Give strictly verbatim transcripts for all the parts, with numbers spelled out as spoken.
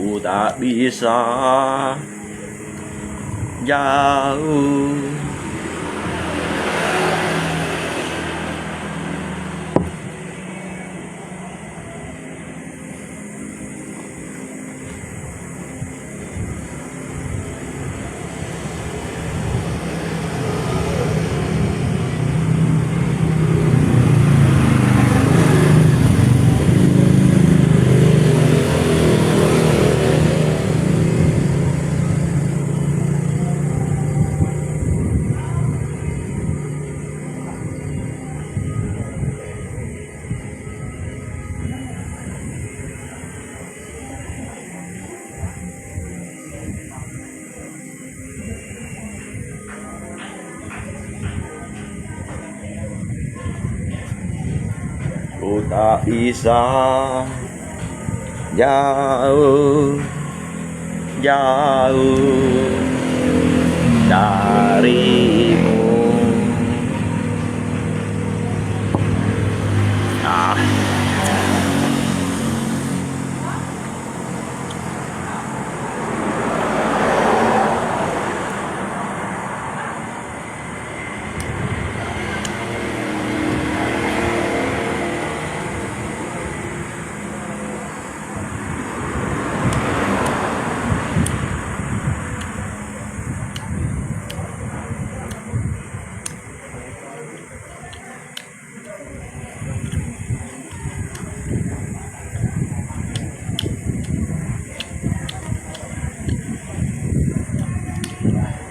Ku tak bisa jauh. 不打比赛。Jauh, jauh darimu. Ah.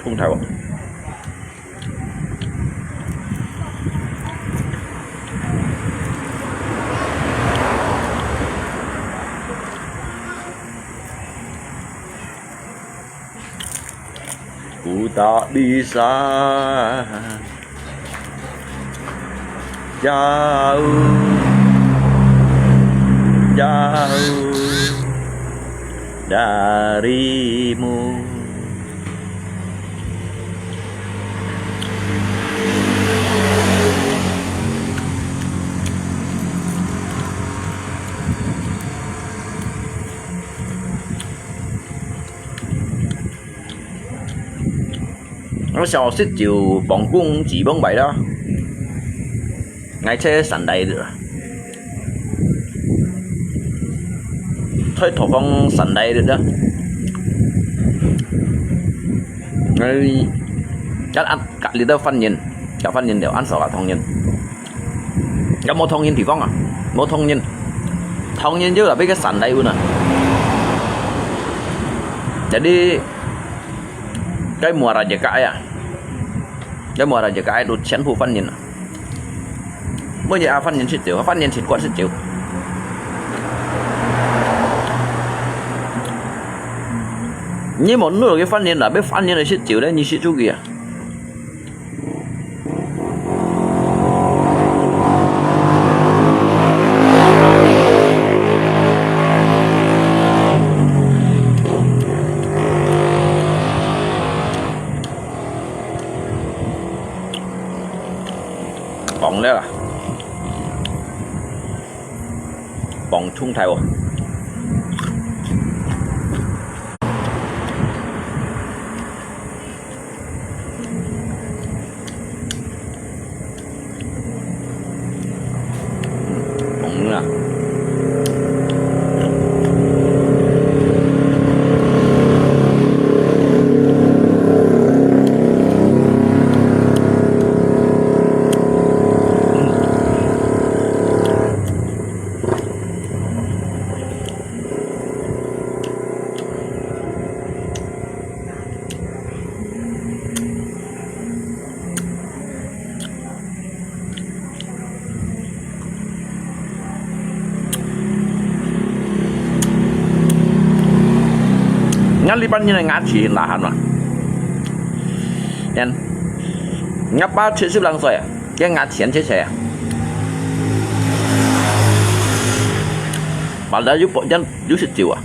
通透。Ku tak bisa jauh, jauh darimu. 𠊎想食酒，放工就放壞了。𠊎在山底了，在土方山底了。𠊎，𠊎，𠊎，隔離到番人，隔番人了，恁少啊，唐人。 該無唐人地方啊，無唐人。唐人就係該山底運啊。Jadi，該Muara Jekak啊，該Muara Jekak都全部番人啊。每日啊，番人食酒，番人食慣食酒。你無弄个番人啦，要番人來食酒咧，你食出去啊？ 放了啦，放通透哦。 𠊎這班人个牙齒罅痕啊！人，𠊎爸七十零歲啊，佢牙齒切切啊。完了又不，又食酒啊。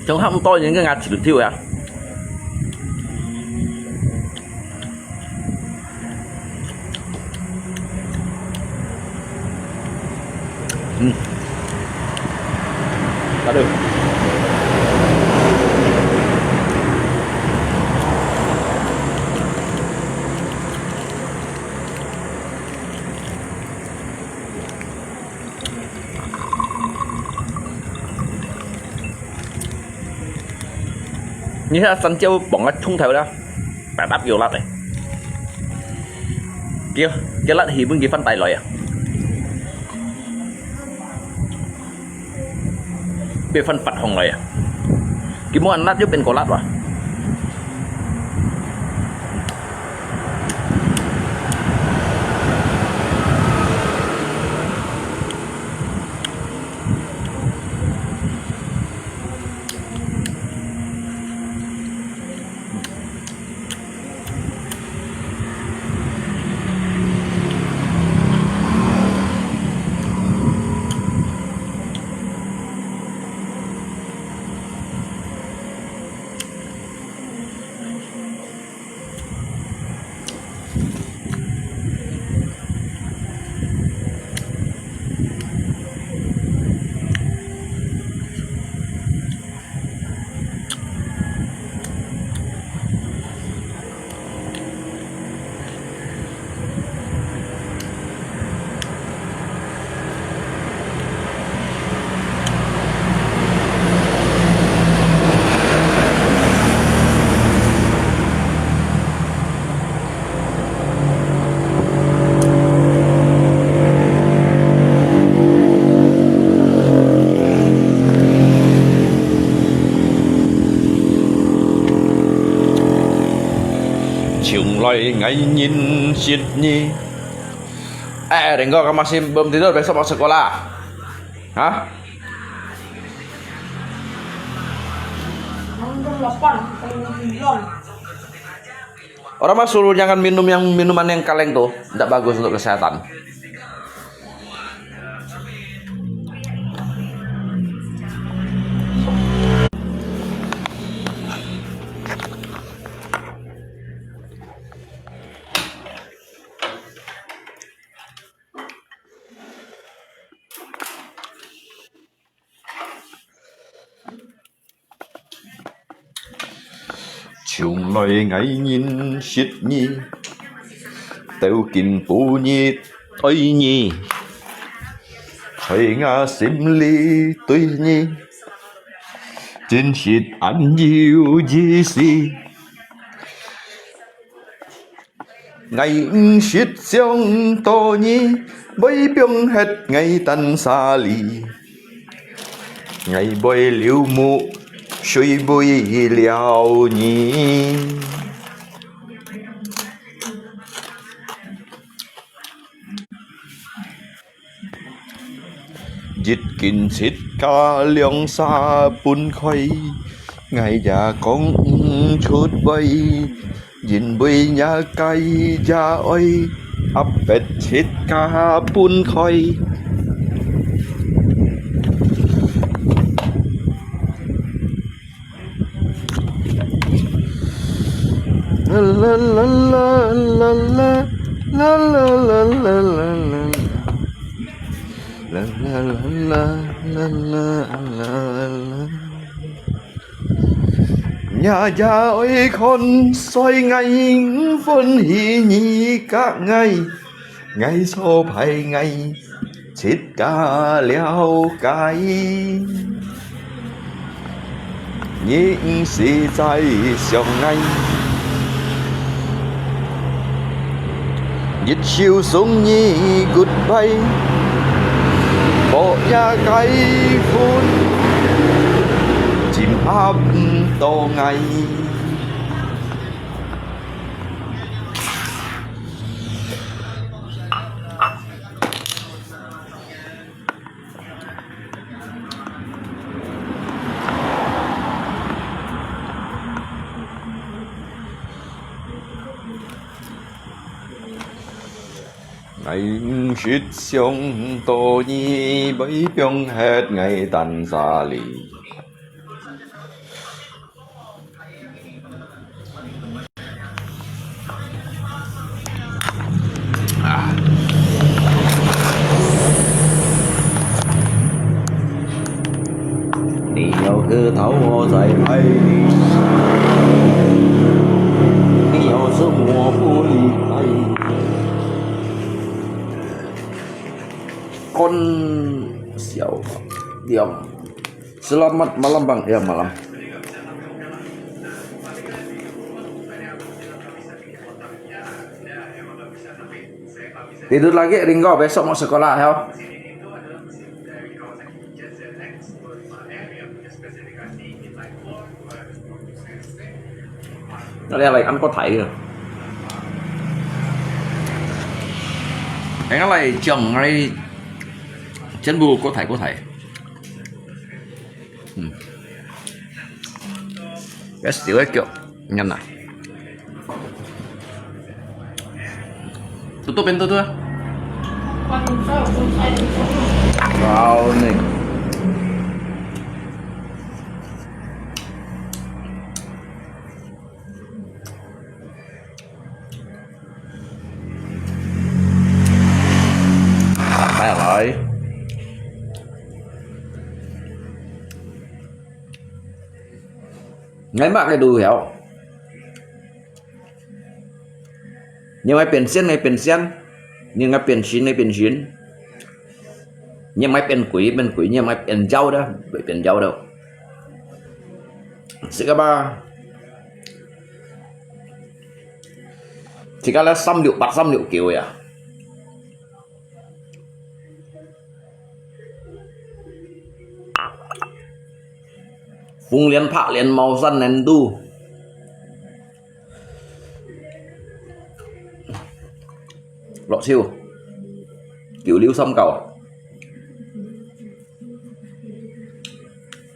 像恁多人个牙齒都掉啊。你看山椒放个蔥頭啦，白白有辣个。佢，佢辣起本佢翻帶來啊。佢翻發紅來啊。佢無恁辣又變過辣哇。 从来𠊎认识你。哎，Ringo, kau masih belum tidur? Besok mau sekolah? Hah? Orang mah suruh jangan minum yang minuman yang kaleng tuh, ndak bagus untuk kesehatan. 从来𠊎认识你，到今晡日爱你，在𠊎心里对你，真实恁有意思。 𠊎毋識想到你，會放忒𠊎單儕哩。𠊎會流目水為了你。 一斤七加兩儕分開，𠊎也講毋出話，因為若該也愛壓迫七加分開。 若也愛看衰𠊎，毋歡喜你佮𠊎，𠊎錯排𠊎。 自家了解。你毋使再想𠊎，一首送你goodbye，無也該份，尋毋到𠊎。 𠊎毋識想到你會放忒𠊎單儕哩。 啊。你要喝到我再愛你，你要什麼不理睬。Kon siau diam. Selamat malam, Bang. Ya, malam. Tidur lagi, Ringo, besok mau sekolah, ya. Nó來，來，恁過大个。哎，𠊎來講，𠊎全部過大過大。嗯。該小个腳，你看呐。Tutup, pintu tu. Wow, ni. Apa ya, Roy? Ngai mak ke du hiao. Ngai pen sian, ngai pen sian. Ngai pen sin, ngai pen sin. Ngai pen kui, pen kui, ngai pen jauh dah, pen jauh dah. Sika ba. Sika lah 三六八、三六九呀。 紅蓮、白蓮、茅山蓮都。落手，九六三九。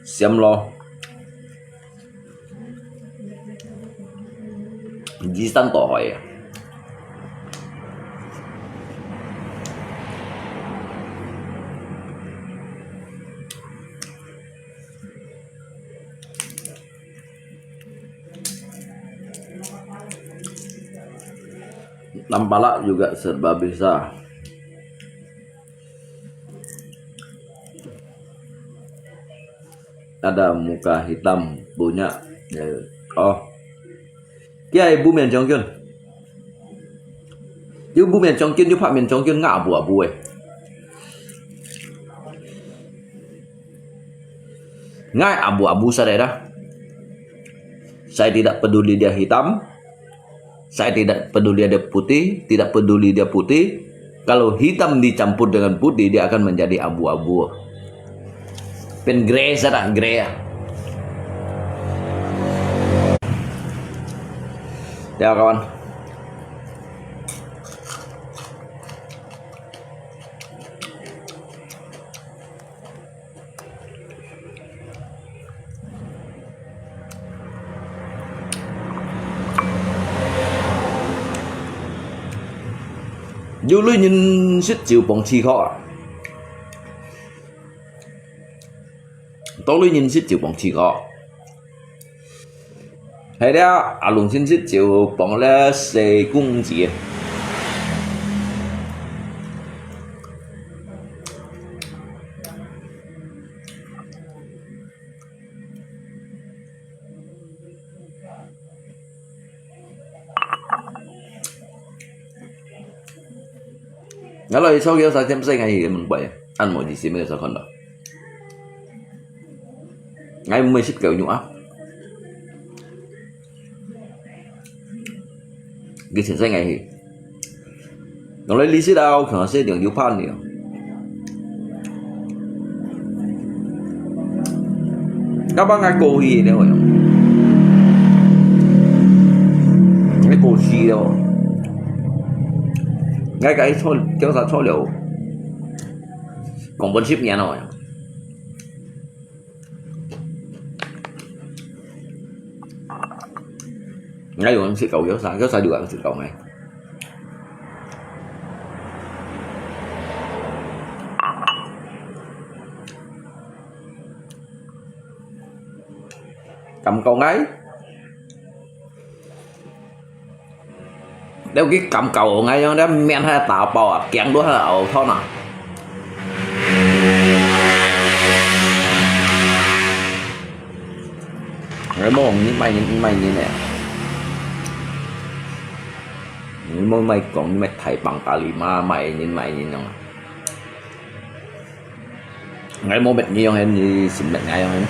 閃咯。 移山倒海啊。Nampala juga serba bisa. Ada muka hitam punya. Ya. Oh. Kia ibu mian jongkyun. Ibu mian jongkyun, ibu mian jongkyun ngak abu-abu eh. Ngai abu-abu sadai dah. Saya tidak peduli dia hitam. Saya tidak peduli dia putih, tidak peduli dia putih. Kalau hitam dicampur dengan putih, dia akan menjadi abu-abu. Pen grey saja, grey. Ya, kawan. 有鐳銀色就放試看啊。到鐳銀色就放試看。 係了，阿龍先生就放了四公斤。Kalau isau kita saja mesti ngai mun pai, an mau di sini saya kondo. Ngai mesti kau nyu ah. Cái chính sách này thì nó lấy lý sit ao khả sẽ được nhiều phan nhiều. Các bác ngay cô hi đấy rồi. Ngay cô hi đâu. Ngay cái thôi, kéo ra thôi liệu. Còn bốn ship nhà rồi. Ngai yong sit kau kiosk, kiosk juga sit kau ngai. Kam kau ngai. Leo ki kam kau ngai yong, leo mian hai ta pau ah, kiang du hai au thon ah. Ngai mo ni mai ni mai ni ne. Ngai mo mai kong ni mai thai pang kali ma mai ni mai ni yong. Ngai mo bet ni yong hen ni sim bet ngai yong hen.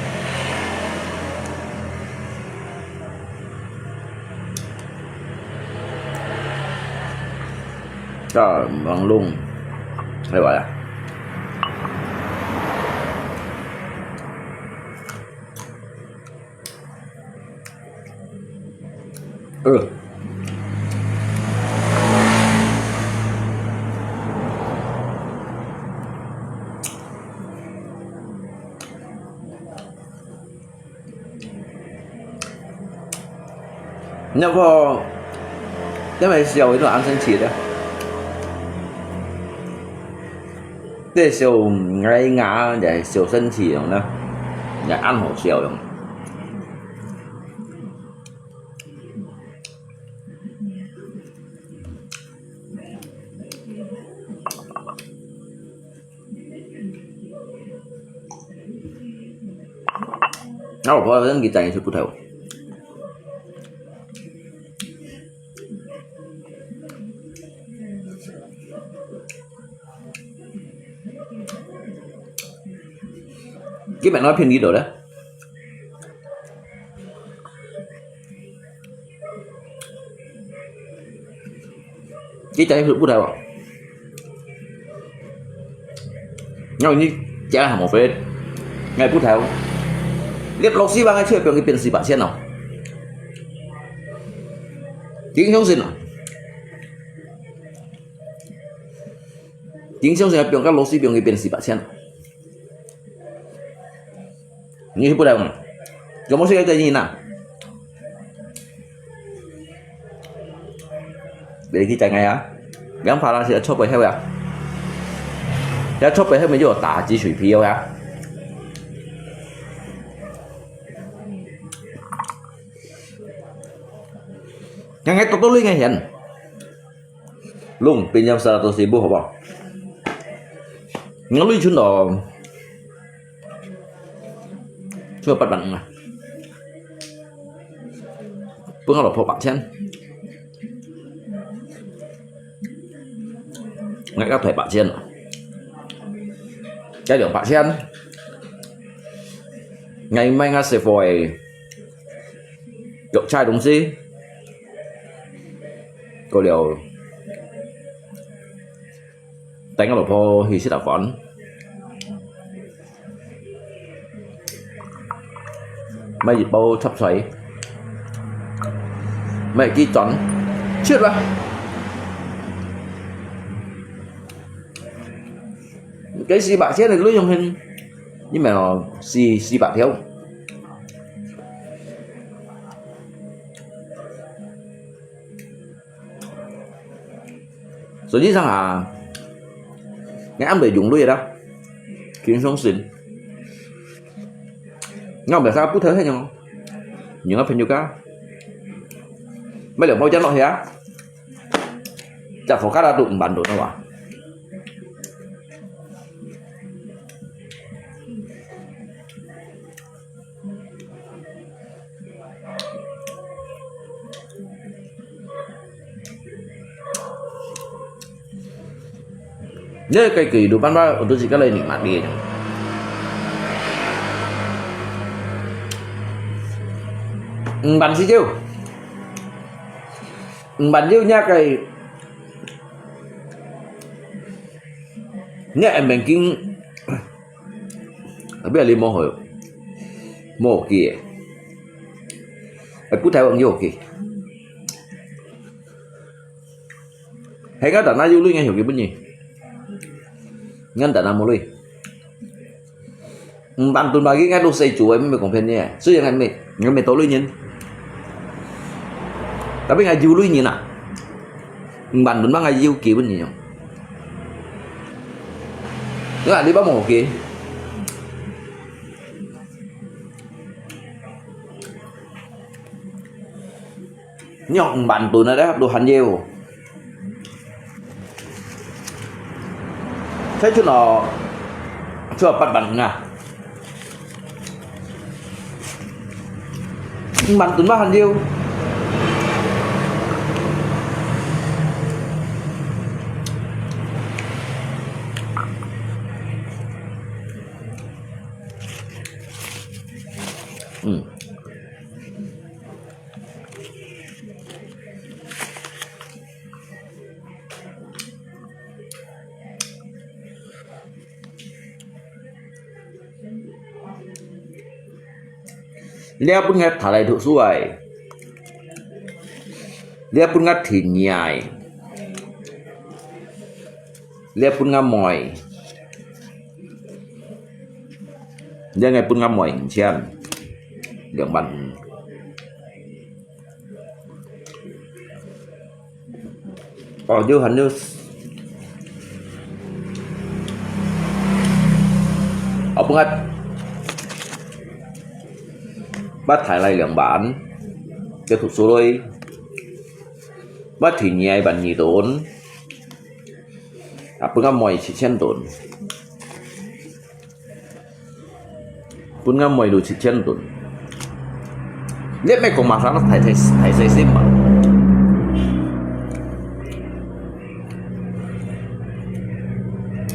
到網龍，係吧？呃。 你看，因為笑佢都恁生氣个。這笑，𠊎，𠊎就係笑生氣樣呢，也恁好笑樣。 啊，𠊎婆婆佢真係食葡萄。佢買到便宜个咧。 佢真係食葡萄哦。然後你家下無飛，𠊎葡萄，你螺螄粉个就放佢變四百千哦。真相信哦。真相信啊，放个螺螄粉佢變四百千。 你去不了嘛？有冇事要等你呢？你去等𠊎啊？兩百啦，現在出不了啊。現在出不了，後面就有打擊水皮油啊。人家多多利个錢。 Long，pinjam seratus ribu好不好？𠊎鐳存到，存到八萬五啊。分𠊎老婆八千。𠊎加退八千。加兩百千。𠊎買𠊎師傅个藥材東西。 過了，帶𠊎老婆去食餐飯，買一包雜菜，買幾轉，食啦。該四百千个鐳用去，你買哦，四，四百條。 實際上啊，𠊎恁會用鐳啦，真相信。𠊎毋係啥不偷閒用，用个朋友家，買兩包煙落去啊，隻火加啦都五萬多了哇。 Ni kaya kehidupan ba untuk si kala ini mati aja. Emban si jiu. Emban jiu nya kay nya em banking. Tapi ada lima hoi. Mo ki. Ai putai wang yo ki. Hai ngata na yu lui ngai yo ki bunyi. Ngata na mo lui. Emban tun bagi ngai lu sai chu ai me kong phen ni. Su yang ngai me, ngai me to lui nyen. Tapi ngai yu lui nyen na. Emban tun ba ngai yu ki bunyi yo. Ngai li ba mo ki. Nyok emban tun na da, lu han yeu. Sai chu no, chu pat ban nga. Emban tun ba han yeu. 這分𠊎大倈讀書个，這分𠊎弟二个，這分𠊎妹，這个分𠊎妹五千，兩萬五。 哦，就還有，哦，分𠊎，分大倈兩萬，叫讀書鐳，分弟二个萬二銀，啊，分𠊎妹七千銀。 分𠊎妹都七千銀。你毋係講masalah大細，大細心嘛？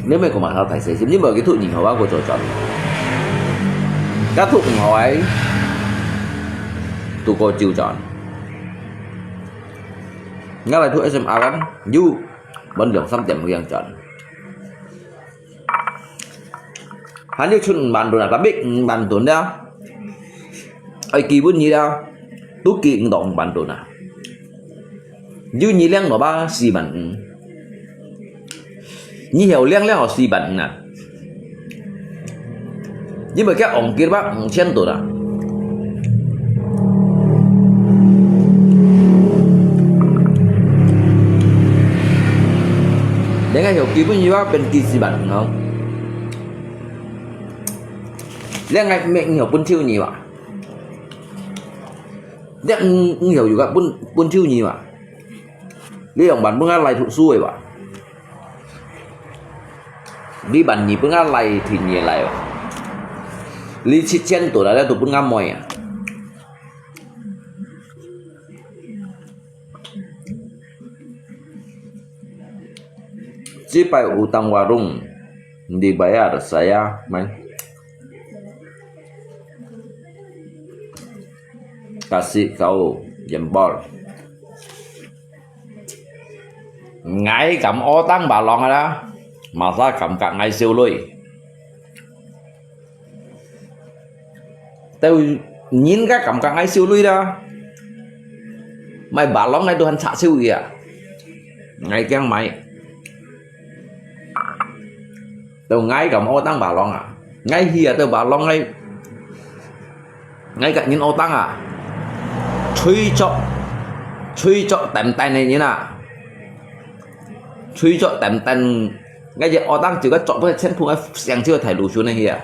你毋係講masalah大細心，你無去讀二號啊，過做轉。該讀五號个，讀過就轉。𠊎來讀S M R kan，有，分兩三點會樣轉。 還有出五萬銀啊，tapi五萬銀了，愛基本你了，都基毋到五萬銀啊。有你領了吧，四萬五。你曉領了四萬五啊。你毋係叫戇結吧，五千銀啊。 你个有基本有啊，分幾十萬吼。你个毋係有分手你哇？你毋，毋曉有个分，分手你哇？你用萬分个來讀書个哇？你萬二分个來聽你來哇？你七千多啦，你都分个妹啊？ Cipay utang warung, dibayar saya, mai. Kasih kau jempol. Ngai kam otang balong ada, masa kam kak ngai siu lui. Teu nyin ka kam ka ngai siu lui da. Mai balong ngai tuhan chak siu ia. Ngai kiang mai. Teu ngai kam otang balong a. Ngai hia teu balong ngai. Ngai ka nyin otang a. Chui chok. Chui chok tem ten ne nyin a. Chui chok tem ten. Ngai ye otang chiu ka chok pun chen phung ai siang chiu thai lu shun ne hia.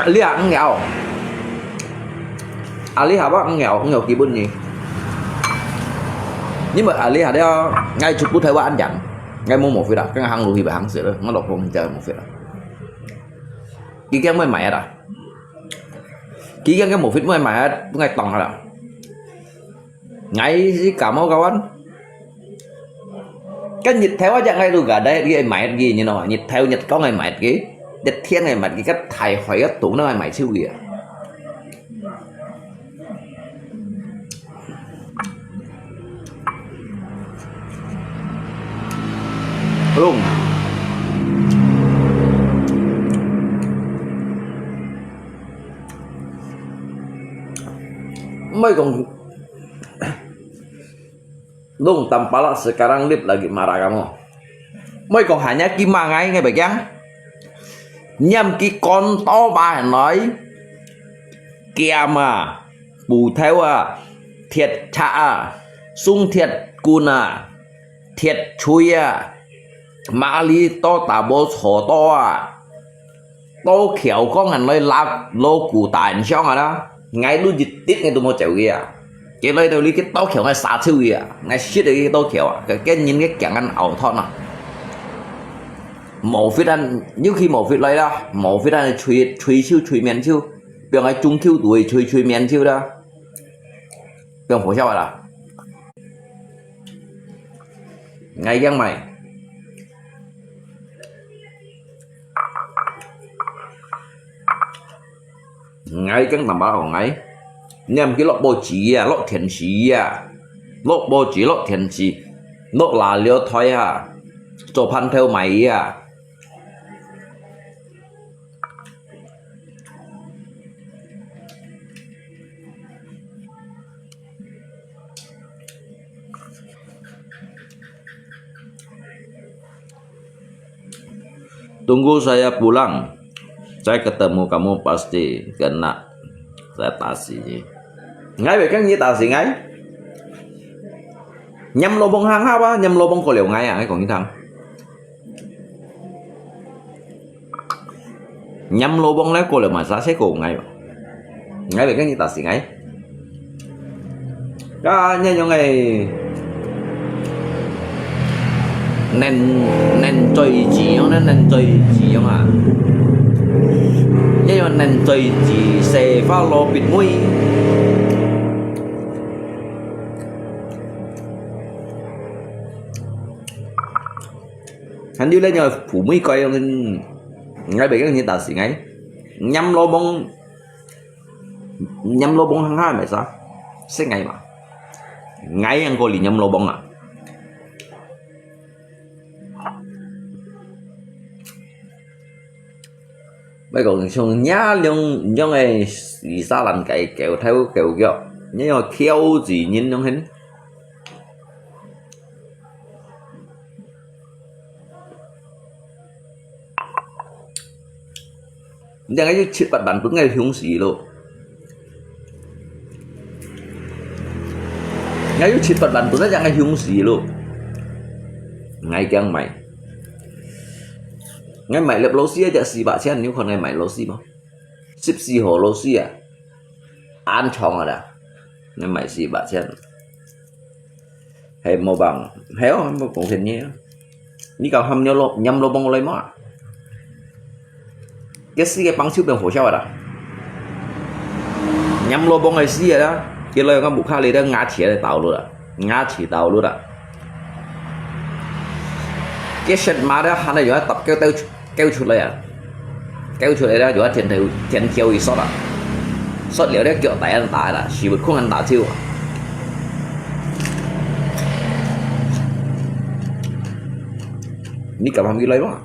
Lia ang yao. Ali ha ba ang yao, ang yao kibun ni. Ni mo ali ha dia ngai chu pu thai wa an yang. Ngai mo mo fit a, ka hang lu hi ba hang se le, ngai lok phong hi ja mo fit a. Ki kiang mo mai a. Ki kiang ka mo fit mo mai a, ngai tong ha la. Ngai si ka mo ka wan. Ka nhiệt theo á, chắc ngai lu gà đấy, cái mệt gì như nó, nhiệt theo, nhiệt có ngày mệt gì, nhiệt thiên ngày mệt gì, cái thầy hỏi á, tụi nó ngày mệt xíu kìa. Luôn. Mới còn Lung tampalak sekarang lip lagi marah kamu. Moi kong hanya ki mangai ngai bagiang. Niam ki kon to ba noi. Kiam a, bu theu a, thiet cha a, sung thiet kun a, thiet chui a, ma li to ta bo cho to a. Tô Khiao kong hàn lôi lak lô kù tàn siong à na. Ngai lu jit tit ngai tu mo chèo kì à. Kì lôi tàu li kì Tô Khiao ngai sa chiu kì à. Ngai shit kì Tô Khiao à. Kì kì nyin kì kiang ăn ao thon à. Mò fit ăn, nhiu kì mò fit lôi la. Mò fit ăn chui, chui chiu, chui miên chiu. Biang ngai chung kiu tu chui, chui miên chiu la. Biang phổ siao à la. Ngai kiang mai. Ngai kiang tamba hong ngai. Niam kì lok bo chi à, lok thian chi à. Lok bo chi, lok thian chi. Lok la liu thoi à. Cho phan thêu mai à. Tunggu saya pulang. Saya ketemu kamu pasti kena saya tasi. Ngai bèk keng nyi tasi ngai. Nyam lobong hang ha ba, nyam lobong ko liu ngai ah, ngai kong nyi thang. Nyam lobong lai ko liu ma sa se ko ngai ba. Ngai bèk keng nyi tasi ngai. Ka nyan yong ai nen nen choi chi yong ne nen choi chi yong ah. Nyan yong nen choi chi se fa lo pit mui. Han yu le nyo phu mui koi yong ngai bèk keng nyi tasi ngai. Nyam lobong Nyam lobong hang ha mè sa. Se ngai ma. Ngai yang ko li nyam lobong ah. Mai kong chung nya liong nyong ai isa lan kai kêu thau kêu kêu. Nya yong kêu zi nyin nyong hen. Ngiâ ngiâ yû七八萬分，𠊎凶死咯。𠊎有七八萬分，𠊎正𠊎凶死咯。𠊎驚買。𠊎買粒螺絲一隻四百千，你有看𠊎買螺絲無？十四號螺絲啊，恁長啊啦，𠊎買四百千。 係無幫，係哦，無講便宜啊。你搞含尿落，黏落幫我來嘛？該四個幫手變火燒啊啦！黏落幫个四個啦，佢來个木卡里个牙齒个倒落啦，牙齒倒落啦。該神馬个還係有一搭叫到 救出來啊！救出來了，就係天頭天橋一摔啊，摔了了腳底下打啦，屎朏空下打手啊！你敢喊佢來嘛？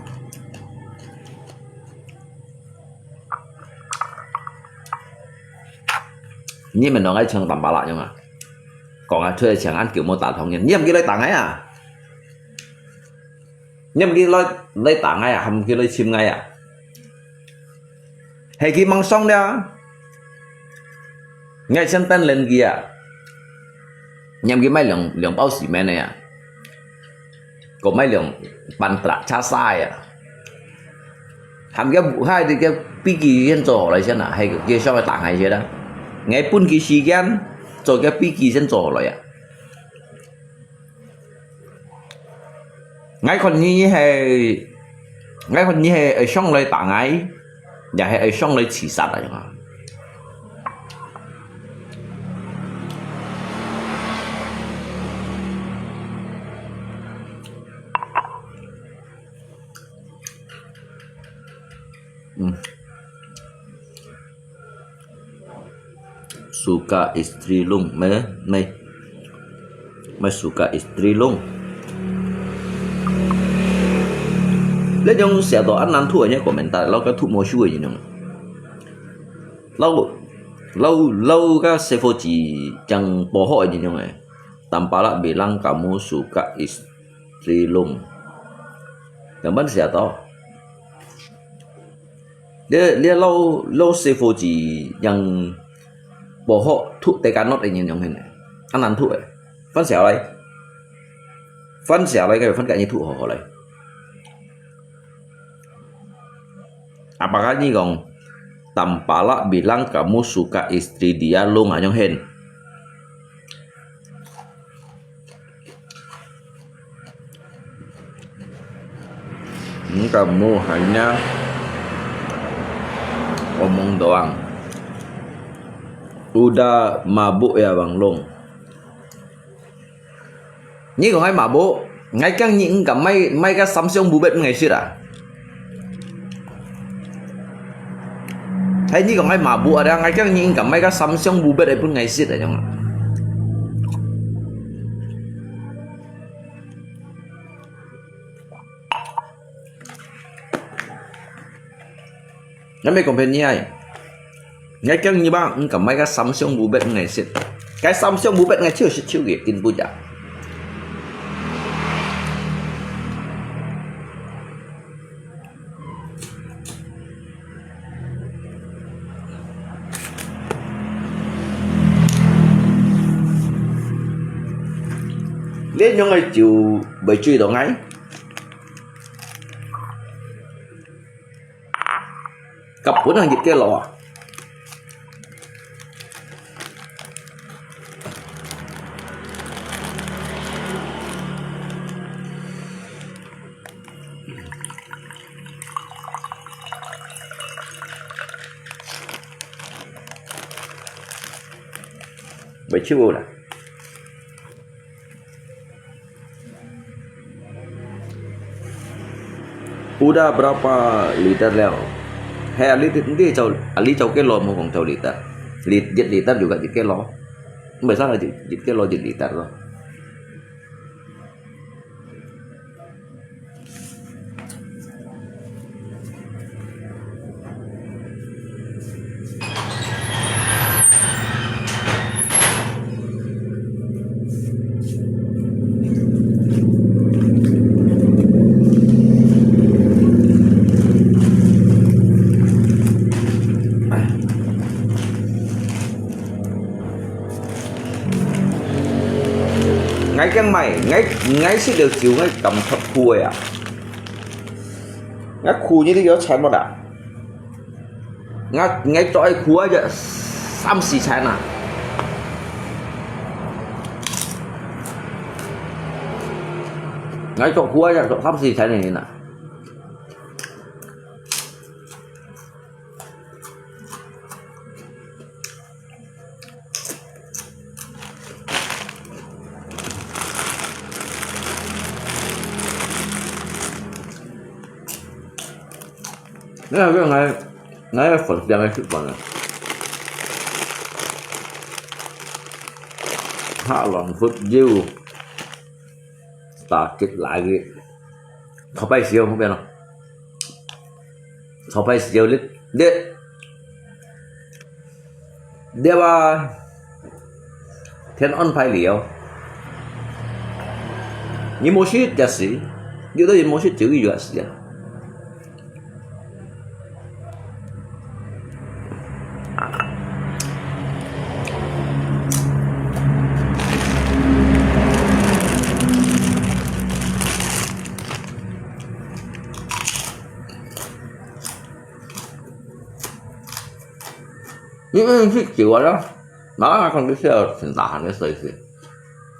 你們兩個像打巴拉樣啊？講啊，出來像恁久無打通人，你喊佢來打𠊎啊？ 你毋去來來打𠊎啊，還毋去來尋𠊎啊？係佢吂爽了，𠊎先等等佢啊！你毋去買兩兩包西門个啊，過買兩半打叉沙个啊！含佢武漢个个飛機先做好來先啊，係佢想要打𠊎先啊！𠊎分佢時間，做个飛機先做好來啊！ 𠊎看你係，𠊎看你係愛想來打𠊎，也係愛想來自殺啊樣啊！嗯。 Suka istri lung, mai, mai, mai suka istri lung. 這種寫到恁難讀个，你講明白，摎該讀無書个人樣。摎，摎，摎該師傅字正無好个人樣誒。Tampalak bilang kamu suka istri lung. 仰般寫到？ 這這老老師傅字樣無好讀，得个not个人樣形，恁難讀誒。翻寫來，翻寫來个，翻个你讀好好來。Apakah你講，Tampalak bilang kamu suka istri dia lung啊樣形？ Kamu hanya omong doang. Udah mabuk ya, Bang Long? 你講𠊎mabuk，𠊎驚你毋敢買買个三箱布bet分𠊎食啊！ 係你講𠊎mabuk啊，𠊎驚你應該買个三箱布bet來分𠊎食啊，樣啊。𠊎毋係講騙你啊，𠊎驚你吧，毋敢買个三箱布bet分𠊎食。該三箱布bet𠊎手食手个，根本就。這樣个酒會醉到𠊎？甲本人一个老啊！會臭啦。 Udah berapa liter了？係啊，你，你做，啊，你做幾耐無講做liter？一，一liter juga一kilo。毋係生一，一kilo一liter咯。 𠊎驚麼个？𠊎，𠊎食了酒，𠊎感覺苦个啊！𠊎苦你都有慘無啦？𠊎，𠊎做愛苦啊，就三四餐啊！𠊎做苦啊，就做三四餐个人啊！ 你看這𠊎，𠊎个粉點个食飯啊，下浪佛油，打擊來个，頭擺時候方便咯。 頭擺時候你，你，你話天安排了，你無食就死，有兜人無食酒佢就死啊。你，你去酒啊啦，馬上還講你是要挺大漢个歲數，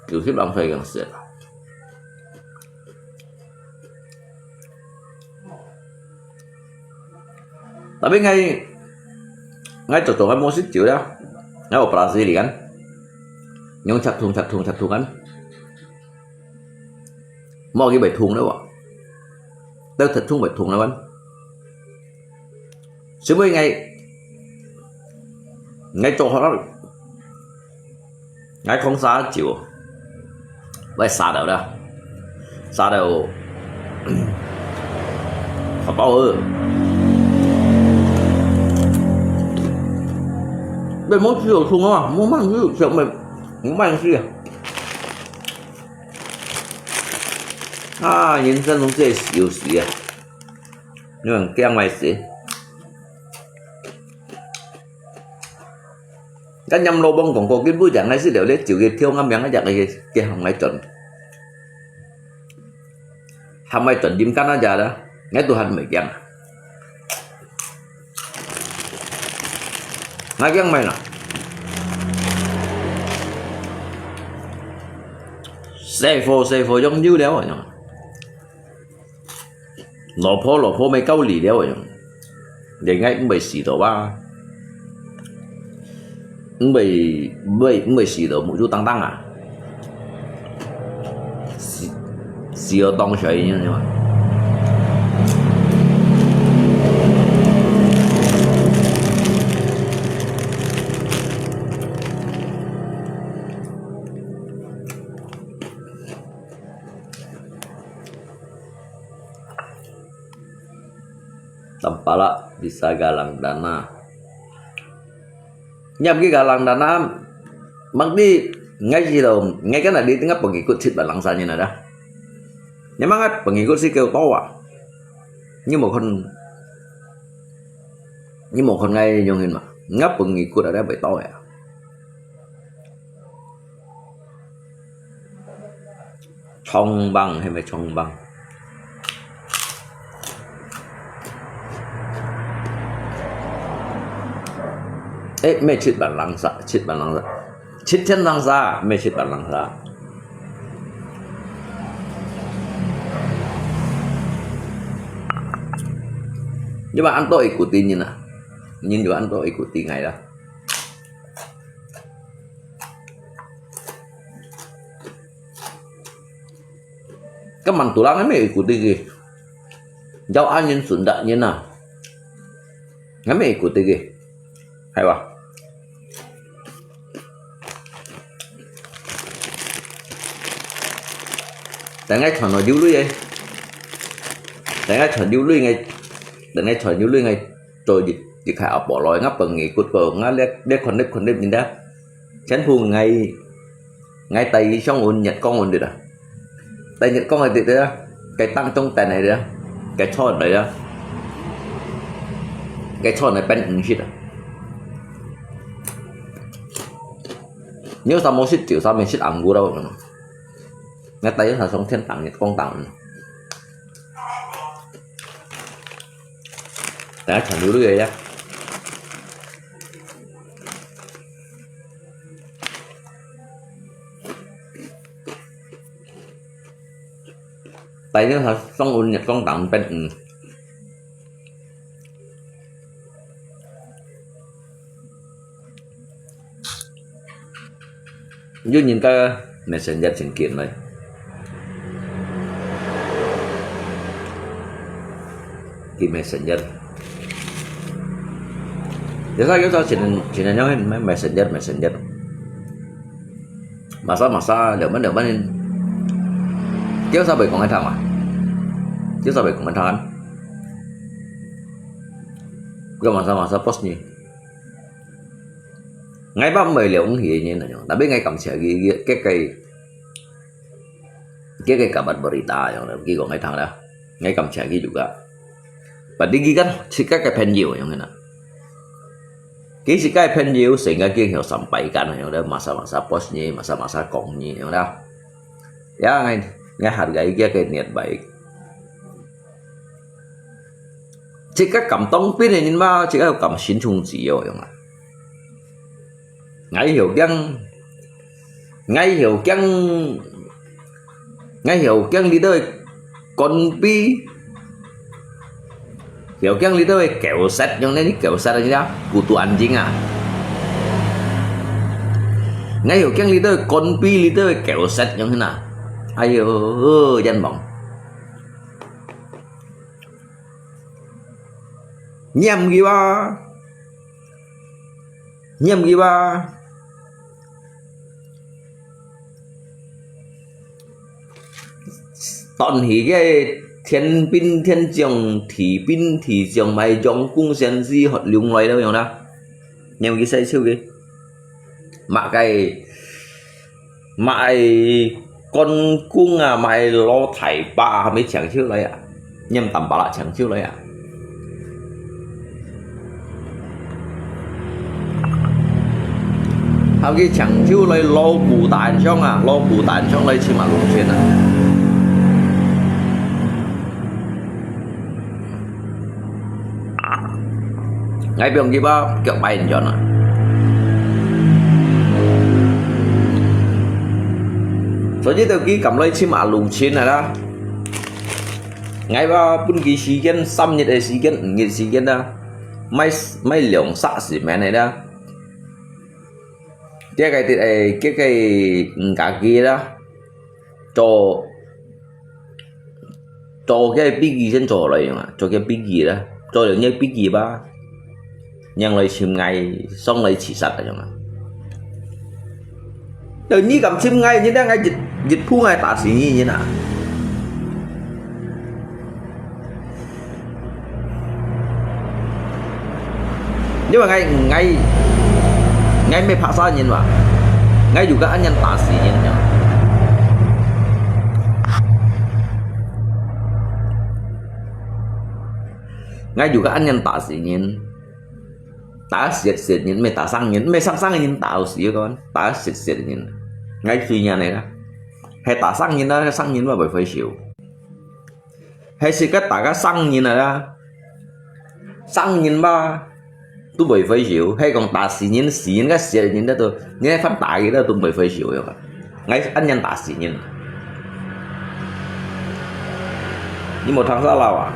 九十零歲已經死了。Tapi𠊎，𠊎做做𠊎無食酒啦，𠊎有Brazilian，用插通插通插通kan，無佢會痛了哇，都插通會痛了kan。 所以𠊎，𠊎做好了，𠊎講啥酒，𠊎殺了啦，殺了，好飽哦。你莫去有痛啊，莫慢去有痛，莫，莫慢去啊。啊，人生攏係有時啊。 你講驚麼个事？該念老王講過，佢每日𠊎食了這酒，佢跳暗暝啊，佢，佢喊𠊎轉，喊𠊎轉啉乾啊隻啦，𠊎都還毋會驚啊。𠊎驚麼个啦？細火細火用油了啊！ 老婆老婆乜夠力了樣，戀愛毋會死到啊，毋會，毋會，毋會死到目珠當當啊，死，死到當衰樣樣啊。Tampalak bisa galang dana. Nyam ki galang dana, mak di ngai si lo, ngai kan adi tengah pengikut sit balang sanya nada. Nyamang at pengikut si kêu tawa. Ni mukon, ni mukon ngai nyong hin ma. Ngap pengikut ada bai tawa ya. 衝棒，係毋係衝棒？誒，毋係七萬零儕，七萬零儕，七千零儕，毋係七萬零儕。你話恁多ikuti人啊？人就恁多ikuti𠊎啦。 Kan mantulang ngani ikuti ke. Jauh angin sundak nyen na. Ngani ikuti ke. Hai wa. Tengah chon lo jului eh. Tengah chon jului ngai. Tengah chon jului ngai. Cho jik jik khai apo lo ngap peng ngi kut ko ngap liak liak kon lip kon lip ni da. Chen pu ngai Ngai tai song un nhật con un đi da. Tai nhật con đi da. Cái tăng trong tai này da. Cái cho này da. Cái cho này pen ung shit da. Nếu sao mô shit chịu sao mình shit ăn gu đâu. Ngai tai sa song thiên tăng nhật con tăng. Ta chan lu lu ya. Tại nó sao song un nhật con tăng pen. Yun yin ka messenger ching kin lai. Ki messenger. Yasa yasa ching ching yang messenger messenger. Masa masa leo man leo man. Kêu sao bai kong ai thang à? Kêu sao bai kong ai thang? Kêu masa masa post ni. Ngai pam mai liao ung hi nyen na yong. Tapi ngai kam chia ki ki ke kai ke kai kabat berita yong na ki kong ngai thang da. Ngai kam chia ki juga. Pati ki kan si kai kai pen yong yong na. Ki si kai pen yong sing ka ki hio sampai kan yong da masa masa post ni masa masa kong ni yong da. Ya ngai ngai hargai ki kai niat baik. Chỉ có cảm động bên này nhưng mà chỉ có cảm xúc chung chỉ yêu yong à. Ngai hiểu kiang, ngai hiểu kiang, ngai hiểu kiang đi đâu con bi, hiểu kiang đi đâu kéo set yong nên kéo set như thế, kutu anjing à. Ngai hiểu kiang đi đâu con bi đi đâu kéo set yong thế nào. Ai yo, dân mong. Nhiam kiwa. Nhiam kiwa. Tòn hì ke thiên兵天將、地兵地將，買將軍先知，學龍來了樣啦。Nhiam ki sai siu ki. Mak kai 買關公啊，買老太伯啊，還沒搶救來啊，念淡薄啦，搶救來啊。還去搶救來老古蛋上啊，老古蛋上來起碼六千啊。 Ngai piong kiba kiok pain chon ah. Soji teu ki kam loi chim alung chin ah da. Ngai ba pun ki si kian, sam nyet e si kian, nyet si kian da. Mai, mai liong sa si men e da. Kia kai tit e, kia kai ngka ki da. Cho, cho kia bi ki sen cho loi yong ah, cho kia bi ki da, cho loi ngai bi ki ba, ngiang loi chim ngai, song loi chi sat yong ah. Teu nyi kam chim ngai, nyi da ngai jit, jit phu ngai ta si nyi nyi na. Nhưng mà ngai, ngai, ngai mê phá xã nhân mà. Ngai dù các anh nhân ta sĩ nhân nhá. Ngai dù các anh nhân ta sĩ nhân. Ta siết siết nhân, mê ta sang nhân, mê sang sang nhân ta sĩ con. Ta siết siết nhân. Ngai suy nhà này đó. 係打生人啊，生人嘛會回收。係自家打个生人啊，生人嘛都會回收。係講打死人、死人个死人个都，你係翻打个都會回收个嘛。𠊎恁樣打死人。你無聽salah啊？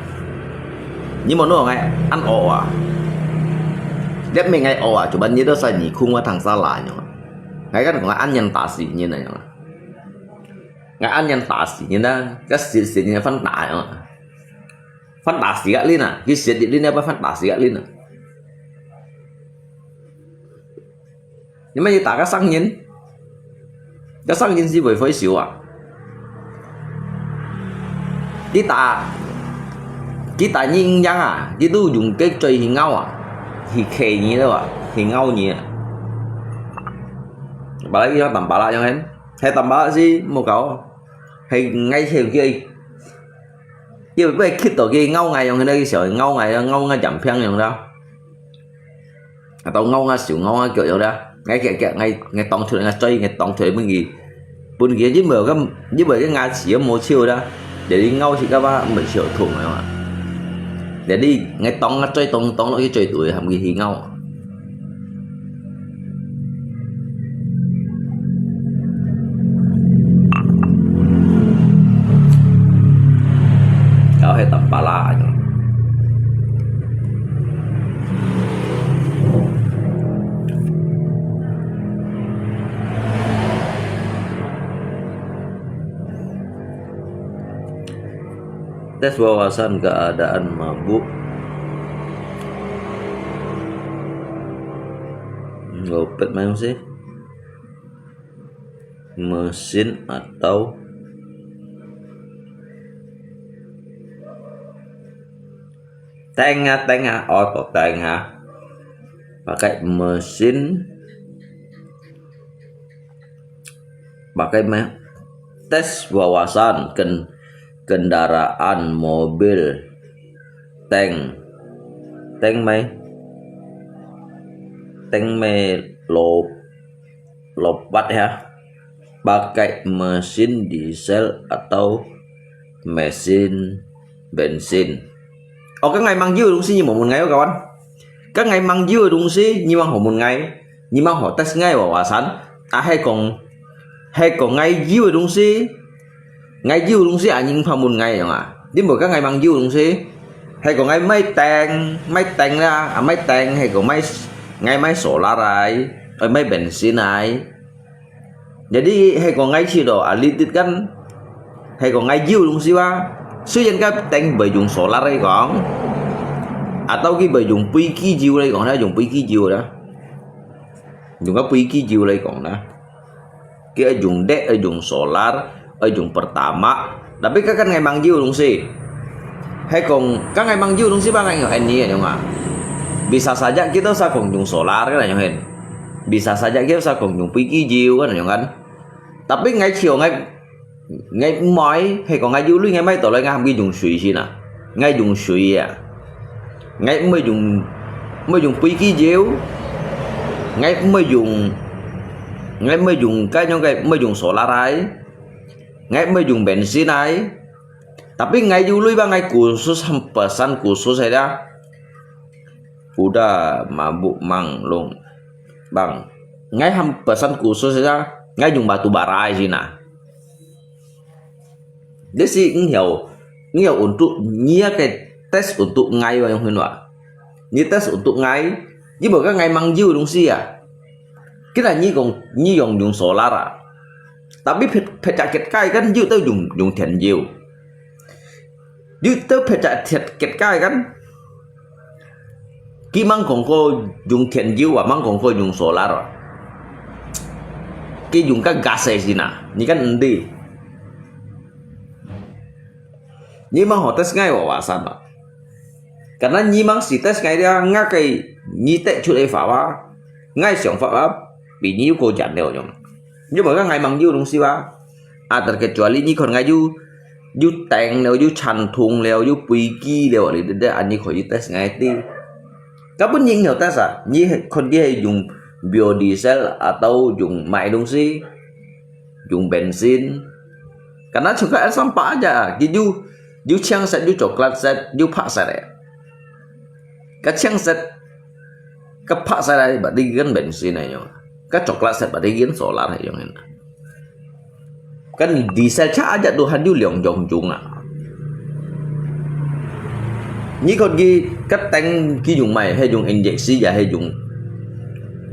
你無弄𠊎恁惡啊？你明𠊎惡啊？Cuman你都使你空我聽salah樣啊？𠊎跟你講，恁樣打死人啊樣啊？𠊎恁樣打死人啊？該死死人翻打樣啊？翻打死个人啊？佢死个人啊？翻打死个人啊？你乜要打个生人？該生人係會回收啊？佢打，佢打你樣啊？佢都用个嘴去咬啊，去嗑你了啊，去咬你啊。Apalagi yang tampalak yang kan？係tampalak係無搞，係𠊎係佢，佢會吸到佢咬𠊎樣，佢那個小咬𠊎，咬𠊎，咬𠊎兩片樣啦。啊，到咬𠊎手，咬𠊎腳樣啦。𠊎，𠊎，𠊎，𠊎當出來，𠊎嘴，𠊎當出來，分佢，分佢，因為个，因為个牙齒都無笑啦。Jadi咬起个話，毋會笑痛个嘛。Jadi𠊎當啊，嘴當，當落去嘴肚，喊佢去咬。然後係tampalak。Tes wawasan keadaan mabuk. Ngopet main sih. Mesin atau tank ah, tank ah, oto tank ah. Pakai mesin, pakai me-, tes wawasan ken-, kendaraan, mobil, tank, tank mai, tank mai lo-, lopat ya, pakai mesin diesel atau mesin bensin. Ơ, ka ngai mang jiu dungsi ni mo mun ngai ơ kawan. Ka ngai mang jiu dungsi ni mang ho mun ngai, ni mang ho tes ngai wawasan. A hai kong, hai kong ngai jiu dungsi, ngai jiu dungsi a ning pha mun ngai yong a. Din bo ka ngai mang jiu dungsi. Hai kong ngai mai teng, mai teng la, a mai teng hai kong mai, ngai mai solar ai, ơ mai bensin ai. Jadi hai kong ngai chi do a lit dit kan, hai kong ngai jiu dungsi wa. Sui yen ka teng bai jung solar ai kong, atau ki bai jung pui ki jiu lai kong na, jung pui ki jiu da. Jung ka pui ki jiu lai kong na. Ki ai jung dek, ai jung solar, ai jung pertama. Tapi ka kan ngai mang jiu dungsi. Hai kong, ka ngai mang jiu dungsi ba ngai ngai ni yong a. Bisa saja kita sa kong jung solar kan yong hen. Bisa saja kita sa kong jung pui ki jiu kan yong kan. Tapi ngai chiu ngai, ngai mai, hai kong ngai jiu lui ngai mai to lai ngai ham ki jung sui si na. Ngai jung sui a. Ngai mai jung, mai jung pui ki jiu. Ngai mai jung, ngai mai jung kai nyong kai mai jung solar ai. Ngai mai jung bensin ai. Tapi ngai jiu lui ba ngai khusus ham pesan khusus ai da. Udah mabuk mang long bang. Ngai ham pesan khusus ai da. Ngai jung batu bara ai si na. Dia si ngiau, ngiau untuk, ngiau ke tes untuk ngai wa yong hin wa. Ni tes untuk ngai, ni bo ka ngai mang jiu dungsi a. Kita ni kong, ni yong jung solar a. Tapi phet, phet ja ket kai kan jiu tau jung, jung thian jiu. Jiu tau phet ja thian ket kai kan. Ki mang kong ko jung thian jiu wa, mang kong ko jung solar wa. Ki jung ka gas ai si na, ni kan endi. Ni mang ho tes ngai wa wa san wa. Karena ni mang si tes ngai dia, ngai kai ni tek chut ai fa wa. Ngai siang fa wa, bi ni ko jan leo nyong. Ni bo ka ngai mang jiu dungsi wa. A terkecuali ni kon ngai jiu, jiu teng leo, jiu chan thung leo, jiu pui ki leo, li de de ani ko jiu tes ngai ti. Ka pun ni ngiau tes a, ni kon di hai jung biodiesel atau jung mai dungsi, jung bensin. Karena chungkai ada sampah aja, gitu, you 青色, you coklat色, you 白色个. Ka 青色, ka 白色个, berarti kan bensin aja. Ka coklat色, berarti kan solar aja. Kan diesel 車 aja Tuhan you 兩種種啊。你看佢个頂佢用咩，係用 injeksi也係用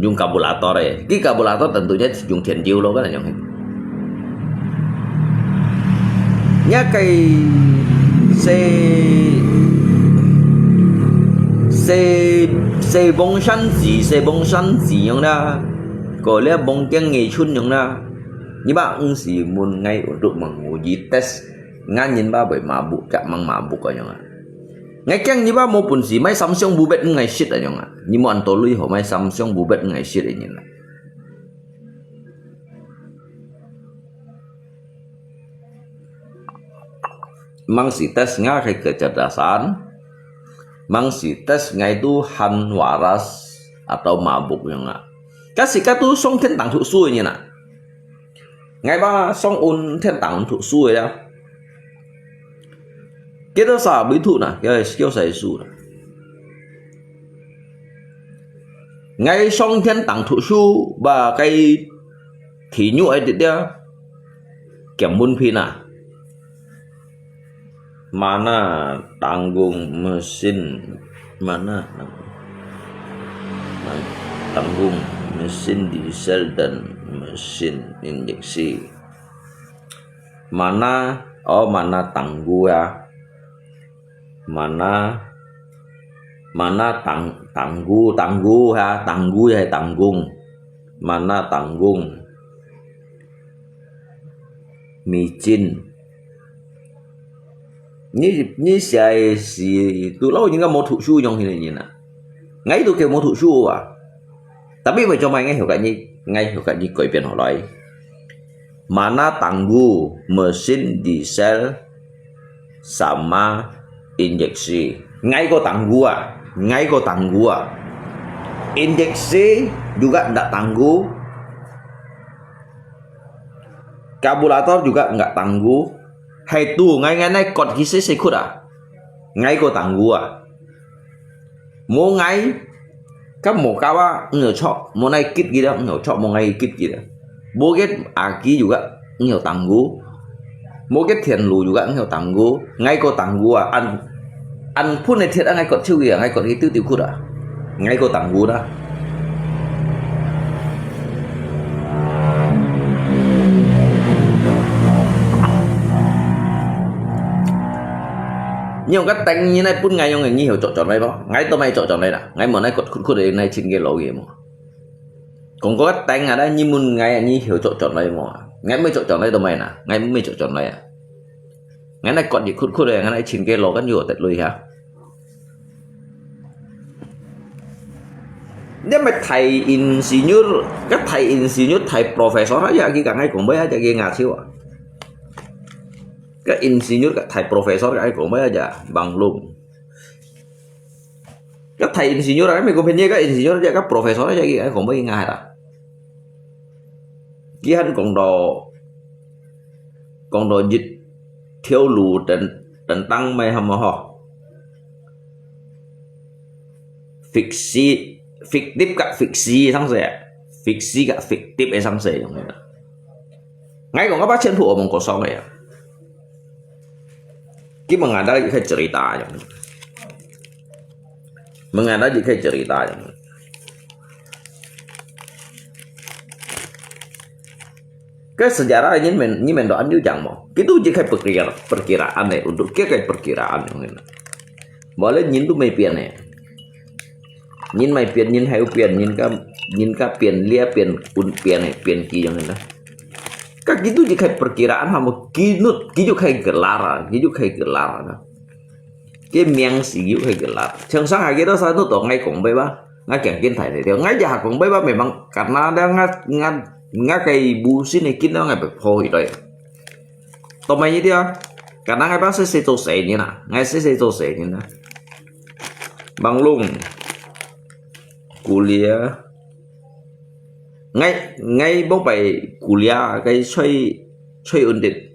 用 karburator 个，佢 karburator tentunya用電油咯，kan樣。你个四四四幫山子，四幫山子樣啦，過了幫驚野村樣啦。你把五時門ngay untuk menguji tes，ngan人把會mabuk，cak mang mabuk 个樣啊。 Ngai kiang你ba無本事，買三箱布bet ngai sit啊樣啊。你無恁多鐳好買三箱布bet ngai sit啊人啊。Mang si tes ngai kecerdasan, mang si tes ngai tu han waras atau mabuk yang ah. Kasi ka tu song 天堂讀書个人啊。 Ngai ba song ôn 天堂讀書个啊。幾多少位讀呢？要，要寫書呢。Ngai song 天堂讀書，ba cái thi nhu ai dit dia. Kiam mun phi na. Mana tanggung mesin, mana tanggung mesin diesel dan mesin injeksi? Mana, oh, mana tanggu ya? Mana, mana tang, tanggu, tanggu ya, tanggu ya, tanggung. Mana tanggung? Micin. Ni, ni siai si tu lau ni ka mo thu shu yong hin ni na. Ngai tu ke mo thu shu a. Tapi mo chong mai ngai hiu ka ni, ngai hiu ka ni koi pian ho lai. Mana tanggu mesin diesel sama injeksi. Ngai ko tanggu a, ngai ko tanggu a. Injeksi juga ndak tanggu. Karburator juga nggak tanggu. Hai tu ngai ngai nai kot ki se se khut a. Ngai ko tanggu a. Mo ngai, ka mo kawa nge chok, mo nai kit ki da nge chok, mo ngai kit ki da. Bo get aki juga nge tanggu. Mo get thian lu juga nge tanggu. Ngai ko tanggu a. An An phun ne thiet a ngai kot chiu ya, ngai kot ki tiu tiu khut a. Ngai ko tanggu da. Ni yong ka teng ni nai phun ngai yong ni hiu chok chon lai bo. Ngai to mai chok chon lai da. Ngai mo nai kot khut khut nai chin ke lo ye mo. Kong ko ka teng a da ni mun ngai ni hiu chok chon lai mo. Ngai mai chok chon lai to mai na. Ngai mai chok chon lai a. Ngai nai kot ji khut khut e, ngai nai chin ke lo kan yu tet lui ha. Nde mai thai insinyur, ka thai insinyur, thai profesor aja ki ka ngai kong bai aja ki nga chiu a. Ka insinyur ka thai profesor ka ngai kong bai aja, bang lung. Ka thai insinyur a, mi ko phen ye ka insinyur aja, ka profesor aja ki ngai kong bai nga ha. Ki han kong do, kong do jit thiau lu ten, ten tang mai ha mo ho. Fiksi, fiktif ka fiksi sang se. Fiksi ka fiktif e sang se yong. Ngai kong ka ba chen phu omong ko song e. Ki mengada ki kai cerita yong. Mengada ji kai cerita yong. Ka sejarah nyin men, nyin men do an yu jang mo. Kitu ji kai perkira, perkiraan e, untuk kia kai perkiraan yong. Boleh nyin tu mai pian e. Nyin mai pian, nyin hai u pian, nyin ka, nyin ka pian lia pian un pian e, pian ki yong na. Ka kitu ji kai perkiraan ha mo, kinut, kitu kai gelar a, kitu kai gelar a. Ke miang si yu he ke lat. Chang sang ha ke to sa to to ngai kong bai ba. Ngai kiang kin thai de. Ngai ja kong bai ba memang karena da ngai, ngai, ngai kai bu sin he kin ngai bai pho hi doi. To mai ni dia. Karena ngai ba se se to se ni na. Ngai se se to se ni na. Bang lung. Kuliah. Ngai, ngai bok bai kuliah kai choi, choi undit.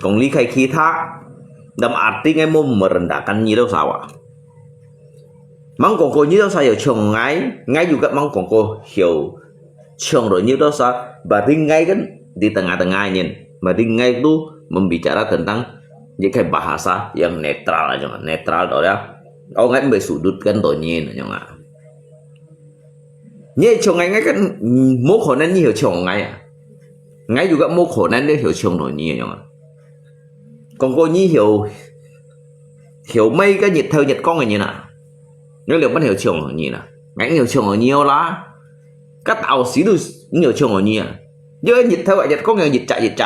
講離開其他，dalam arti𠊎無merendahkan你兜儕啊。Mangkoko你兜儕曉唱𠊎，𠊎juga mangkoko曉唱著你兜儕，berarti𠊎kan di tengah-tengah nyin. Berarti𠊎tu membicara tentang一個 bahasa yang netral aja, netral tu ya. Oh，𠊎毋會sudutkan tu nyin，恁樣啊。你唱𠊎，𠊎kan，嗯，無可能你曉唱𠊎啊。𠊎juga無可能你曉唱到你恁樣啊。講過你曉，曉買个日頭日光个人啊，你兩班曉唱到你啦。𠊎曉唱到你哦啦，該到時都你曉唱到你啊。你个日頭啊，日光个日隻日隻，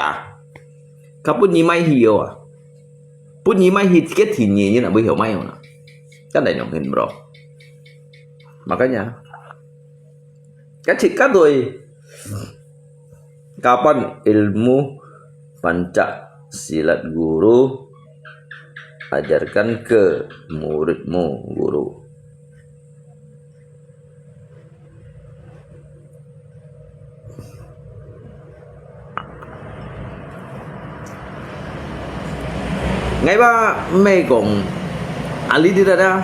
佢分你買去哦啊。分你買去，个天你，你哪會曉買哦啦？真係用心，bro。Makanya, kacik kadoi, kapan ilmu Pancak Silat guru ajarkan ke muridmu, guru? Ngai ba mei kong ali di dada,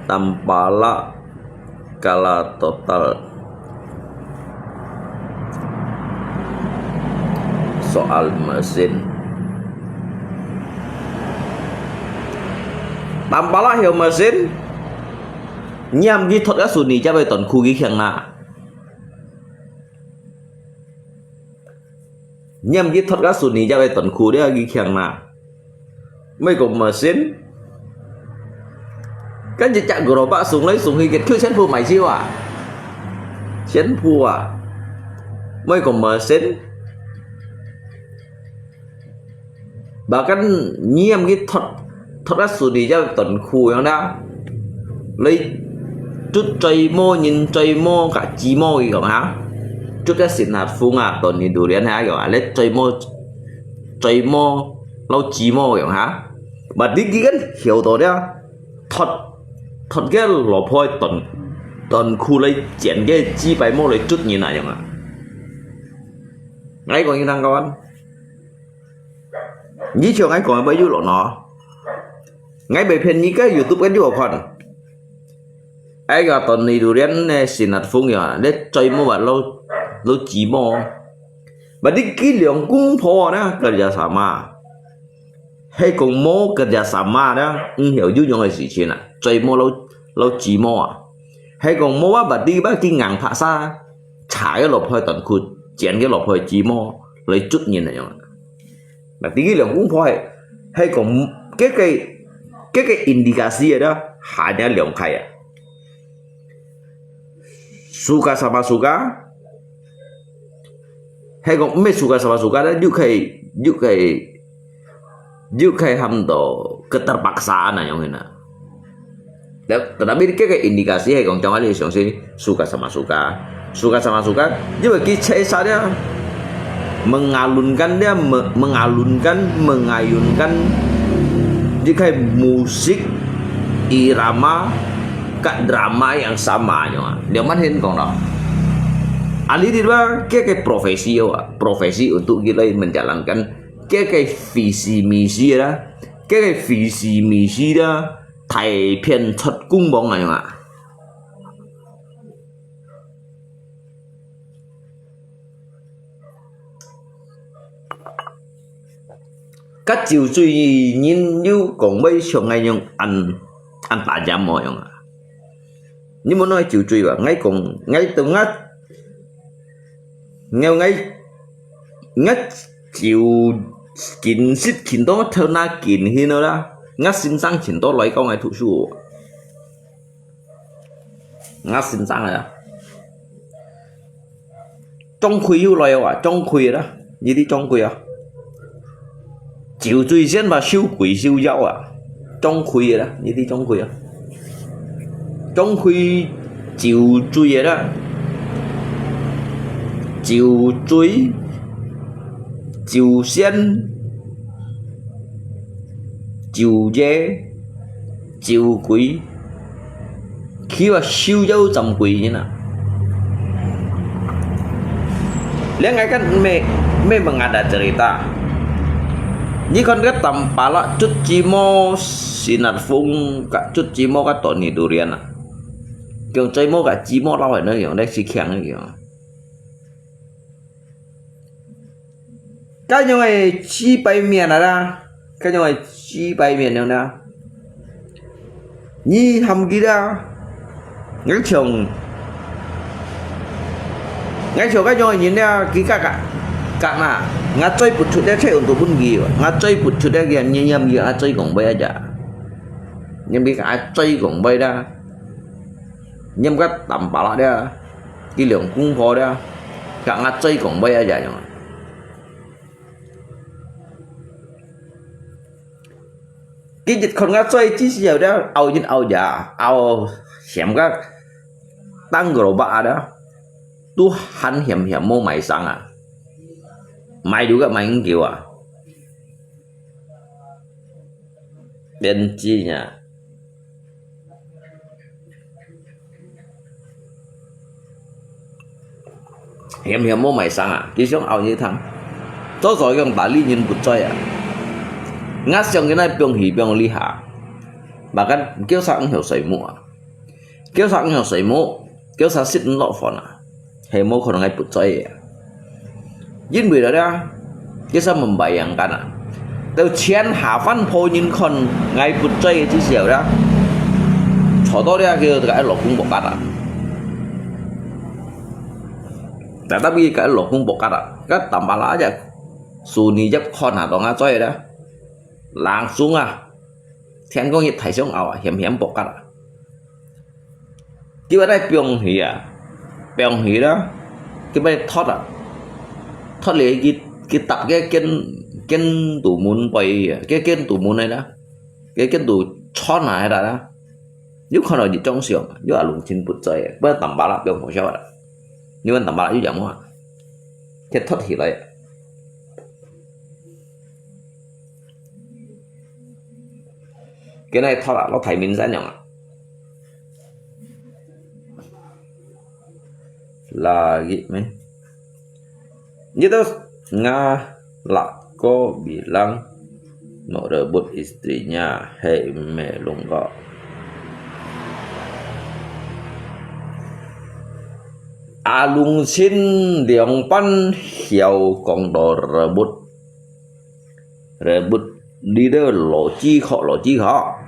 tampala kala total soal mesin. Tampala hiu mesin, ngiam ki thot ka suni jap e ton khu ki khiang na. Ngiam ki thot ka suni jap e ton khu dia ki khiang na. Mei kong mesin. Kan jejak gerobak sung lai sung hi ket khu sian phu mai jiu a. Sian phu a. Mei kong mesin. Bahkan ngiam ki thot, thot ka suni jap ton khu yang da. Lai cut choi mo, nyin choi mo, ka chi mo ki kong ha. Cut ka sin hat fung a, ton ni du lian ha kong ha. Lai choi mo, choi mo, lau chi mo kong ha. Ba di ki kan hiu to dia. Thot, thot ke lo phoi ton, ton khu lai jian ke chi pai mo lai cut nyin a yang a. Ngai kong yin nang kawan. Ni chiu ngai kong bai yu lo no. Ngai bai phian ni ke YouTube kan yu kon. Ai ka ton ni du lian ne sin hat fung ya, le choi mo ba lo, lo chi mo. Ba di ki liang kung pho na, kerja sama. Hai kong mo kerja sama na, ing hiu yu yong ai si chin a. Choi mo lo, lo chi mo a. Hai kong mo ba ba di ba ki ngang pha sa. Cha ke lo phoi ton khu, jian ke lo phoi chi mo, lai cut nyin a yang. Nah, tinggi liang kung phoi, hai kong, ke ke, ke ke indikasi ada, hanya liang kai a. Suka sama suka, hai kong, mei suka sama suka ada, yu kai, yu kai, yu kai ham to keterpaksaan a yang ina. Tetapi ke ke indikasi hai kong cuma li siang si suka sama suka. Suka sama suka, yu kai ki cai sa dia. Mengalunkan dia, me, mengalunkan, mengayunkan. Yu kai musik, irama, ka drama yang sama nyo. Liang man hin kong lo. Ali di ba, ke ke profesi yo, profesi untuk kita menjalankan. Ke ke visi misi ada. Ke ke visi misi ada. 大片出光芒啊樣啊。該酒醉人又講會像𠊎樣恁，恁打針無樣啊？你無愛酒醉吧？𠊎講，𠊎等下，𠊎，𠊎，𠊎酒緊食緊到頭那緊去了啦，𠊎先生緊到來講𠊎讀書。𠊎先生啊，張輝又來啊，張輝啦，你知張輝啊？酒醉仙吧，修鬼修妖啊，張輝啦，你知張輝啊？ 張輝酒醉个啦，酒醉、酒仙、酒爺、酒鬼，佢話修妖斬鬼人啊。 Liang ngai kan mei, mei mengada cerita. 你看該Tampalak，竹枝毛，Sinat Fung，該竹枝毛，該Tony Durian啊，用嘴毛，該枝毛撈來，恁樣來食強个樣。該樣个幾百面啊啦，該樣个幾百面了啦。 你喊佢啦，𠊎像，𠊎像該種人啦，佢甲甲甲嘛，𠊎嘴不出咧，切用都分佢，𠊎嘴不出咧，佢念念佢，𠊎嘴講話啊，念佢，𠊎嘴講話啦，念个Tampalak啦，佢兩公婆啦，甲𠊎嘴講話啊，樣。 佢一看𠊎嘴，只是有了拗一拗呀，拗嫌个當个蘿蔔啊了，都還嫌嫌無賣相啊，賣了个賣毋夠啊，變質啊。 嫌嫌無賣相啊，佢想拗你聽。早早用大利人不在啊。𠊎想佢那放棄放離下，bahkan叫啥毋曉睡目啊，叫啥毋曉睡目，叫啥食毋落飯啊，係無可能𠊎不在个啊。因為了啦， 佢想membayangkan啊，到全下番婆人看𠊎不在个之時候啦，坐到了佢个老公屋角啊。Tetapi佢个老公屋角啊，該Tampalak隻Sungi Jap看下到𠊎在啦，langsung啊，天光日大上拗啊，險險屋角啊。 佢話來放去啊，放去啦，佢話來脫啊，脫了佢，佢搭个間，間肚門背啊，个間肚門个啦，个間肚穿啊，迄啦啦，又看到一張相，又阿龍親不在啊，不過Tampalak放好笑啦，你問Tampalak又講麼啊？佢脫起來啊。 今日脫啦，落大明山樣啊。Lagi咩？Itu nga lako bilang mau rebut istrinya, hei me lungko. 阿龍親兩班曉講到rebut。 Rebut leader，老子學，老子學。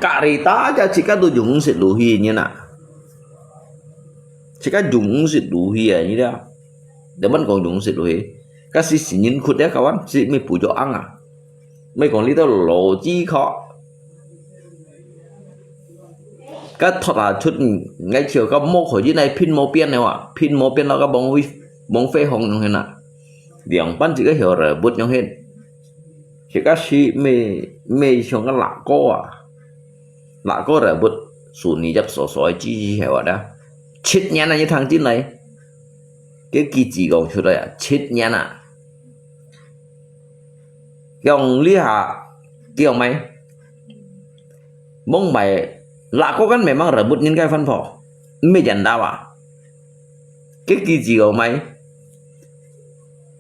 Karita aja自家都用食落去呢啦。自家用食落去啊，你啦。Demen講用食落去，該是新人窟个kawan，是咩不著ang啊。 Mei kong lito lo chi kho. Ka thot a chut ngai chiu ka mo kho yin ai phin mo pian ne wa, phin mo pian lo ka bong wi, bong fe hong yong hen a. Liang pan chi ka hiu re but yong hen. Chi ka si mei, mei siong ka la ko a. La ko re but, su ni yap so so ai chi chi hiu a da. Chit nyan a ni thang chin lai. Ke ki chi kong chut lai a, chit nyan a. Kiòng li hả? Kiòng mày. Mông mày là có gắn mày mang rửa bút nhìn cái phân phò. Mày dần đau à? Cái kỳ gì của mày?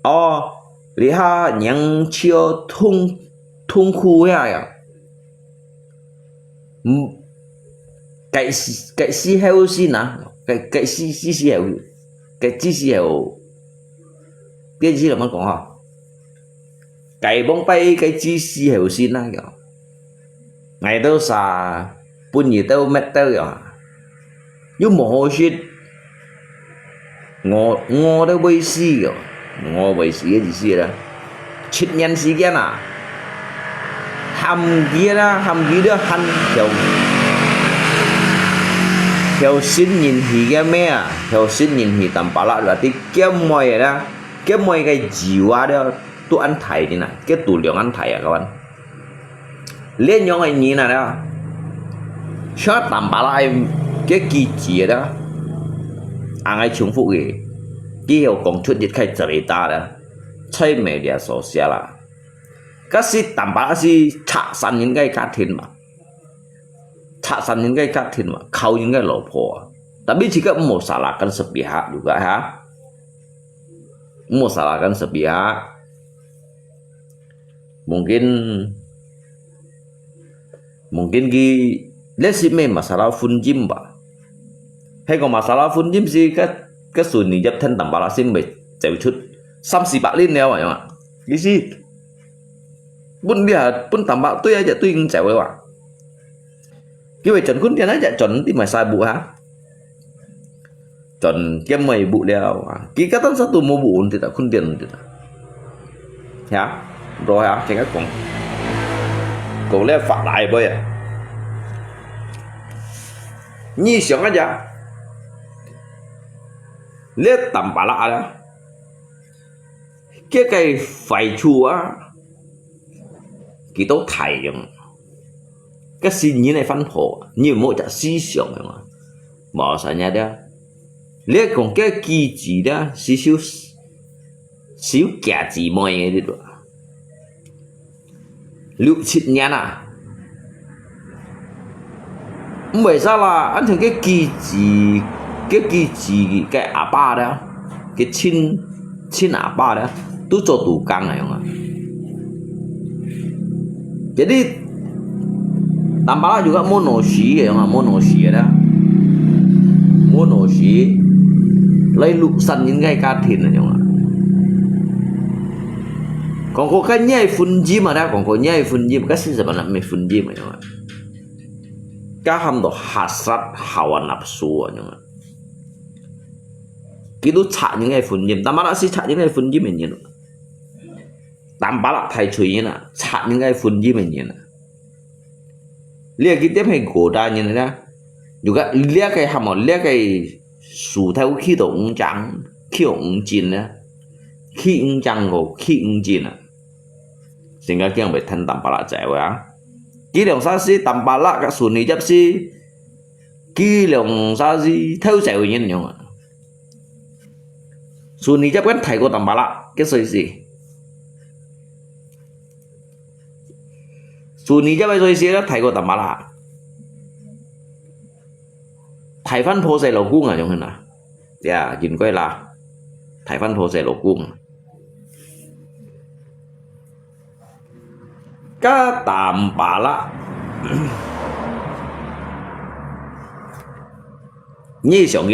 Ồ, li ha những chiêu thung, thung khu hả ya? Cái, cái xí heo xin à? Cái, cái xí, xí, xí heo. Cái xí, xí heo. Biết gì là mày còn hả? Cái bóng bay cái chi si heo xin á kìa. Ngày tao xa, bún gì tao mệt tao kìa. Yú mò hó shit. Ngò, ngò tao bơi si kìa. Ngò bơi si cái gì si đó. Chit nhan si kia nà. Hàm kia đó, hàm kia đó hẳn theo. Theo xin nhìn hì kia mẹ à. Theo xin nhìn hì tầm bả lạ là tí kia mòi đó. Kia mòi cái gì đó. Tụ ăn thải đi nè, cái tụ lượng ăn thải à các bạn. Liên nhóm anh nhìn nè đó. Shot tạm bả lại cái kỳ trí đó. Anh ấy chung phục gì. Cái hiểu công chuyện dịch khai trở đi ta đó. Chơi media social à. Cái gì tạm bả là gì chả sẵn những cái cá thiên mà. Chả sẵn những cái cá thiên mà. Khâu những cái lỗ phổ à. Tapi jika mau salahkan sepihak juga ha. Masalah kan sepi ha. Mungkin, mungkin佢，這係咩masalah婚姻吧？係講masalah婚姻係該，該Suni Yap天當巴拉先會走出三四百年了啊，意思。分你啊，分當巴拉對啊，一對已經走了啊。佢會轉坤田啊，一轉你買晒布哈。 轉兼尾布了啊，佢个單身都無布穩定啊，坤定穩定啊。呀，bro呀，聽佢講，講了發大杯啊。你想一下，你當巴拉啊， 佢个壞處啊，佢都大用。該係人个煩惱，你毋好只思想用啊。無啥物个，你講个機制咧，係有，係有假姊妹个，你知道。 六七年啊。毋會使啦，恁樣个機制，个機制，个阿爸咧，个親，親阿爸咧，都做杜工个樣啊。Jadi，當巴拉有个無腦死个樣啊，無腦死个咧，無腦死，來六三年个家庭个樣啊。 講過該你个婚姻啊，講過你个婚姻，該係麼个人个婚姻啊？該喊做hasrat hawa nafsu啊，佢都拆人个婚姻，當巴拉係拆人个婚姻个人，當巴拉大罪人啊，拆人个婚姻个人啊。 這个點係古代人呢，如果這个喊麼，這个樹頭起到五丈，起到五斤呢，起五丈个，起五斤啊，成个驚會吞當巴拉走啊。佢兩儕係當巴拉个Suni Yap係，佢兩儕係偷走个人樣啊。Suni Yap个大過當巴拉，个所以係。 Suni Yap个所以係大過當巴拉。大番婆婿老公啊，樣形啊。呀，應該啦。大番婆婿老公。該當巴拉。你想个，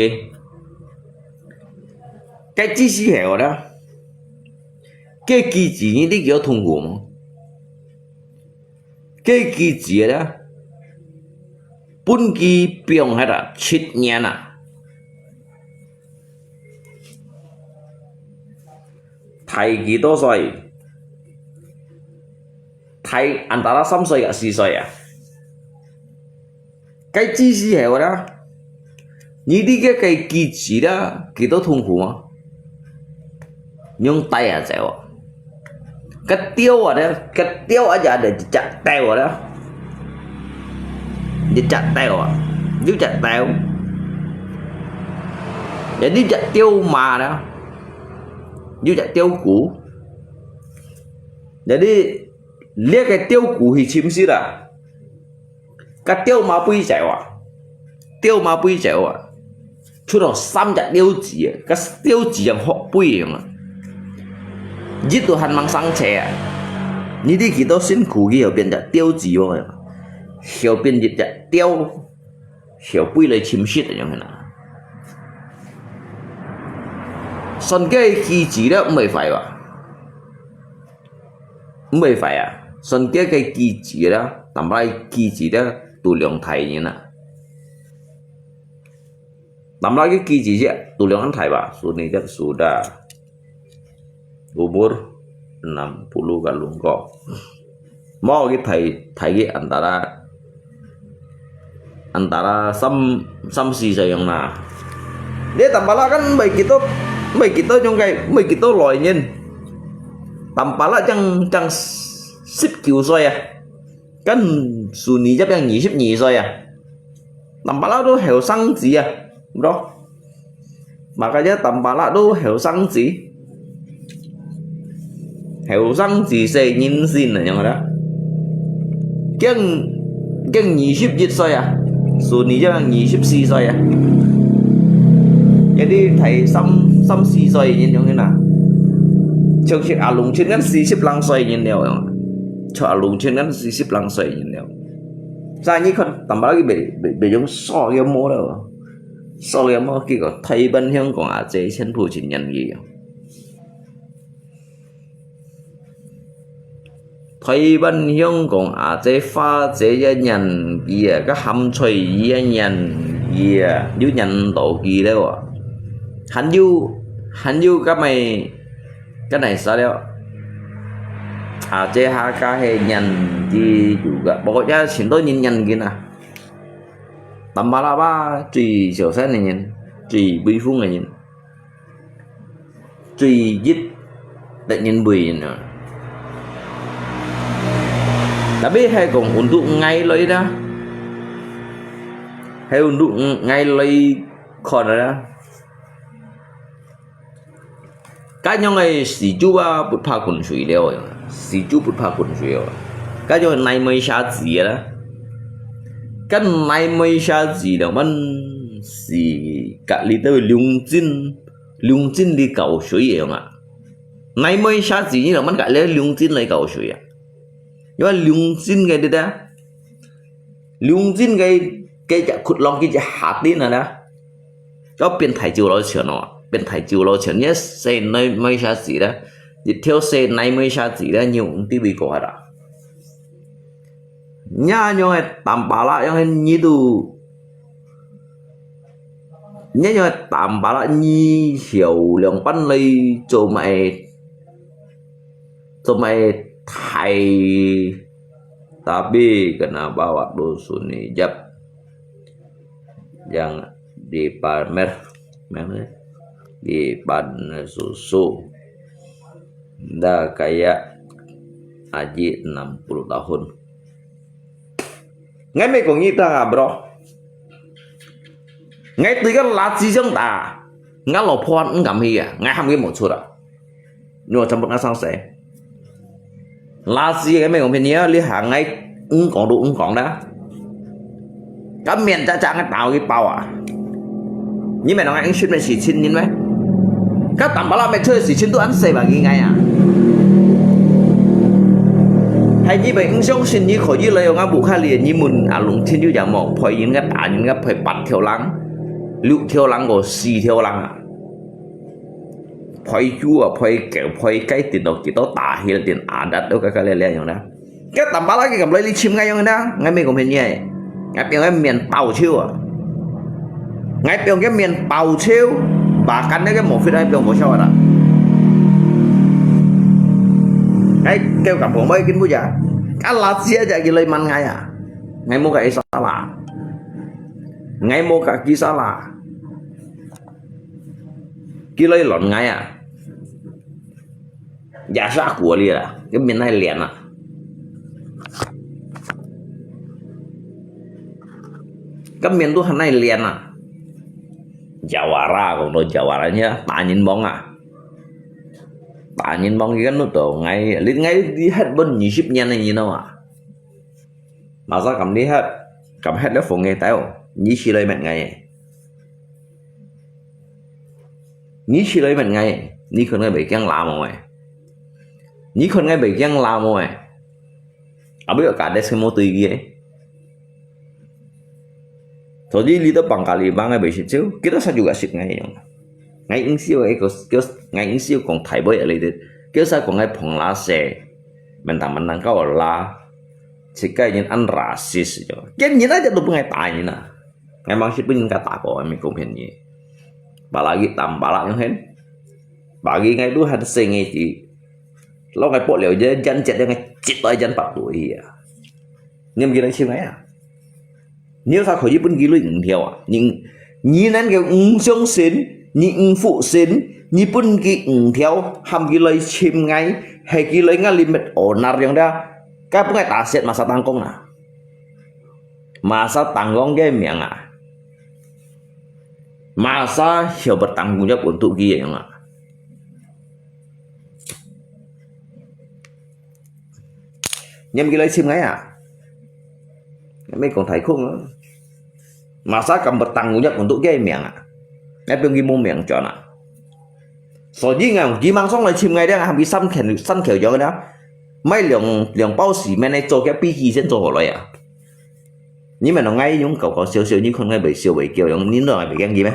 該知識係我个。 个機制你知幾痛苦無？个機制咧，分佢放忒啊，七年啊。大幾多歲？大恁大啦，三歲啊，四歲啊。 該知識係話啦，你知个个機制啦，幾多痛苦嗎？用帶啊走啊。該鳥啊咧，該鳥啊也得一隻鳥啊咧，一隻鳥啊，一隻鳥。也一隻鳥嫲啦，一隻鳥牯。也你，你个鳥牯去尋食啦。 該鳥嫲飛走啊，鳥嫲飛走啊，出到三隻鳥子啊，該鳥子像學飛樣啊，一都還吂生趣啊。你知幾多辛苦，佢後變隻鳥子無？後變一隻鳥，後飛來尋食樣啊。算个機制了，毋會壞吧？ 毋會壞啊，算个个機制啦，但係機制啦，都量大人啊。但係个機制啫，都量恁大吧，Suni Yap sudah umur enam puluh ka lungko. Mau kita thai, thai antara antara三，三四歲樣啦。你當巴拉kan毋係幾多，毋係幾多種个，毋係幾多來年。當巴拉正，正十九歲啊，kan Suni Yap正二十二歲啊。當巴拉都後生子啊，bro。 Makanya當巴拉都後生子，後生子細人先啊，樣啦。正，正二十一歲啊，Suni正二十四歲啊。Jadi大三，三四歲人樣啦。像，像阿龍親恁四十零歲人了，像阿龍親恁四十零歲人了。再你看，淡薄仔佢袂，袂，袂用掃个毛了，掃个毛，結果台灣、香港阿姊全部盡認佢啊。 台灣、香港阿姊、花姐也認佢啊，該鹹菜魚也認佢啊，又認到佢了啊。還有，還有該麼个，該哪儕了？阿姊客家係認佢有个，不過也盡多人認佢啊。淡薄仔吧，最小聲个人，最威風个人。 最一得人畏人啊。Tapi係講untuk𠊎來啦，係untuk𠊎來看啦。該樣个死豬啊，不怕滾水了，死豬不怕滾水哦。該樣个泥尾蛇子啦，該泥尾蛇子了，阮是隔離到龍井 龍井來搞水个樣啊。泥尾蛇子呢，阮隔離龍井來搞水啊。因為龍井个對不對？龍井个，个隻窟窿，佢隻下底啊啦，要變大洲老泉哦，變大洲老泉，你細泥尾蛇子啦，一條細泥尾蛇子啦，你用地位過下啦。 若樣个淡薄仔，樣个你都，若樣个淡薄仔，你曉兩班來做麼个，做麼个大，tapi kenapa waktu Sunni Jab yang dipamer, mana? Dipamer susu. Nda kayak Aji enam puluh tahun. Ngai mei kong ita nga bro. Ngai tui ka laci jang ta. Nga lo phuan ng kam hi ya. Ngai ham ke mo chura. Nyo champut nga sang se. Laci ngai mei kong pin ya li ha ngai ng kong du ng kong da. Ka miên chak chak ngai tau ki pau a. Nyi miên ngai ing shit me shi chin nyin me. Ka tam bala me choi shi chin tu an se ba ki ngai a. Hai nyi be ing shong shin nyi kho yi le yong a bu kha li nyi mun a lung chin yu yang mo phoi yin ka ta yin ka phoi pat thiu lang. Liu thiu lang ko si thiu lang a. Phoi yu a phoi keu phoi kai tin do ki to ta hil tin a dat do ka ka le le yong na. Ka tam bala ki kam loi li chim ngai yong na, ngai mei kong phen ye. Ngai piang ngai miên pau chiu a. Ngai piang ke miên pau chiu, ba kan ne ke mo fit ngai piang ko chau a. Ngai kêu kam phong bai kin bu ja. Ka la chia ja ki loi man ngai a. Ngai mo ka isa la. Ngai mo ka ki sa la. Ki loi lon ngai a. Ya sa kua li la, ke miên nai lian a. Ke miên tu han nai lian a. Jawara, kong to jawara nya, ta nyin bong a. Ta nyin bong ki kan nu to, ngai, lit ngai di hat bon nyi sip nyan nai nyi no a. Masa kam di hat, kam hat le phong ngai tai o, nyi si loi met ngai. Nyi si loi met ngai, nyi khon ngai bai kiang la mo e. Nyi khon ngai bai kiang la mo e. Abi ka des ke mo tui ki e. Todi li to pang ka li bang ngai bai sit chiu, kita sa juga sit ngai yong. Ngai ing siu e ko, ko, ngai ing siu kong thai boi e le de. Ko sa kong ngai phong la se. Mentang mentang ka la. Chikai nyin an rasis jo. Ken nyin aja tu pengai tai nyin a. Ngai mang sit pun nyin ka ta ko, mi kong phen nyi. Apalagi tam bala yong hen. Bagi ngai tu han se ngai ti. Lo ngai po liao je jan jet ngai chit ai jan pat tu hi a. Niam ki nai chim ngai a. Niu sa kho yi pun ki lui ng thiau a. Ning, nyi nan ke ng siong sin, nyi ng fu sin, nyi pun ki ng thiau, ham ki lui chim ngai, he ki lui ngai limit o nar yong da. Ka pun ngai ta siat masa tang kong na. Masa tang kong ke miang a. Masa hiau bertanggung jawab untuk ki yong a. Niam ki loi chim ngai a. Ngai mei kong thai khung a. Masa kam bertanggung jawab untuk ki miang a. Ngai piong ki mo miang chon a. 所以𠊎講佢吂上來尋𠊎了，喊佢三口，三口樣个了，買兩，兩包cement个做个飛機先做好來啊。你們同𠊎用搞搞笑笑，你看𠊎會笑會叫，用你都還袂驚佢咩？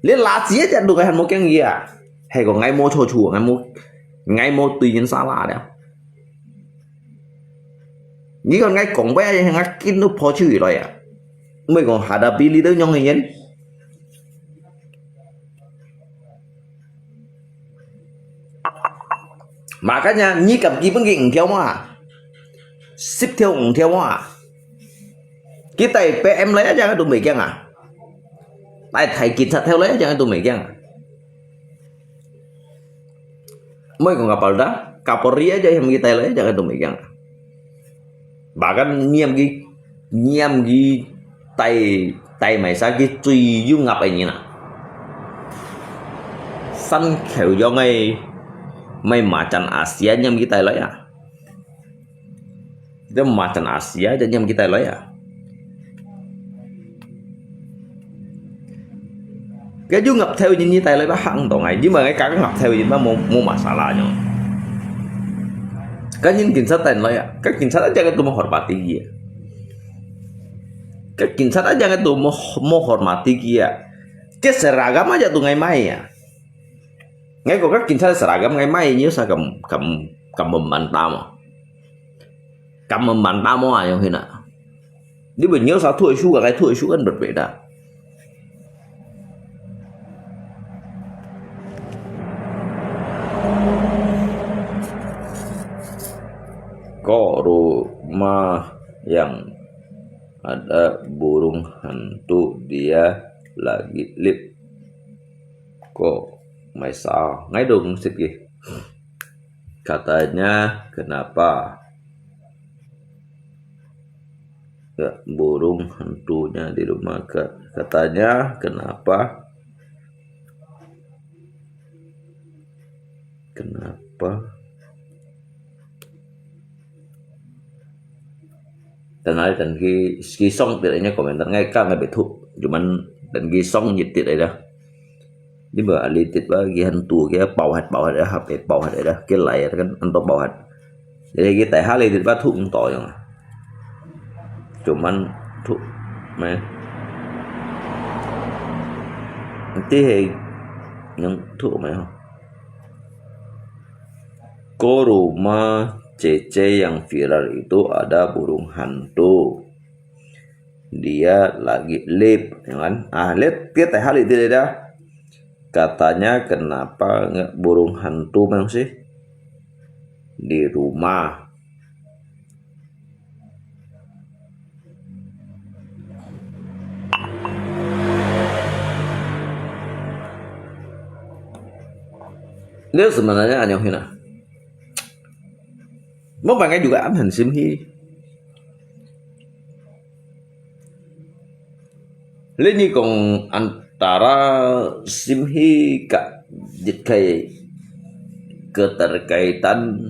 連垃圾一隻都還無驚佢啊！係講𠊎無錯處，𠊎無，𠊎無對人salah了。你看𠊎講話，𠊎緊都跑出去來啊！毋係講hadapi你都樣个人。 Makanya，你敢基本佢五條毛啊？十條五條毛啊？佢帶PM來一隻都袂驚啊？帶大警察頭來一隻都袂驚啊？毋係講Kapolda，Kapolri一隻，喊佢帶來一隻都袂驚啊？ Bahkan念佢，念佢帶，帶埋晒佢最有壓个人啊！三口樣个，買macan Asia念佢帶來啊！這macan Asia就念佢帶來啊！ 該有額頭人你帶來把行動啊，因為該個額頭人嘛無，無masalah nyo。該人警察帶來啊，該警察aja該都無hormati佢啊。該警察aja該都無，無hormati佢啊。該seragam aja都ngai mai啊。Ngai kok該警察seragam ngai mai，你有啥敢，敢，敢問問他嘛？敢問問他嘛啊，用去哪？ 你問有啥退休啊，該退休kan berbeda。Kok rumah yang ada burung hantu dia lagi lip. Kok mai sao? Ngai dong sit ki. Katanya kenapa? Ya, burung hantunya di rumah, Kak. Katanya, kenapa? Kenapa? Tan ai tan ki, ki song ti ai nya komentar ngai ka ngai betu. Cuman tan ki song nyit ti ai dah. Ni ba ali tit ba ki hantu ki pau hat pau hat ha pe pau hat dah. Ki lai kan anto pau hat. Jadi ki tai ha li tit ba thu ung to yong. Cuman thu me. Ti he yang thu me ho. Ko rumah Cece yang viral itu ada burung hantu. Dia lagi lip, ya kan? Ah, lihat, lihat teh hal itu dah. Katanya kenapa nggak burung hantu memang sih di rumah? Lihat sebenarnya aneh hina. Mukbang juga an han sim hi. Lê nyi kong antara sim hi ka jit kai keterkaitan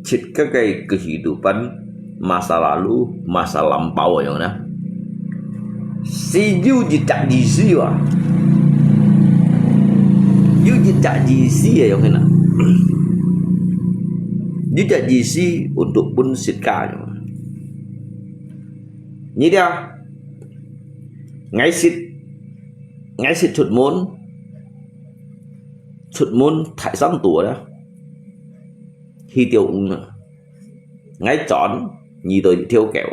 jit ka kai kehidupan masa lalu, masa lampau yang na. Si yu jit cak ji si wa. Yu jit cak ji si ya yang na. Yu cak ji si untuk pun sit ka yang. Nyi dia. Ngai sit, ngai sit chut mun, chut mun thai san tua da. Hi tiêu ung na. Ngai chọn, nyi tôi theo kiểu.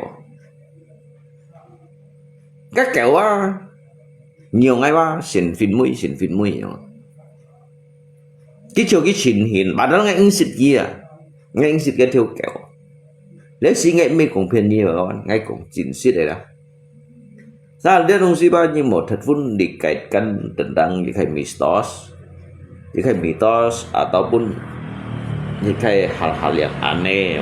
Cái kiểu á, nhiều ngai ba, xin phim mui, xin phim mui. Cái chiều cái xin hin, bà đó ngai ung sit kia. Ngai ung sit cái theo kiểu. Lê si ngai mi kong phiên nyi ba, ngai kong chin sit đây đó. Sa lihat nung si ba nyi một thật phun dikaitkan tentang nyi khai mistos, nyi khai mitos ataupun nyi khai hal-hal yang aneh.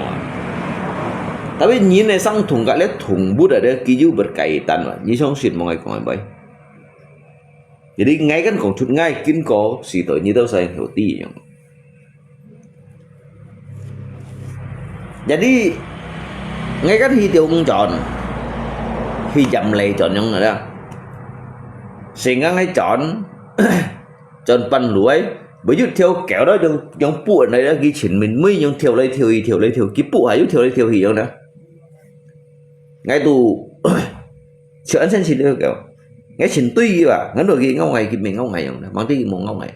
Tapi nyi ne sang thung ka lihat thung bu ada kiyu berkaitan wa. Nyi song sin mo ngai kong bai. Jadi ngai kan kong chut ngai kin ko si to nyi tau sa yang hoti yang. Jadi, ngai kan hi tiêu ung chọn, hi jam lê chọn yang ada. Sehingga ngai chọn, 轉半路欸，會有條狗咯，用，用牯來咯，佢前面尾用跳來跳去，跳來跳去，佢牯還有跳來跳去樣呢。𠊎都就恁生氣了，𠊎先對佢啊，𠊎都佢咬𠊎，佢毋咬𠊎樣呢，橫直佢無咬𠊎。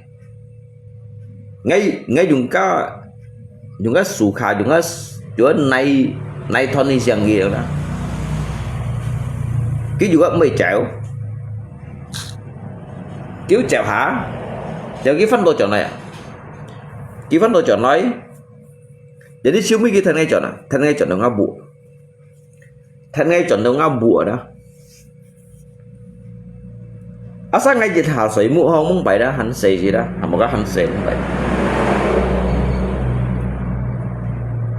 𠊎，𠊎用个，用个手卡，用个，用个耐，耐斷个聲佢樣呢。佢就个毋會走，佢走下，就佢翻倒轉來啊，佢翻倒轉來，jadi收尾佢跈𠊎轉啊，跈𠊎轉到吾屋。 跈𠊎轉到吾屋啦。Asal𠊎一下睡目吼，目白啦，還細隻啦，還無个還細目白。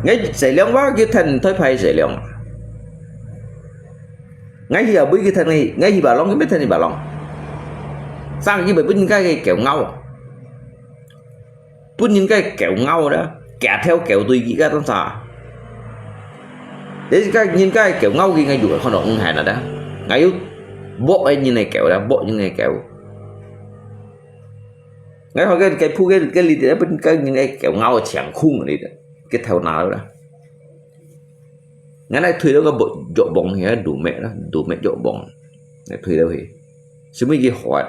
𠊎洗涼哇，佢跈台排洗涼。𠊎去啊，尾佢跈𠊎，𠊎去白浪，佢乜跈去白浪。生佢會分人家个狗咬啊。 分人家狗咬啦，幾條狗對佢个當啥？你个人家狗咬佢，𠊎就看到毋係啦，𠊎有摸个人个狗啦，摸人个狗。𠊎看个，个鋪个，个裡底，分个人个狗咬个淨空个裡底，个頭那啦。 𠊎來推到个木，藥房去，路尾啦，路尾藥房，來推到去，什麼去喝啊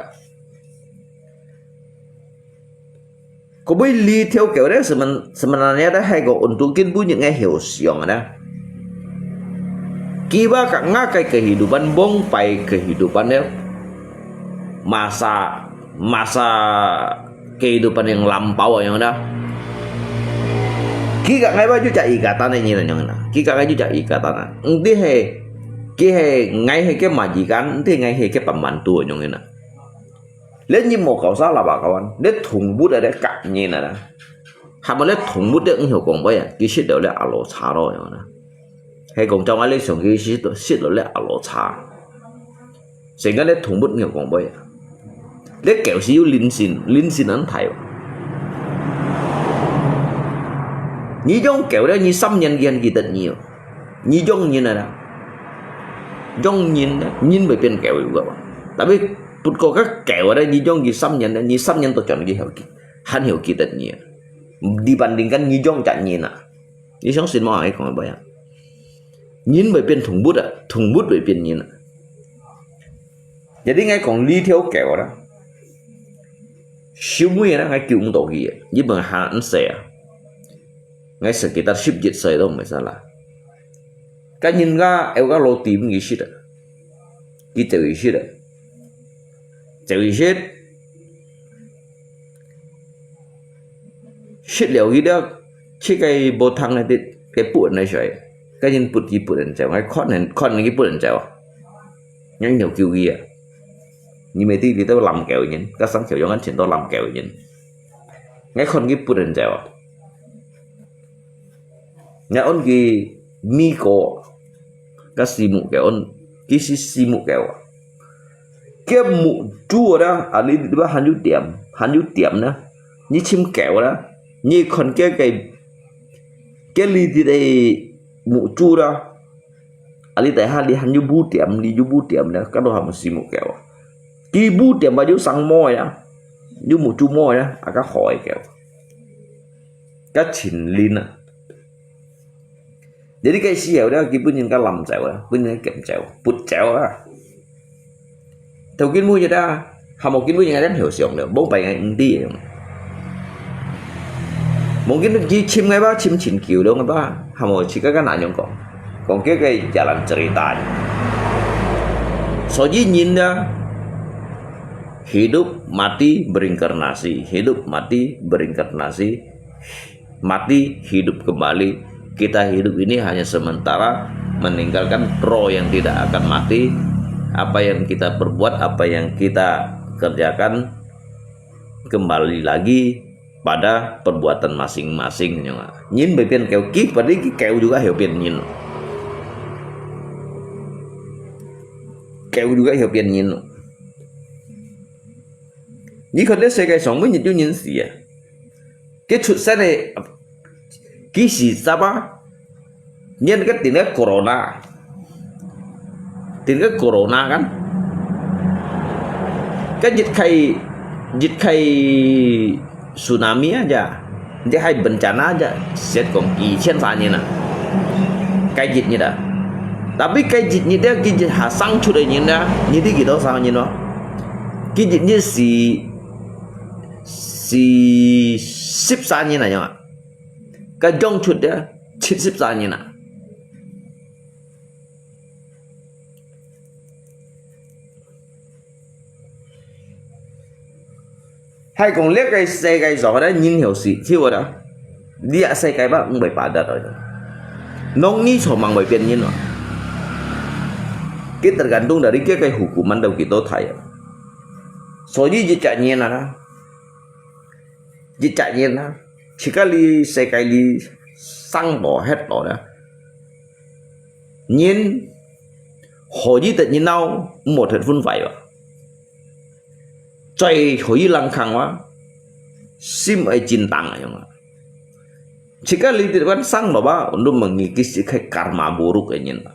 ？Kau boleh lihat kau dah semen-, sebenarnya dah hai ko untuk kin bunyi ngai hiu siang dah. Kiba ka ngah kai kehidupan bong pai kehidupan dia. Masa masa kehidupan yang lampau yang dah. Kika ngai ba juga ikatan yang ina yang ina. Kika ngai juga ikatan. Enti he, ki he ngai he ke majikan, enti ngai he ke pembantu yang ina. Len ni mo kau salah ba kawan. Len thung but ada kak ni ina dah. Hama len thung but dia ngau kong ba ya. Ki sit dah le alo charo yang ina. He kong chao ngai le song ki sit dah le alo cha. 成个咧動物有講話啊。你狗係有靈性，靈性恁大哦。你養狗咧，你三年佢還記得你哦。你養人啊啦，養人咧，人會變狗有个嘛。Tapi不過个狗咧，你養佢三年咧，你三年都轉佢後記，還有記得你啊。Dibandingkan你養隻人啊。 你相信無？𠊎講个無啊？人會變動物啊，動物會變人啊。Jadi𠊎講這條狗啦，收尾啦，𠊎救毋到佢啊，因為還細啊。𠊎sekitar十一歲都毋會使啦。該人家有个老弟毋佢識啊，佢就佢識啊，就佢識。 食了佢了，去該無通个，該，該分人來食，該人分佢分人走，𠊎看人，看人佢分人走啊。人有救佢啊。你咪知你都濫狗人，該生狗樣个全都濫狗人。𠊎看佢分人走啊。 Nya on ki mi ko, ka si mu ke on, ki si si mu ke wa. Ke mu chu da, ali di ba han yu tiam, han yu tiam na. Ni chim ke wa da, ni kon ke ke, ke li di de mu chu da. Ali tai ha li han yu bu tiam, li yu bu tiam na, ka do ha mu si mu ke wa. Ki bu tiam ba yu sang mo ya, yu mu chu mo ya, aka hoi ke wa. Ka chin lin a. Jadi cái時候咧，佢分人家攬走啊，分人家撿走，拔走啊。頭今每日啊，還無今每日人曉想了，無拜个毋知个。Mungkin佢尋个吧，尋尋求了个吧，還無自家个哪樣講，講這个jalan cerita。所以人呢，hidup mati berinkarnasi, hidup mati berinkarnasi, mati, hidup kembali. Kita hidup ini hanya sementara, meninggalkan roh yang tidak akan mati. Apa yang kita perbuat, apa yang kita kerjakan, kembali lagi pada perbuatan masing-masing. Nyin bê piên kèo kik, padahal kèo juga hiu piên nyin. Kèo juga hiu piên nyin. Nyi khon dê sê kai sòng mui nyi tu nyin si a. Cái 出世 này, cái gì sao ba? Nhân cái tiền cái corona. Tiền cái corona kan. Cái dịch khai 一个tsunami aja, 一个bencana aja, set kong幾千三年啊，該一日啊。Tapi該一日咧，佢一下生出个人咧，你知幾多少年咯？佢一日係，係十三年啊，樣啊。該種出咧，七十三年啊。 係講這个世界上个人有時，就話啦，這世界吧，毋會巴得來。農民就吂會變人咯。佢tergantung dari佢个hukuman到幾多大啊。所以一隻人啊，一隻人啊，自家哩世界哩生活歇落啦。人可以得人鬧，毋好得分壞啊。 嘴可以冷空哇，心愛真重啊樣啊。自家哩地方生落啊，untuk mengikis一个karma buruk个人啊。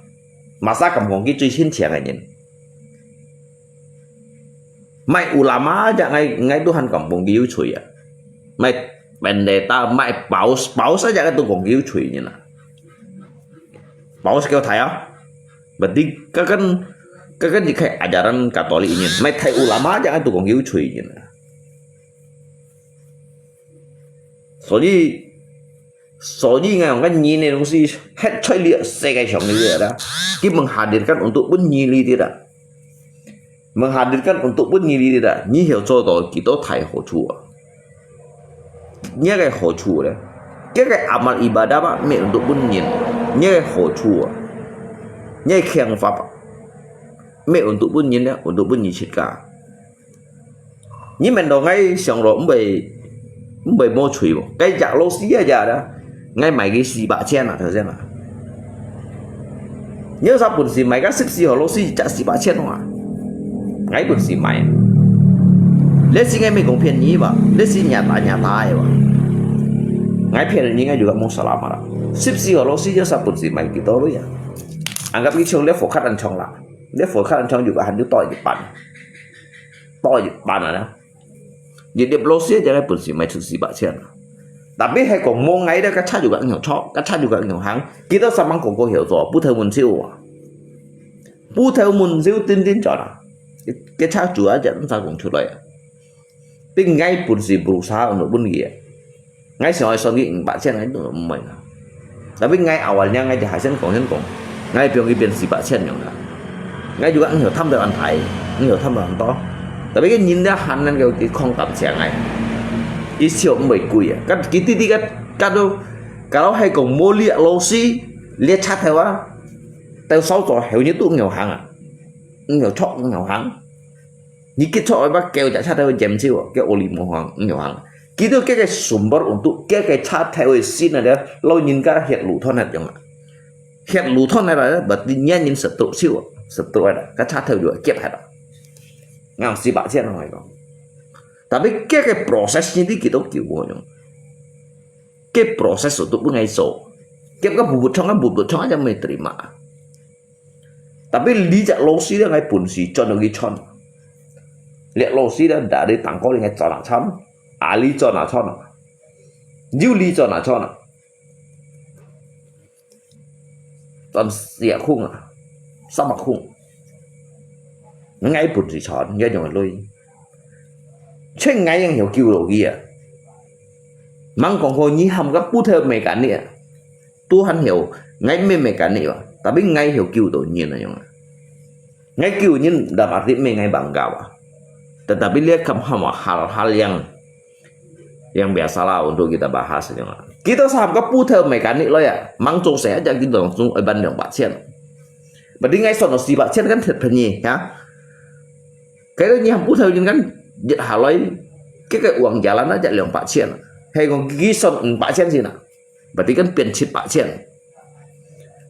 Masa kampung佢最辛苦个人。Mai ulama aja ngai, ngai Tuhan kampung佢有罪啊。Mai pendeta, mai paus, paus aja ngai Tuhan kampung佢有罪人啊。Paus kêu thai啊。Berarti kakan, kakan di kai ajaran Katolik ini. Mai thai ulama aja ngai Tuhan kampung佢有罪人啊。所以，所以𠊎講个人个東西，歇在這世界上个啦，佢menghadirkan untuk分你哩啦。Menghadirkan untuk分你哩啦，你曉做到幾多大好處啊？你个好處咧，這个amal ibadah啊，毋係untuk分人，你个好處啊，你个方法啊，毋係untuk分人咧，untuk分你自家。 你問到𠊎想到毋會，毋會無罪無？該隻螺絲啊隻啦，𠊎賣佢四百千啊，頭先啊。你有啥本事賣个十四號螺絲一隻四百千啊？𠊎本事賣。這係𠊎毋係講騙你吧？這係nyata-nyata个吧？𠊎騙你，𠊎就講無salah嘛啦。十四號螺絲有啥本事賣幾多鐳啊？Anggap佢像這火卡恁長啦，這火卡恁長就講還有多一半，多一半啊啦。 一粒螺絲就係本事賣出四百千。Tapi係講無𠊎咧，該車就該樣坐，該車就該樣行。幾多三萬個個曉做，不頭門燒啊！不頭門燒定定轉啊！該車主啊，就毋使講出來啊！Tapi𠊎本事berusaha untuk分佢啊！ 𠊎想愛算佢五百千，𠊎都毋會啦。Tapi𠊎awalnya𠊎就還先講先講，𠊎放佢變四百千樣啦。𠊎就講，嗯，有貪到恁大，嗯，有貪到恁多。Tapi該人咧，還能夠佢講感謝𠊎，佢笑毋會貴啊。佢，佢弟弟个，佢都，佢都係講無你老師，你拆頭啊，到手做後日都毋曉行啊，毋曉坐，毋曉行。 你結束愛把狗隻車頭會尖手，叫oli無行，毋曉行。佢都叫个sumber untuk，叫个車頭會新啊，老人家歇路段那種啊。歇路段那啦，berarti人stroke手，stroke啊，个車頭就會夾下啦。硬四百千來講。Tapi叫个process你都幾多久無用？叫proses untuk分𠊎做，叫个bubut chong，bubut chong aja mau terima。 Tapi你隻老師咧，𠊎本事轉到去穿。你老師咧，dari tangkol你轉啊穿，啊你轉啊穿啊，又你轉啊穿啊，轉四百空啊，三百空。𠊎本事穿，你用个鐳。請𠊎樣曉救落去啊！吂講好你喊个不頭mechanic啊！ Tuhan曉，𠊎毋係mechanic啊，tapi𠊎曉救到人啊樣啊。𠊎救人，dalam arti毋係𠊎bangga啊。Tetapi你看hal-hal yang，yang biasa lah untuk kita bahas樣啊。Kita saham个不頭mechanic來啊，吂做事啊，kita langsung一般兩百千。Berarti𠊎算到四百千kan便宜啊。Kalau你喊不頭人kan，一下來，這个uang jalan aja兩百千，係講佢算五百千先啊。 Berarti kan變七百千。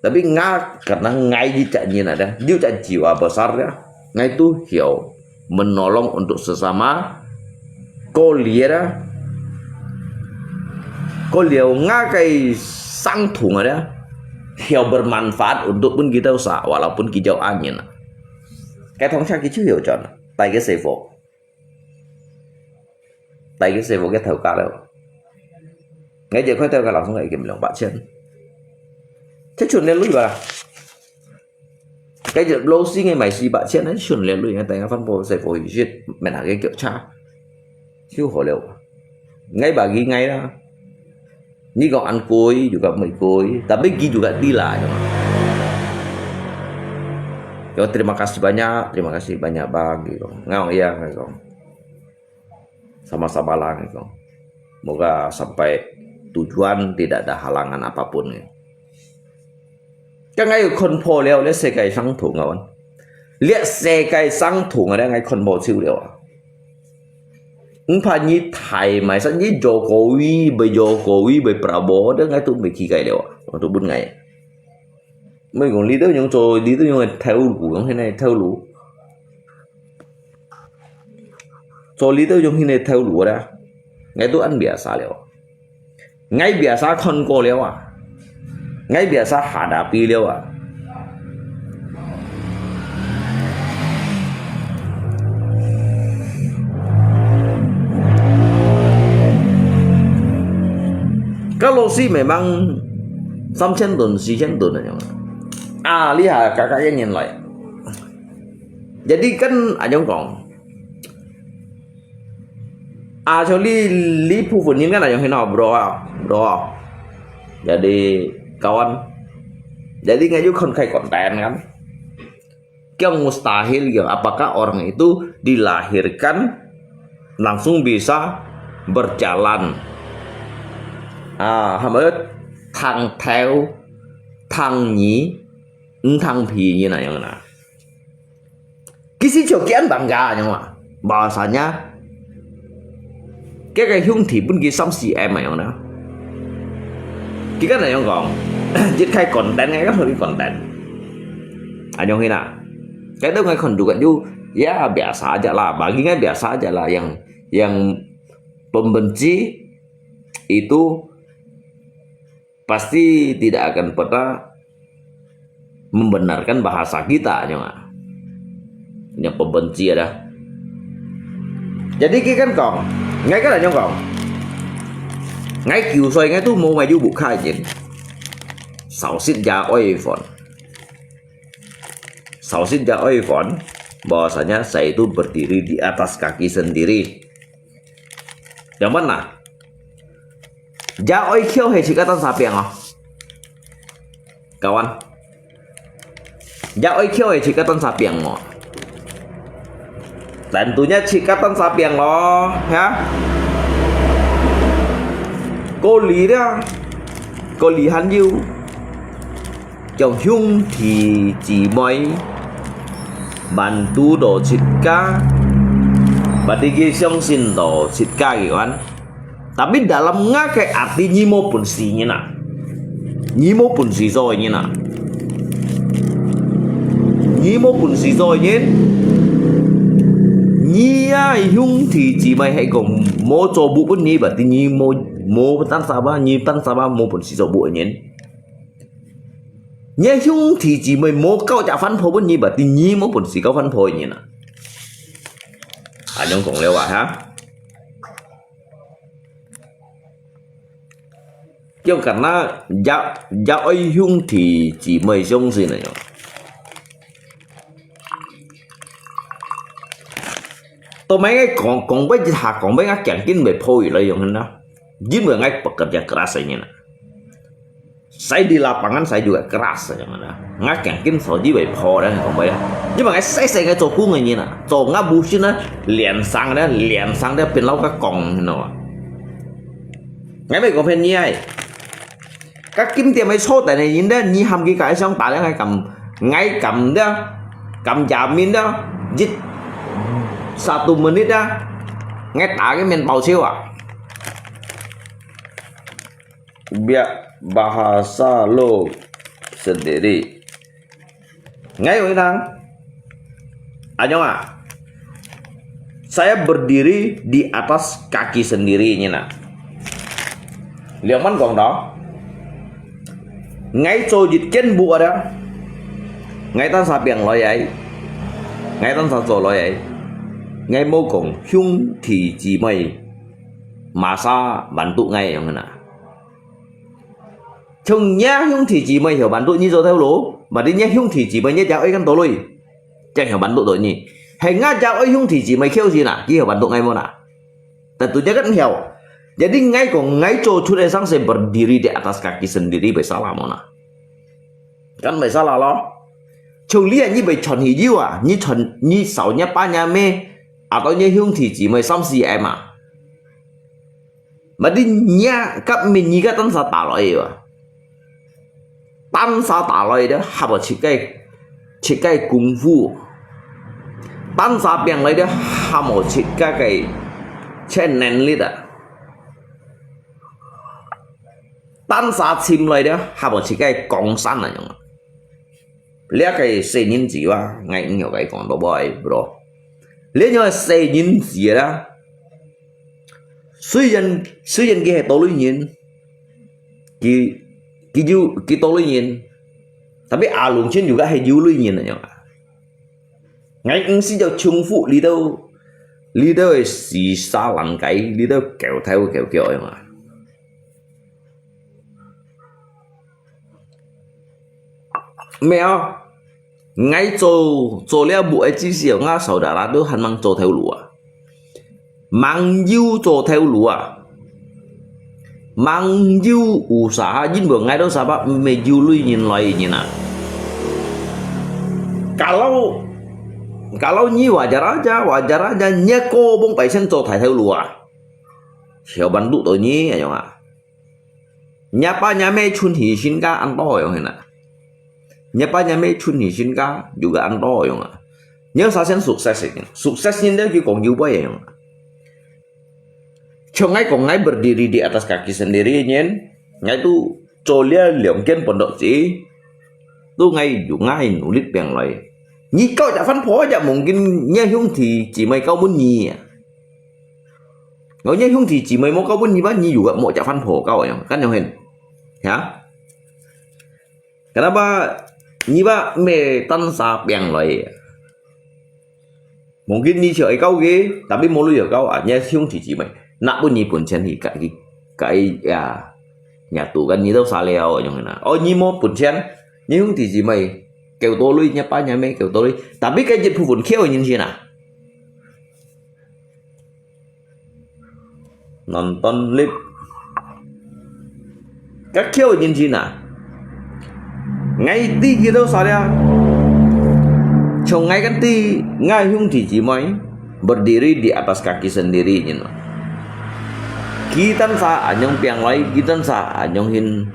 Tapi𠊎，karena𠊎一隻人啊，有隻jiwa besar啊，𠊎都曉menolong untuk sesama，過了啊，過了𠊎个生痛啊，曉bermanfaat untuk分佢兜儕，walaupun佢兜阿人啊。該通常佢就曉轉啊，大个師傅。帶个師傅个頭家了。𠊎一開頭个老師，𠊎一件兩百千，這錢了鐳吧。該隻老師个賣四百千，這錢了鐳，𠊎帶个飯包師傅去食，買那个腳車，就好了。𠊎bagi𠊎啦。你講恁貴，又講毋貴，tapi佢juga tidak，ya。Yo, terima kasih banyak, terima kasih banyak, Bang, gitu. Ngau ya, ngau. Sama-sama lah，ngau. Moga sampai tujuan tidak ada halangan apapun，ngau. 該𠊎有看破了，這世界上頭啊，這世界上頭啊，這𠊎看破手了啊。毋怕你大買山，你Jokowi，買Jokowi，買Prabowo，這𠊎都毋會去該了啊，𠊎都分𠊎。毋係講你都用做，你都用个頭路，用現在頭路。 做你都用現在頭路啦，𠊎都恁biasa了。𠊎biasa看過了啊，𠊎biasa hadapi了啊。Kalau si memang三千ton、四千ton恁樣啊，啊，你下kakak个年來。Jadi kan，恁樣講， Actually，你部分人kan ada yang hina, bro啊，bro啊。Jadi kawan, jadi ngayun kan kay konten kan. Kiang mustahil ya, apakah orang itu dilahirkan langsung bisa berjalan? Ah, hamba thang theo, thang nyi, thang phi nyi na yang na. Ki si cho kian bangga nyong ah. Bahasanya, cái cái hiung thì pun ki sam si em mà nyong na. Ki kan nyong kong, jit khai konten, ngay kan hơi konten. Anyong hina. Cái đó ngay kon juga ju, ya biasa aja lah. Bagi ngay biasa aja lah. Yang yang pembenci itu pasti tidak akan pernah membenarkan bahasa kita, nyong ah. Yang pembenci ada. Jadi ki kan kong, ngay kan nyong kong. Ngay kiu soi ngay tu mau maju buka jin. Sausit ja oi phone. Sausit ja oi phone. Bahwasanya saya itu berdiri di atas kaki sendiri. Yang mana? Ja oi khiau he chikatan sapiang oh. Kawan. Ja oi khiau he chikatan sapiang mo. Tentunya chikatan sapiang lo, ya. Có lý đó. Có lý hẳn you. Trong hiung thì chỉ mới bạn tu đồ chít cá. Bạn đi ghi xong xin đồ chít cá gì quán. Tapi dalam ngake ati nyi mo pun si nyi na. Nyi mo pun si so nyi na. Nyi mo pun si so nyi. Nyi ya hiung thì chỉ mới hay có mo cho bu pun nyi, berarti nyi mo, mo tan sa ba, nyi tan sa ba mo pun si so bu nyi. Nyi hiung thì chỉ mới mo kau chả phán phô pun nyi, berarti nyi mo pun si kau phán phô nyi na. Anh không còn leo à ha? Kiong kana ja ja oi hiung thì chỉ mới sống gì này. Tôi mấy cái còn còn với hà còn với ngã chẳng kinh về phôi lợi dụng đó. Jin với ngay bật cặp ja keras này nè. Saya di lapangan saya juga keras yang mana. Ngã chẳng kinh sau ji về phôi đó không vậy. Nhưng mà ngay sai sai ngay cho cú người nè. Cho ngã bu xin á, liền sang đó, liền sang đó, pin lau cái còng nó. Ngay mấy có phen nhai. Các kim tiệm ấy số tại này nhìn đó, nhi hàm cái cái xong ta đang ngay cầm, ngay cầm đó, cầm giả min đó, jit satu menit đó, ngay ta cái men bao nhiêu à? Biak bahasa lo sendiri. Ngay oi nang. Anyong ah. Saya berdiri di atas kaki sendiri nyi na. Liang man kong đó. Ngay cho jit ken bu ada. Ngay tan sa piang loi ai. Ngay tan sa cho loi ai. Ngay mo kong hiung thì chỉ mày. masa bantu𠊎樣啊。像若兄弟姊妹曉bantu你做頭路，berarti若兄弟姊妹若正愛kan toloi，正曉bantu到你。係𠊎正愛兄弟姊妹噭先啊，佢曉bantu𠊎無啊？Tentunya kan曉。Jadi𠊎講，𠊎做出个生事berdiri di atas kaki sendiri，會salah無啊？Kan會salah咯。像你啊，你會傳去有啊，你傳，你掃若爸若姆，atau若兄弟姊妹三四M啊。Berarti若甲面你个單儕打來个啊。單儕打來个，還無自家，自家功夫。單儕拚來个，還無自家个，自家能力啊。單儕尋來个，還無自家个江山啊，樣啊。這个細人子啊，𠊎毋曉該講到尾，bro。這樣个細人子啦，雖然，雖然佢係toloi人，佢，佢有，佢toloi人，tapi alung chin juga係有類人啊，樣啊。𠊎毋係要重複這兜，這兜个四沙爛雞，這兜狗頭狗腳，樣啊。 無啊，𠊎做，做了屋个至少，𠊎saudara都還吂做頭路啊。吂有做頭路啊。吂有usaha，因為𠊎兜sabab毋係有類人來个人啊。Kalau，kalau你wajar aja，wajar aja，若个幫百姓做大頭路啊。曉bantu到你，樣啊。 若爸若姆存去身家恁多樣形啊。若爸若姆存去身家，又个恁多樣啊。若sasen sukses个，sukses人了佢講有杯樣啊。像𠊎講，𠊎berdiri di atas kaki sendiri个人，𠊎都做了兩間pondok子，都𠊎有𠊎努力拚來。你交隻番婆，也mungkin若兄弟姊妹交分你啊。 若兄弟姊妹無交分你吧，你又無隻番婆交樣，kan樣形？Ya？Kenapa？你吧，毋係單儕拚來个。Mungkin你想愛交佢，tapi無鐳好交啊，若兄弟姊妹，拿分你本錢去，甲佢，甲佢呀，若都跟你兜salah樣形啊。哦，你無本錢，你兄弟姊妹，交到鐳，若爸若姆交到鐳，tapi該一部分噭个人先啊。 Nonton live。該噭个人真啊，𠊎知佢兜salah。像𠊎kan知，𠊎兄弟姊妹berdiri di atas kaki sendiri，你知道。佢單儕恁樣拚來，佢單儕恁樣形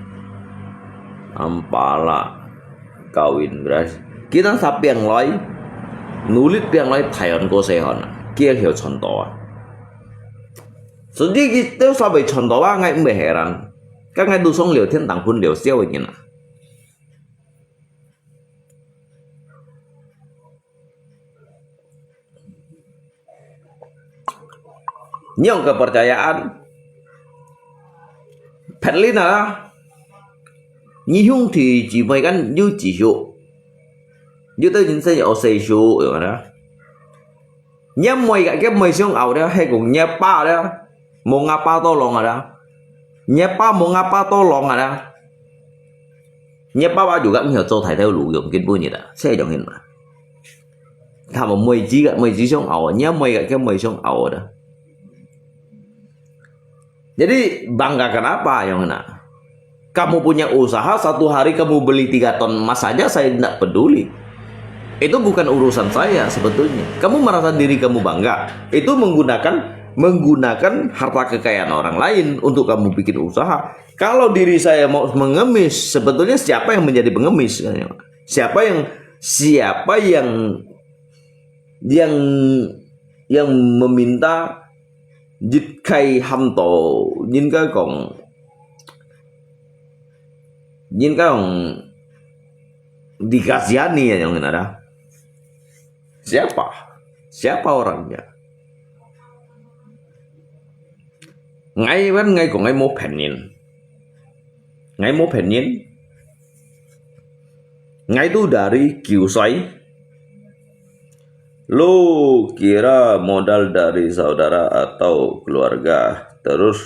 ，ampala。 Kawin beras。佢單儕拚來，努力拚來，大漢過細漢啊，佢曉賺到啊。所以佢兜儕會賺到啊，𠊎毋會heran。該𠊎都上了天堂分了笑个人啊。你用kepercayaan，Petlin啊，你兄弟姊妹間有子叔，有兜人生有細叔，有啊？若妹个，个妹想拗了，係講若爸了，無吾爸多浪啊啦，若爸無吾爸多浪啊啦。 若爸爸juga毋曉做大頭路，用根本日啊，這種人嘛。他們妹子个，妹子想拗啊，若妹个，个妹想拗啊。Jadi, bangga kenapa yang mana? Kamu punya usaha, satu hari kamu beli tiga ton emas saja, saya tidak peduli. Itu bukan urusan saya sebetulnya. Kamu merasa diri kamu bangga, itu menggunakan, menggunakan harta kekayaan orang lain untuk kamu bikin usaha. Kalau diri saya mau mengemis, sebetulnya siapa yang menjadi pengemis? Siapa yang, siapa yang, yang, yang meminta 一个喊到，應該講，應該講，dikasihani啊，yang ada. Siapa? Siapa orangnya? 𠊎，𠊎講，𠊎無騙人。𠊎無騙人。𠊎都dari九歲。Lu kira modal dari saudara atau keluarga Terus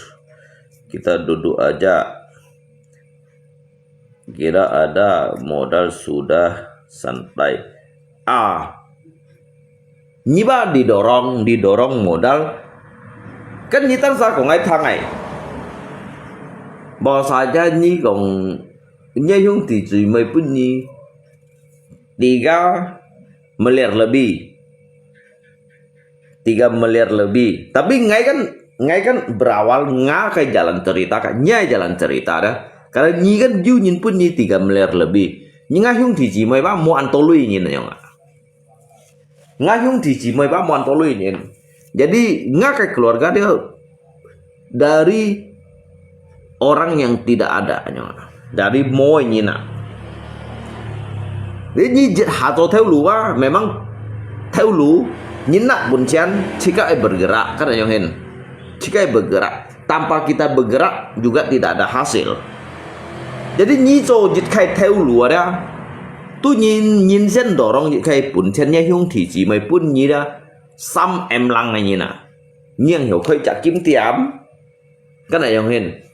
kita duduk aja. Kira ada modal sudah santai. Ah, nyi ba didorong, didorong modal. Kan nyi tan sa kong ai thang ai. Bahwasanya nyi kong, nyi兄弟姊妹 pun nyi tiga miliar lebih. Tiga miliar lebih. Tapi ngai kan, ngai kan berawal nga kai jalan cerita kan, nyi jalan cerita dah. Karena nyi kan yu nyin pun nyi tiga miliar lebih. Nyi nga 兄弟姊妹 ba mo an to lui nyin nyong ah. Nga 兄弟姊妹 ba mo an to lui nyin. Jadi nga kai keluarga dia dari orang yang tidak ada, dari mo nyi na. Jadi nyi jit ha to theo lu ah, memang theo lu nyi na pun cian, cika ai bergerak, kan nyong hin. Cika ai bergerak. Tanpa kita bergerak juga tidak ada hasil. Jadi nyi cho jit kai theo lu ada. Tu nyin, nyin sen dorong jit kai pun cian nyi 兄弟姊妹 pun nyi dah. Sam em lang nyi na. Nyi ang hiu khoi jak kim tiam. Kan nyong hin.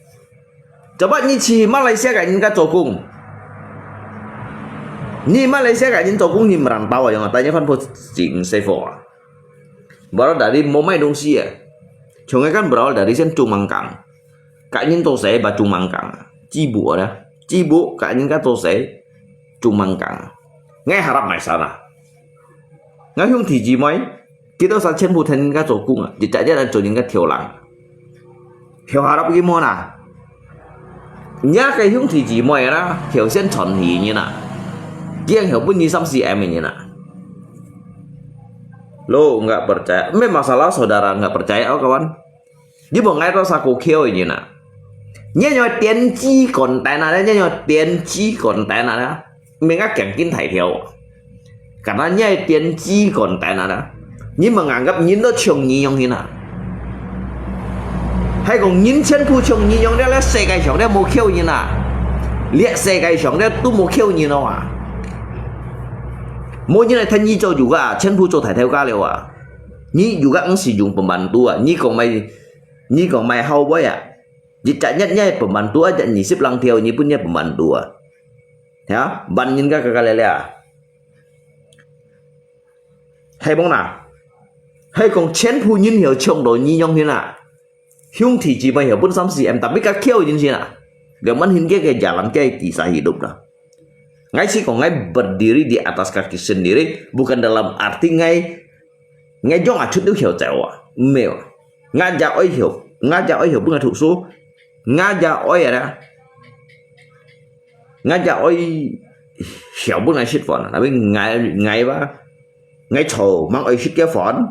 Coba nyi chi Malaysia kai nyin ka 做工. Nyi Malaysia kai nyin 做工 nyi merantau ah, yang tanya fan po sing sefo ah. Baru dari mo mai dong si ah. Chong kan berawal dari sen Chumangkang. Kai nyin to se ba Chumangkang. Chibu ada. Chibu kai nyin ka to se Chumangkang. Ngai harap mai sana. Nga 兄弟姊妹, kita sa 全部 then ka 做工 ah, jit jak jat cho nyin ka theo lang. Theo harap ki mo na. Nya kai 兄弟姊妹 na, theo sen chon hi nyi na. Kiang theo pun nyi sam si em nyi na. Lo, nggak percaya. Memang saudara nggak percaya, oh kawan. Nyi mo ngai to sa ko khiu nyi na. Nyi nyo 電子 konten ah, nyi nyo 電子 konten ah. 明啊，驚緊大條。敢若你係電子content啊，你問人个人都像你樣形啊？係講人全部像你樣了，這世界上了無夠人啊？這世界上了都無夠人咯啊！無人來聽你做yoga，全部做大頭家了啊！你yoga毋係用pembantu啊？你講買，你講買後背啊？一隻月你pembantu啊，一二十零條，你分你pembantu啊？ Ya，萬人个个个了了。係無啦？係講全部人曉唱到你樣形啊？兄弟姊妹曉分三四M，tapi較巧人先啊。兩萬人个个jalan个其實hidup啦。𠊎係講𠊎berdiri di atas kaki sendiri，bukan dalam arti𠊎 𠊎樣啊出到曉走啊，毋係啊。𠊎也愛曉，𠊎也愛曉分𠊎讀書，𠊎也愛啊，𠊎也愛曉分𠊎食飯啊。Tapi𠊎，𠊎話，𠊎就吂愛食个飯，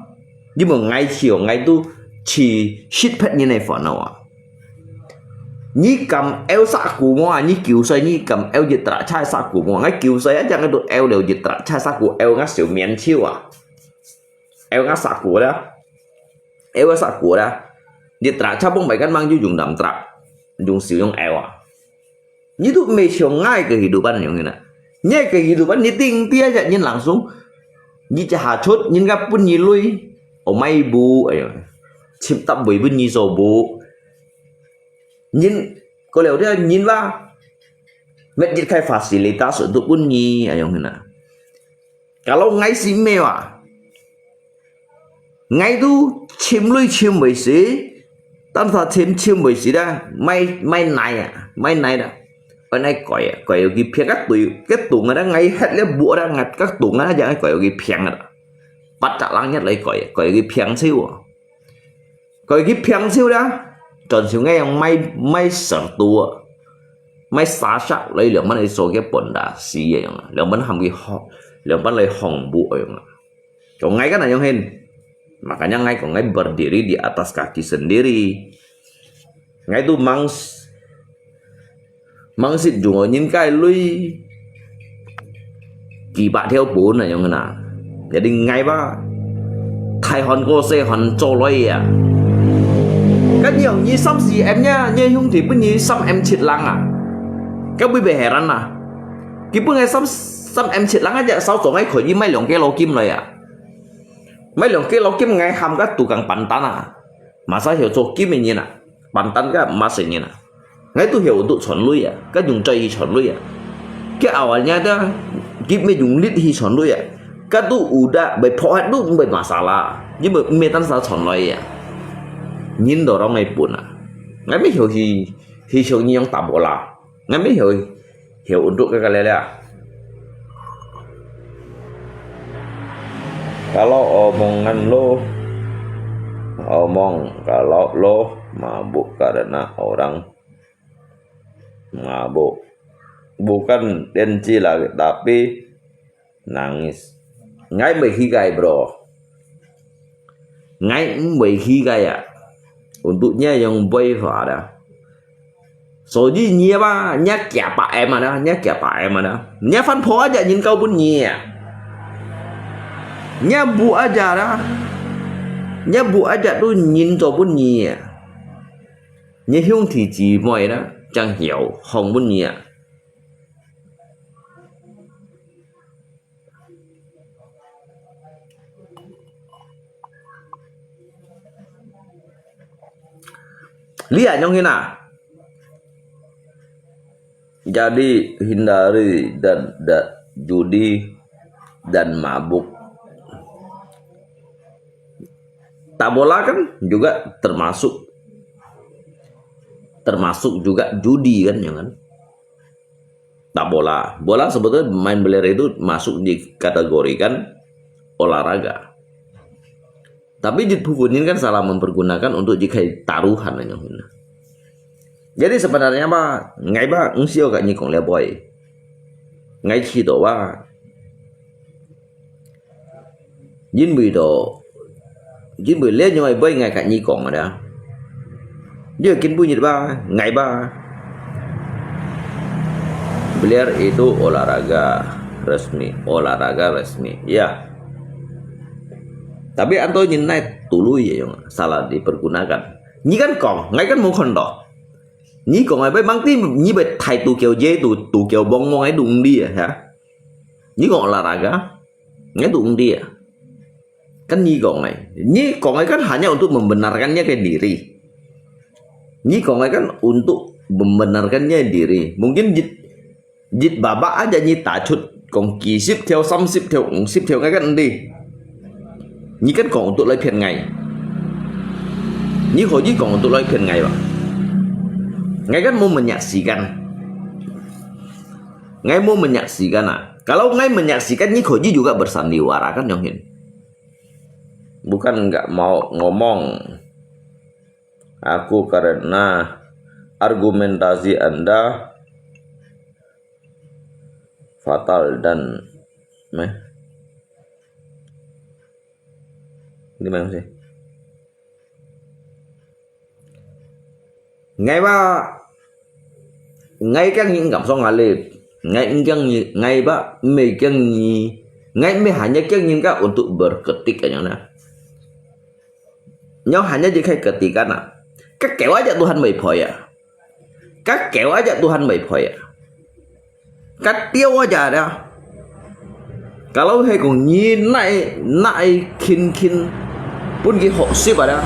因為𠊎曉，𠊎都去食別人个飯啊。你敢枵石牯無啊？你九歲，你敢枵一隻車石牯無？𠊎九歲啊，正𠊎都枵了一隻車石牯，枵𠊎小面手啊！ 枵𠊎石牯啦，枵𠊎石牯啦，一隻車幫擺間吂就用兩隻，用手用枵啊。你都毋係像𠊎个kehidupan樣形啊。你个kehidupan，你定定一隻人langsung，你一下出，人家分你鐳，哦，買布，哎呀，尋搭位分你做布。人，過了這人話，乜一開fasilitas都分你，哎樣形啊。 Kalau𠊎係毋係啊？𠊎都尋鐳尋毋會死，但係尋尋毋會死啦，買買泥啊，買泥啦，愛泥改啊，改有佢平个對，个洞啊，𠊎歇了木啦，𠊎个洞啊，就愛改有佢平啊，bắt隻人一來改，改有佢平手啊。 佢去平手啦，轉手𠊎樣買買石頭啊，買沙石來兩萬來做个pondasi个樣啊，兩萬含佢學，兩萬來項目个樣啊。Kaya𠊎kan樣形，makanya𠊎講𠊎berdiri di atas kaki sendiri。𠊎都吂 吂識用人家鐳，幾百條分啊樣啊。Jadi𠊎話，大漢過細漢做來啊。Kan你二三四M呢，你兄弟分你三M七零啊？該會被害人啊？佢分𠊎三三M七零啊，隻手做𠊎可以買兩個老金來啊！買兩個老金，𠊎喊个tukang pantan啊！Masa曉做金个人啊？ Banten ka masing-masing ah. Ngai tu heo untuk chon lui ah, ka yung cai hi chon lui ah. Ke awalnya ta, kit me yung lit hi chon lui ah. Ka tu udah bai pho hat tu bai masalah. Ni bai me tan sa chon lui ah. Nyin dorong ngai pun ah. Ngai me heo hi, hi chong ni yong tabola. Ngai me heo, heo untuk ke kali ah. Kalau omongan lo, omong kalau lo, mabuk karena orang mabuk. Bukan denci lagi, tapi nangis. Ngai bai higai, bro. Ngai bai higai ah. Untuk nya yang bai fa da. 所以你吧，你假把M啊，你假把M啊，你翻破啊，人教本你啊，你不啊假啦，你不啊假都人做本你啊，你兄弟姊妹啦，正曉放本你啊。 Lihat nyong hina. Jadi hindari dan, dan judi dan mabuk. Tabola kan juga termasuk termasuk juga judi kan, ya kan? Tabola. Bola sebetulnya main biliar itu masuk dikategorikan olahraga. Tapi jit buku ini kan salah mempergunakan untuk jikai taruhan aja. Jadi sebenarnya apa? Ngai ba, ngsiu ka nyikong le boy. Ngai chi do ba. 因為到，因為這樣會分𠊎个耳公个啦。你要跟分日吧，𠊎吧。Biliar itu olahraga resmi, olahraga resmi, ya. Tapi anto nyin nai tului ya, yang salah dipergunakan. Nyi kan kong, ngai kan mukon to. Nyi kong ai bai mang ti nyi bai thai tu kiau je tu, tu kiau bong bong ai dung di ya. Nyi kong olahraga, ngai dung di ya. Kan nyi kong ai. Nyi kong ai kan hanya untuk membenarkan nya ke diri. Nyi kong ai kan untuk membenarkan nya diri. Mungkin jit, jit babak aja nyi tachut kong kisip theo, samsip theo, ungsip theo, ngai kan endi. Nyi kan kong untuk lai phian ngai. Nyi kho nyi kong untuk lai phian ngai ba. Ngai kan mau menyaksikan. Ngai mau menyaksikan ah. Kalau ngai menyaksikan, nyi kho nyi juga bersandiwara kan, Yong Hin. Bukan nggak mau ngomong. Aku karena argumentasi Anda fatal dan meh. Di mana sih? Ngai ba, ngai kiang nyi ngam song alip. Ngai kiang nyi, ngai ba, me kiang nyi. Ngai me hanya kiang nyi ka untuk berketik aja na. Nyo hanya jikai ketikan na. Ka keu aja Tuhan bai phoi ya. Ka keu aja Tuhan bai phoi ya. Ka tiau aja ada. Kalau hai kong nyi nai, nai kin kin pun ki hok sip ada.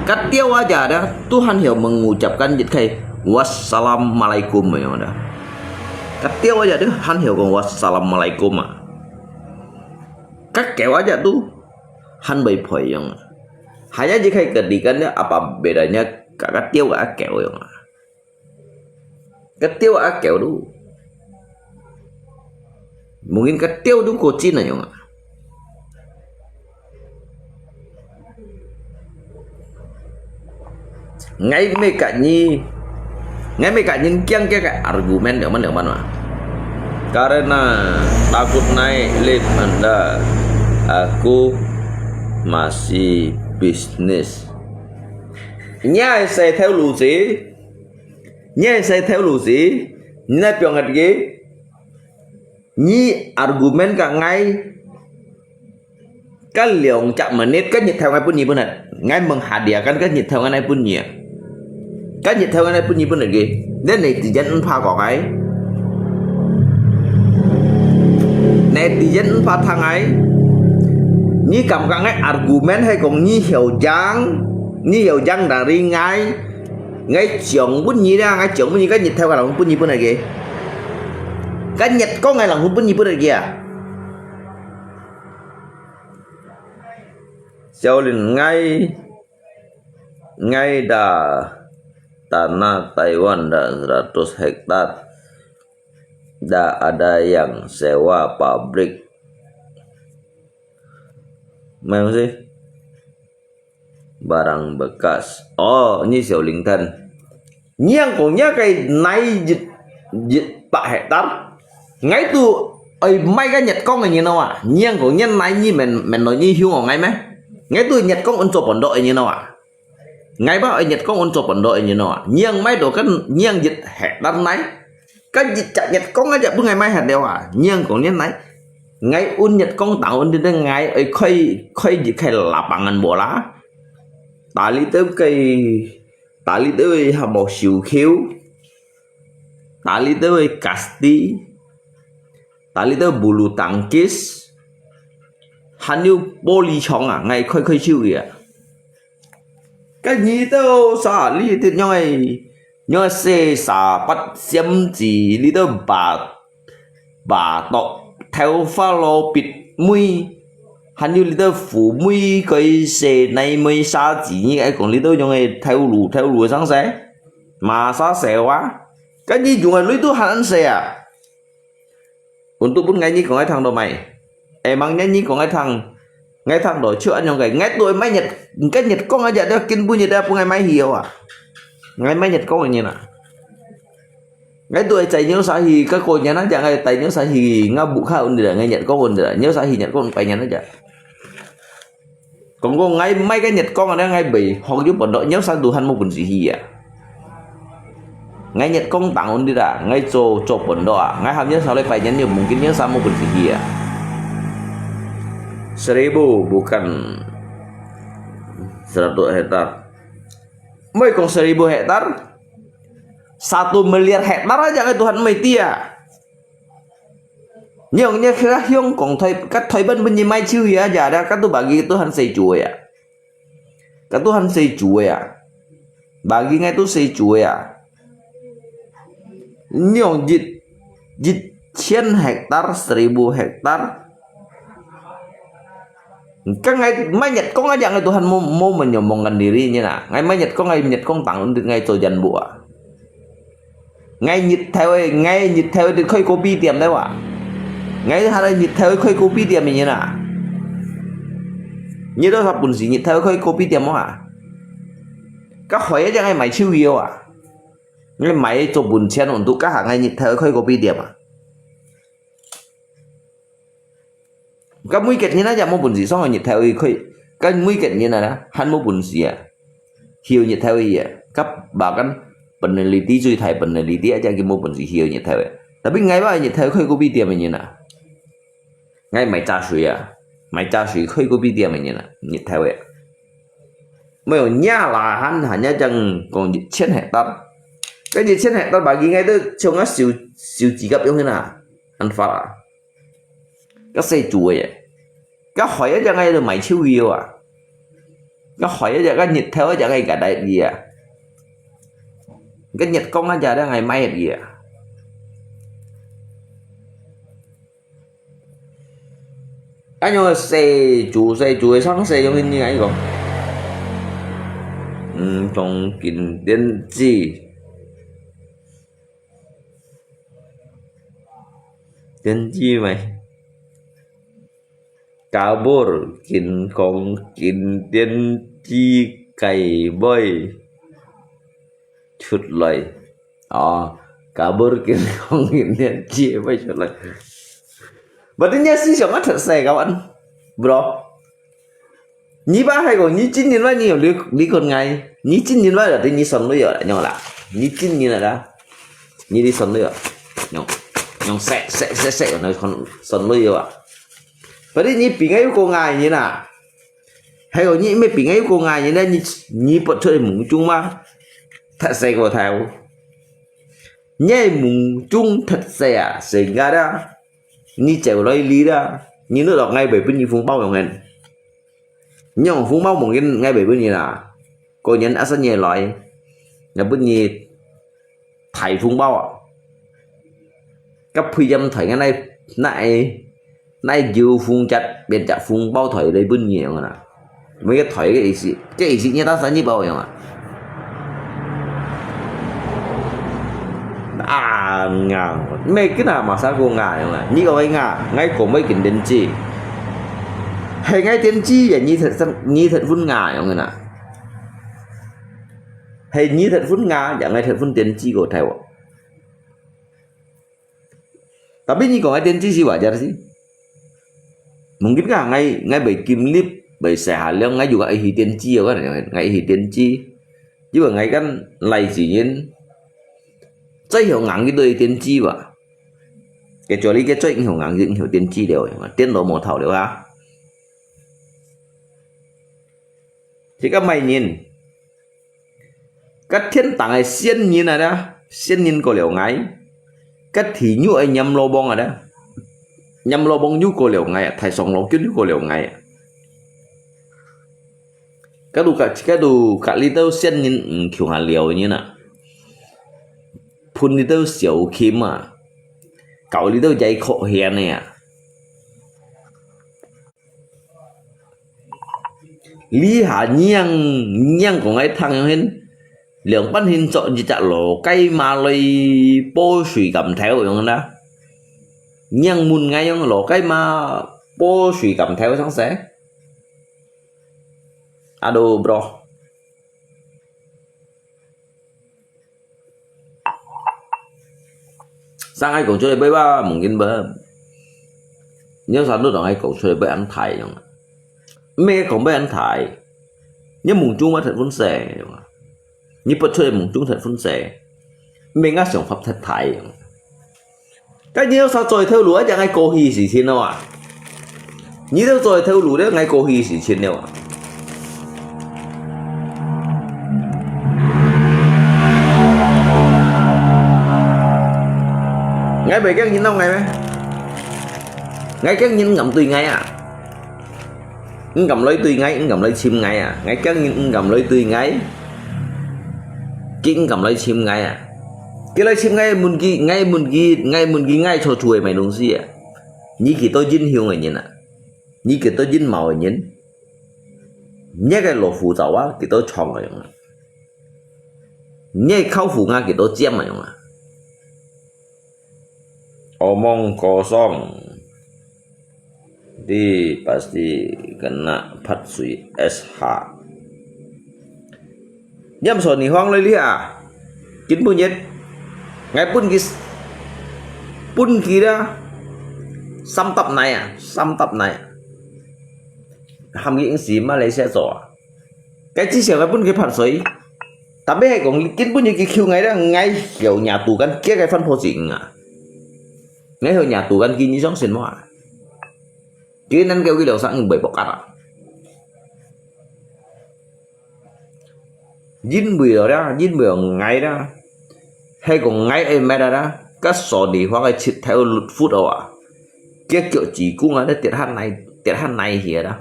Ka tiau aja ada. Tuhan hiau mengucapkan jit kai wassalamualaikum ya ada. Ka tiau aja ada. Han hiau kong wassalamualaikum ah. Ka keu aja tu. Han bai phoi yong. Hanya jikai ketikan ya apa bedanya ka, ka tiau ka keu yong. Ka tiau a keu tu. Mungkin ka tiau tu ko chin a yong a. Ngai me ka nyi. Ngai me ka nyi kiang kiang ka argumen liao man liao man ma. Karena takut naik lift Anda, aku masih bisnis. Nyi ai sai theo lu si. Nyi ai sai theo lu si, nyi nai piong ngat ki, nyi argumen ka ngai, ka liong chak menit, ka nyit theo ngai pun nyi pun hat, ngai menghadiahkan ka nyit theo ngai nai pun nyi. Ka nyit theo ngai nai pun nyi pun hat ki, dan netizen en pha kong ai. Netizen en pha thang ai. Nyi kam ka ngai argumen hai kong nyi hiau jang. 你有影哪裡？𠊎，𠊎獎分你啦，𠊎獎分你，該日頭个人分你分來个，該月光个人分你分來个啊。小林，𠊎，𠊎dah tanah Taiwan dah seratus hektar, dah ada yang sewa pabrik. Memang sih. Barang bekas. Oh, ini Xiao Ling Tan. Niang ko nia cái nai jit jit pak hektar. Ngai tu ai mai cái Nhật Công này như nào à? Niang ko nia nai ni men men nói ni hiu ngai meh. Ngai tu Nhật Công ăn cho bản đồ như nào à? Ngai ba ai Nhật Công ăn cho bản đồ như nào à? Niang mai đồ cái niang jit hektar nai. Cái jit chak Nhật Công aja pun ngai mai hektar à? Niang ko nia nai. Ngai ăn Nhật Công tang ăn đi ngai ai khai khai jit khai lapangan bola. Tali tơ kei, tali tơ hamo siu khiu, tali tơ kasti, tali tơ bulu tangkis, han yu boli chong à, ngai khoi khoi chiu ya. Cái ni tơ sa li tơ nyoi, nyoi se sa pat siam ji li tơ ba 把刀頭髮摎必尾，還有你兜父尾佢細奶妹沙子，你愛講你兜用个頭路頭路上勢，馬沙細話，該你用个鐳都還細啊！Untuk pun ngai你講愛聽到mai，哎，mang ngai你講愛聽，ngai聽到就恁樣个，ngai都愛買日，ngai日光啊，日都根本日都不愛買去哦啊，ngai買日光个人啊。 Ngai tuai cai nyau sahi, ka ko nyan aja ngai tai nyau sahi, nga bukha undira, ngai nyat kong undira, nyau sahi nyat kong pai nyan aja. Kong kong ngai mai ka nyat kong ada ngai bai, hok yu pondok nyau sa Tuhan mo pun sihi ya. Ngai nyat kong tang undira, ngai cho cho pondok a, ngai ham nyau sa lai pai nyan yu mungkin nyau sa mo pun sihi ya. Seribu bukan seratus hektar. Mai kong seribu hektar. Satu miliar hektar aja ngai Tuhan mai tia. Nyong nya kira hiong kong thoi, kat thoi ban bunyi mai chiu ya aja ada, kat tu bagi Tuhan sai chua ya. Kat Tuhan sai chua ya. Bagi ngai tu sai chua ya. Nyong jit, jit chien hektar, seribu hektar. Ka ngai mai nyat kong aja ngai Tuhan mo mo menyombongkan diri nyi na. Ngai mai nyat kong ngai nyat kong tang undit ngai cho jan bua. Ngai nyit thau ngai nyit thau dit khoi kopi tiam dai wa. Ngai hara nyit thau khoi kopi tiam nyi na. Nyi do sa pun si nyit thau khoi kopi tiam wa. Ka hoi aja ngai mai chiu yo wa. Ngai mai cho pun chian untuk ka ha ngai nyit thau khoi kopi tiam a. Ka mui ket nyi na ja mo pun si song nyit thau khoi. Ka mui ket nyi na han mo pun si a. Hiu nyit thau ya. Ka ba kan peneliti chui thai peneliti aja ki mo pun si hiu nyit thau ya. Tapi ngai ba nyit thau khoi kopi tiam nyi na. Ngai mai cha sui a. Mai cha sui khoi kopi tiam nyi na. Nyit thau ya. Mai nya la han han nya jang kong nyit chien hektar. Ka nyit chien hektar bagi ngai tu chung a siu siu ji gap yong na. An fa la. Ka sai chua ye. Ka hoi aja ngai tu mai chiu yo a. Ka hoi aja ka nyit thau aja ngai ka dai ye a. Ka nyit kong aja da ngai mai ye a. Anh nói xe chủ, xe chủ sang xe giống như anh không? Ừ, trong kinh điển gì? Điển gì mày? Kabur, kinh không, kinh điển gì cày bơi. Chut lai. Ồ, kabur kin kong in nian chia pai chut lai. Berarti nya si siapa thật sai kawan, bro? Nyi ba hai ko, nyi chin nyin ba nyi yo li li kon ngai. Nyi chin nyin ba berarti nyi son lui yo, nyong la. Nyi chin nyin ada. Nyi li son lui yo. Nyong, nyong se se se se, nyong son lui yo. Berarti nyi pi ngai ko ngai nyi na. Hai ko nyi me pi ngai ko ngai nyi na nyi nyi pot choi mung chung ma. Thật sai ko thau. Nyi mung chung thật sai à, sai nga da. Nyi chèo loi li da. Nyi nu dok ngai bai pun nyi phung bao yong hen. Nyi yong phung bao mung kin ngai bai pun nyi na. 過年啊，新年來，𠊎分你大紅包啊！該配音台个那那那九風節變隻紅包台來分你用啊！每個台个意思，這意思你打生日包用啊？Ah，ngà，mày cứ nào mà sao cô ngà用啊？你講个ngà，𠊎講乜緊電子，係𠊎電子也你特你特分ngà用个呐。 係你特分ngà，也𠊎特分電子个大鑊。Tapi你講个電子係wajar sih。Mungkin kah ngai ngai bai kim lip bai sai ha liang ngai juga ihi電子个，ngai ihi電子，因為ngai kan lai自然，最後硬个都係電子吧。Kecuali个最後硬个，後電子了，電腦無頭了啊。 這個麼人？該天頂个仙人啊啦，仙人過了𠊎；該地獄个閻羅王啊啦，閻羅王又過了𠊎啊，太上老君又過了𠊎啊。該度該該度該裡兜仙人毋共下了个人啊，分裡兜小kim啊，搞裡兜也可憐个啊。 這下娘娘講个聽樣形，兩半形做一隻老雞嫲來報水柑頭樣啦。娘問𠊎樣老雞嫲報水柑頭生勢？Aduh，bro。 Sang ai kong choi bai ba mungkin ba. Nyo sa no dong ai kong choi bai ăn thai yong. Mẹ kong bai ăn thai. Nyo mung chung ba thật phun se yong. Nyo bớt choi mung chung thật phun se. Mẹ ngã sống pháp thật thai yong. Cái nyo sa choi theo lúa chẳng ai kong hi si thiên no à. Nyi têu choi thêu lù liê ngai kô hì sì chhiên liêu. Ngai bê kiang nyin nau ngai mê. Ngai kiang nyin ngắm tui ngai à. Ngắm lôi tui ngai, ngắm lôi chim ngai à. Ngai kiang nyin ngắm lôi tui ngai. Kí ngắm lôi chim ngai à. Kí lôi chim ngai mun kí, ngai mun kí, ngai mun kí ngai chô chua mày lung si à. Nyi kí tô jin hiu ngai nyin à. Nyi kí tô jin màu nyin. Nyi kí lô phù chào à, kí tô chong ngai yong à. Nyi khâu phù nga kí tô chiam ngai yong à. Omong kosong. Di pasti kena phat sui S H. Nhiam sòn nì hoang lôi li à. Kín pun yết. Ngai pun kì, pun kì đó. Sắm tap nai à, sắm tap nai à. Hàm kì ing sì Malaysia chô à. Cái chi siau ngai pun kì phat sui. Tapi hai kong kín pun yết kì khiu ngai đó, ngai khiu nhà tù kan kia cái phân phô chỉnh à. Ngai khiu nhà tù kan kì nyi sóng xin mô à. Kì năn kêu kì liu sang ing bơi bọc cắt à. Yin bùi lò đó, yin bùi lò ngáy đó. Hay kong ngáy ai mẹ đó đó. Cắt sò đi hoa cái chit theo luật phút đâu à. Kia kiệu chỉ cung à, tiệt hát này, tiệt hát này hìa đó.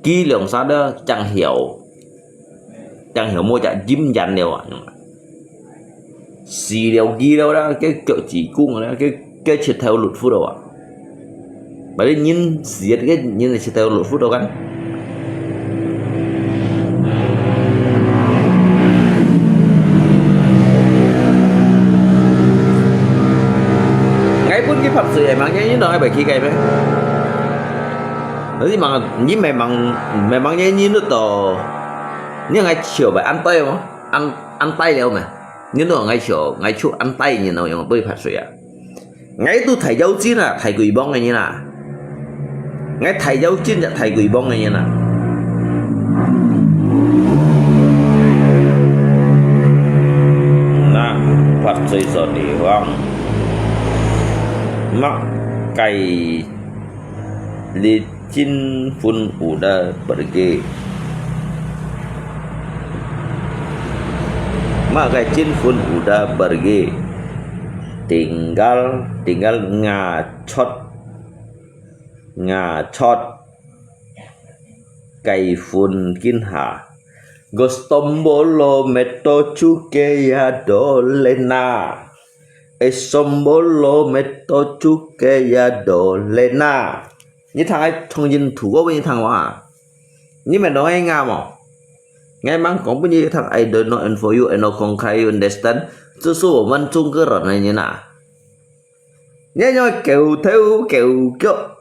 Kì liu sa đó, chẳng hiểu. Chẳng hiểu mua chả jim dàn liu à. Sì liu kì liu đó, cái kiệu chỉ cung à, cái, cái chit theo luật phút đâu à. Bali nyin siat ke nyin na chitau lut fut kan. Ngai pun kì phat sui ai mang nyi nyi no ai bai kì kai mê. Nyi mang nyi mê mang mê mang nyi nyi nut to. Nyi ngai chiu bai an tai mo, an an tai liu mê. Nyi no ngai chiu ngai chiu an tai nyi no yong tui phat sui a. Ngai tu thai yau chin à, thai gui bong ngai nyi na. Ngai thai yau chin ya thai gui bong ngai nyi na. Na, phat sui so ni wang. Mak kai licin pun udah pergi. Mak kai cin pun udah pergi. Tinggal, tinggal ngachot. Ngachot. 該分今下。Gostombolo me to chuke ya dolena. Esombolo me to chuke ya dolena. 你聽𠊎重新讀過分你聽無啊？你明白𠊎个意思無？𠊎吂講分你聽，I don't know and for you and no konkret you understand。這是我們中國人的人啊。你愛用狗頭狗腳，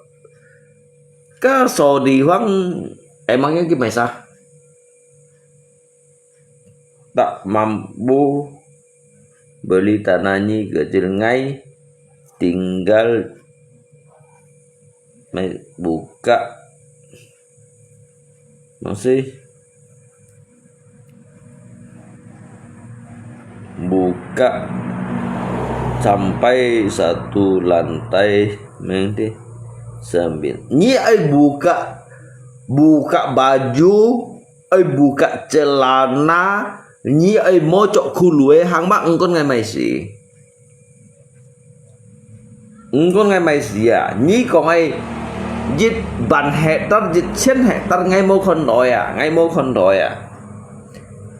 該所地方，哎，吂要去買啥？ Tak mampu beli tanah nyi kecil ngai tinggal me-, buka. Masih buka sampai satu lantai mende sambil. Nyi ai buka, buka baju, ai buka celana, nyi ai mocok khului hang mak engkon ngai mai si. Engkon ngai mai si à, nyi kong ai一萬hectare,一千hectare ngai mô khon loi à, ngai mô khon loi à.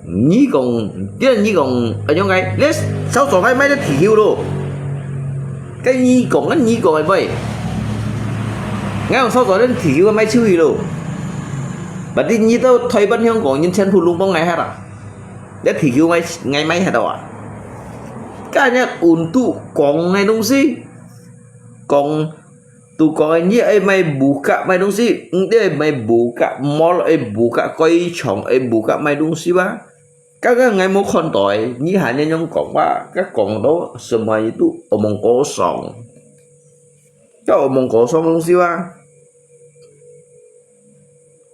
Nyi kong, dia nyi kong, ai yong ngai, les sao so ngai mai le thi hiu lo. Cái nyi kong, cái nyi kong ai mai. Ngai kong sao so le thi hiu mai chiu hi lo. Berarti nyi tau Taiwan Hong Kong, nyi chen phu lung pong ngai hat à. Dia thi hiu ngai, ngai mai hat à. Cái nyi untuk kong ngai dong si. Kong, tu kong ai nyi ai mai buka mai dong si, nyi ai mai buka mall, ai buka koi chong, ai buka mai dong si ba. Kaka ngai mô khon toi, nyi hanya nyong kong ba, kaka kong to semua itu omong kosong. Kaka omong kosong dong si ba.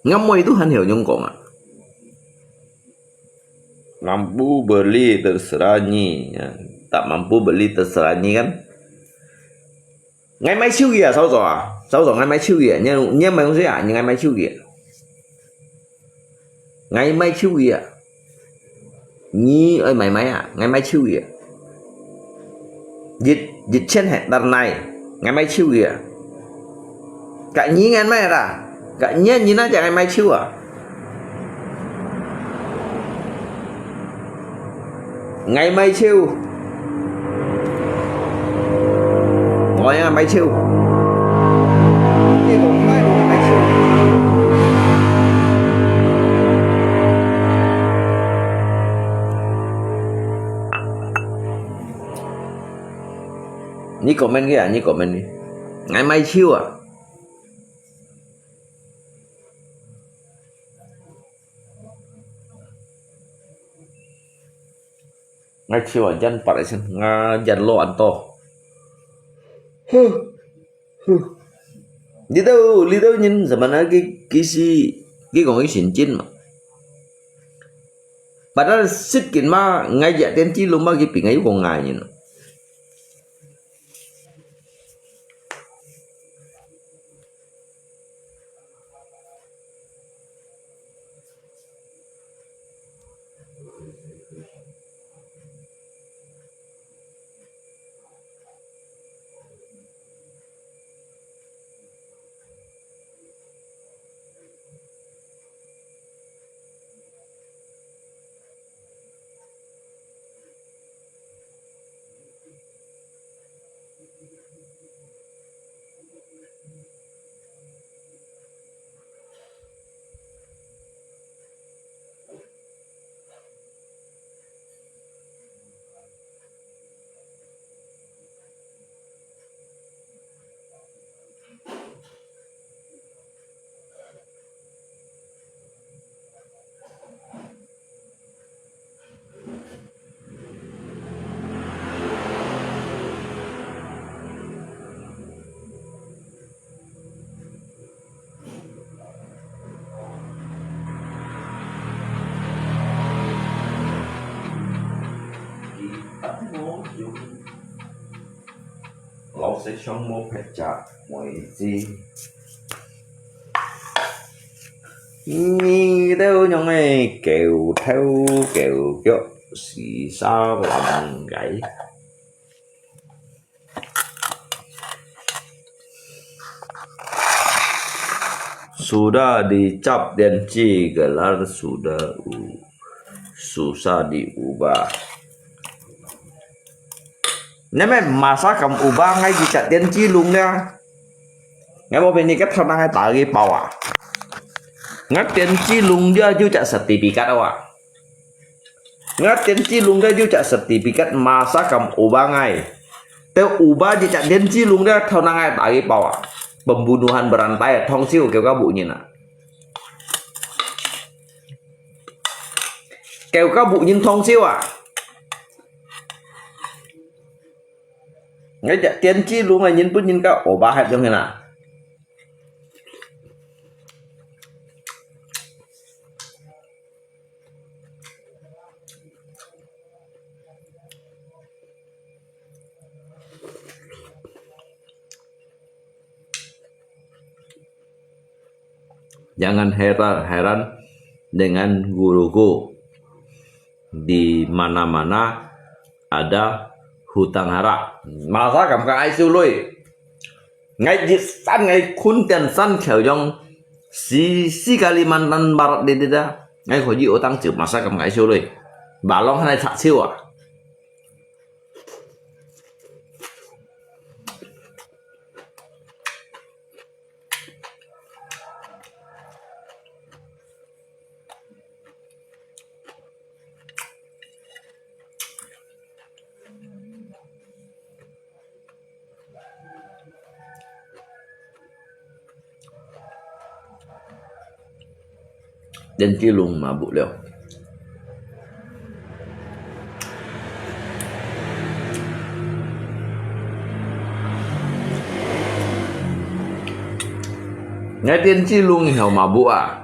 Ngamoi itu han heo nyong kong à. Mampu beli terserah nyi, ya. Tak mampu beli terserah nyi kan. Ngai mai chiu kì à, sao so à, sao so ngai mai chiu kì à, nyi, nyi mai dong si à, nyi ngai mai chiu kì à. Ngai mai chiu kì à. Nyi ai mai mai à, ngai mai chiu kì à. Dịch, dịch trên hệ tật này, ngai mai chiu kì à. Cả nyi ngai mai ra, cả nyi nyi na chả ngai mai chiu à. Ngai mai chiu. Ngoi ngai mai chiu. Nyi comment kì à, nyi comment kì. Ngai mai chiu à. Ngai chiu a yan pat a chen, nga yan lo an to. Huh, huh. Li tau, li tau nyin zaman a ki, ki si, ki kong ki sin chin ma. Padahal sit kin ma, ngai ya ten chi lo ma ki pi ngai yu kong ngai nyin.老實上無別隻妹子。你兜樣个狗頭狗腳，死沙爛个。Sudah dicap denci gelar sudah u-, susah diubah. Nyemen masa kam ubah ngai jicap denci lung dia. Ngai mau peni kat thau nang ngai tari pau ah. Ngai denci lung dia ju cak sertifikat awak. Ngat denci lung dia ju cak sertifikat masa kam ubah ngai. Teu ubah jicak denci lung dia thau nang ngai tari pau ah. Pembunuhan berantai, thong siu keu ka bu nyin ah. Keu ka bu nyin thong siu ah. Ngai cak denci lung ngai nyin pun nyin ka ubah hat jong hin ah. ，Jangan heran-heran dengan guruku. Di mana-mana ada hutang hara. Masa kam ka ai siu lui. Ngai jit san ngai khun tian san kheu yong si, si Kalimantan Barat di di da. Ngai kho ji utang ciu masa kam ngai siu lui. Balong hanai cak siu ah. 電子龍嘛無了。𠊎電子龍曉嘛無啊？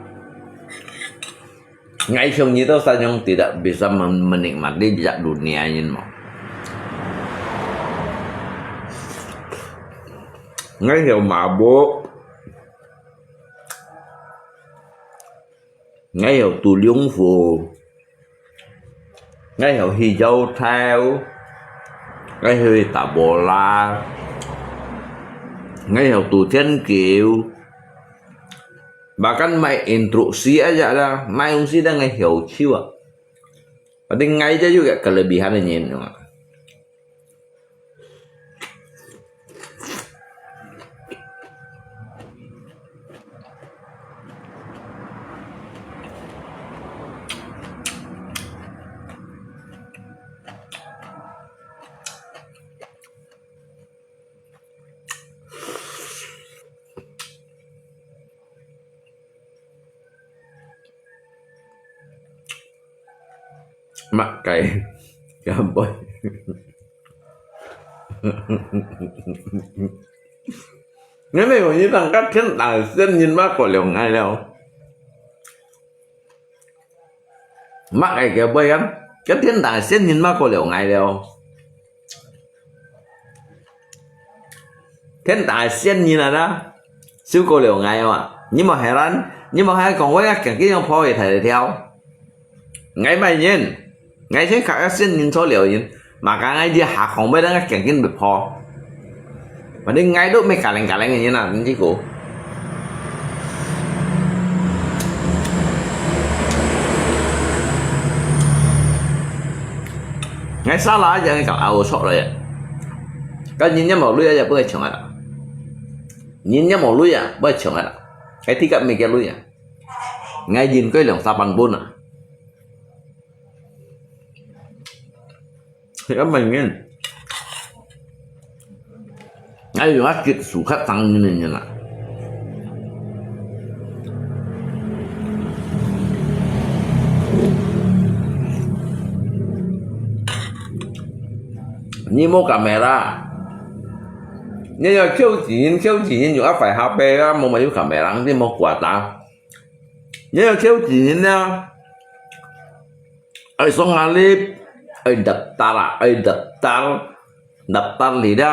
Ngai siung nyi to sanyong tidak bisa men-, menikmati jak dunia ini mo. Ngai hiau mabuk. Ngai hiau tu liung fu. Ngai hiau hi jau thau. Ngai hiau hi ta bola. Ngai hiau tu thian kiu. Bahkan mai instruksi aja dah, mai ungsi dah ngai hiau ciu ah. Berarti ngai ja juga kelebihan nyin. 麼个？Gaboy. Ngani ko nyi tang ka thiên tài仙人嘛過了ngai了。 麼个Gaboy kan？Kan thiên tài仙人嘛過了ngai了。Thiên tài仙人啊啦，就過了ngai啊。你莫heran，你莫還講我要緊緊用破佢大條。Ngai麼人？Ngai先看个仙人做了人。 Makanya ngai di hakong bai dang kengkin bepo. Mending ngai duk me kaleng-kaleng ini na, nanti ko. Ngai salah aja ngai kau au sok lo ya. Kan nyin nyam mau lui aja, bukan cuma ada. Nyin nyam mau lui ya, bukan cuma ada. Ngai tiga mikir lui ya. Ngai jin kau long sapan pun ah. Kaya maingin. Ngai yung akit sukat tang nini nila. Ni mo kamera. Ni yo kiu jin, kiu jin yung apai hape ya, mo mayu kamera, ni mo kuat ah. Ni yo kiu jin ya. Ai song alip, ai daftar, ai daftar, daftar lida.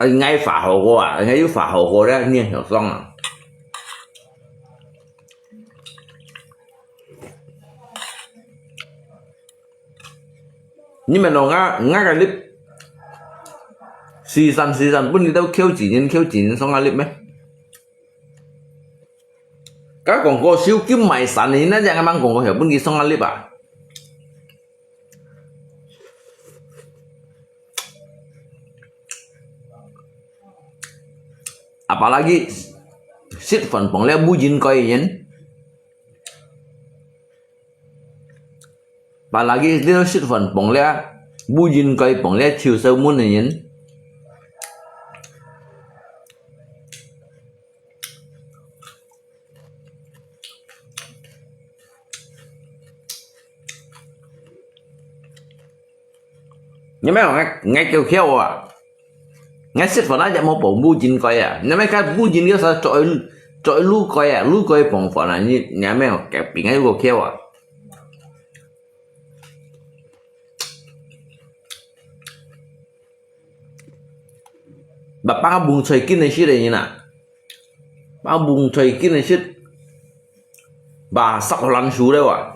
Ai ngai fa ho ko ah, ngai yu fa ho ko da, nian hiau song ah. Ni men lo nga, nga ka lip. Sisan, sisan, pun ni tau kiu jin, kiu jin, song alip me. 該廣告收金買散呢，那樣个廣告曉分佢送啊你吧。Apalagi食飯放了無應該个人。 Apalagi你食飯放了，無應該放了，臭臊門个人。你咩講？𠊎，𠊎夠巧啊！ 𠊎食飯啊，也無放無應該啊。你乜看無應該，啥做，做路該啊，路該放飯啊，你，你乜講，比𠊎有夠巧啊。Ba，把蒙在緊个食个人啊，把蒙在緊个食，把殺好難受了啊。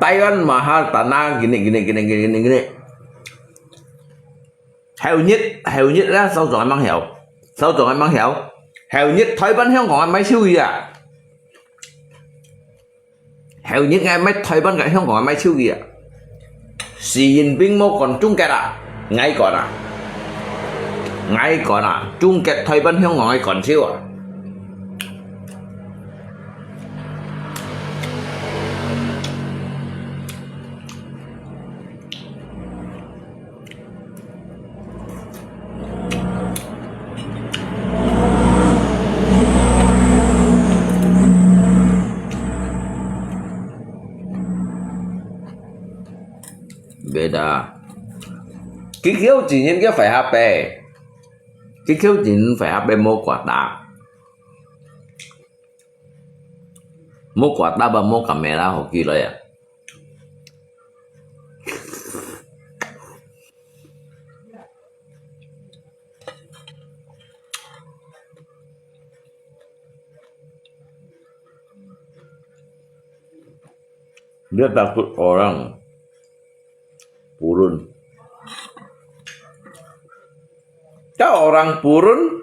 Taiwan mahal tanah gini, gini, gini, gini, gini, gini. Heo nhất, heo nhất lah, sau chong ai mang heo. Sau chong ai mang heo. Heo nhất Thái Lan Hong Kong ai mai siu ya. Heo nhất ngai mai Thái Lan ka Hong Kong ai mai siu ya. Xi Jinping mô còn chung kết à? Ngai còn à? Ngai còn à? Chung kết Thái Lan Hong Kong ai còn siu à? Beda. Kikhiu jinin ke phải hap pe. Kikhiu jinin phải hap pe mô quà ta. Mô quà ta ba mô camera hô ki loi à. Dia takut orang purun. Ka orang purun,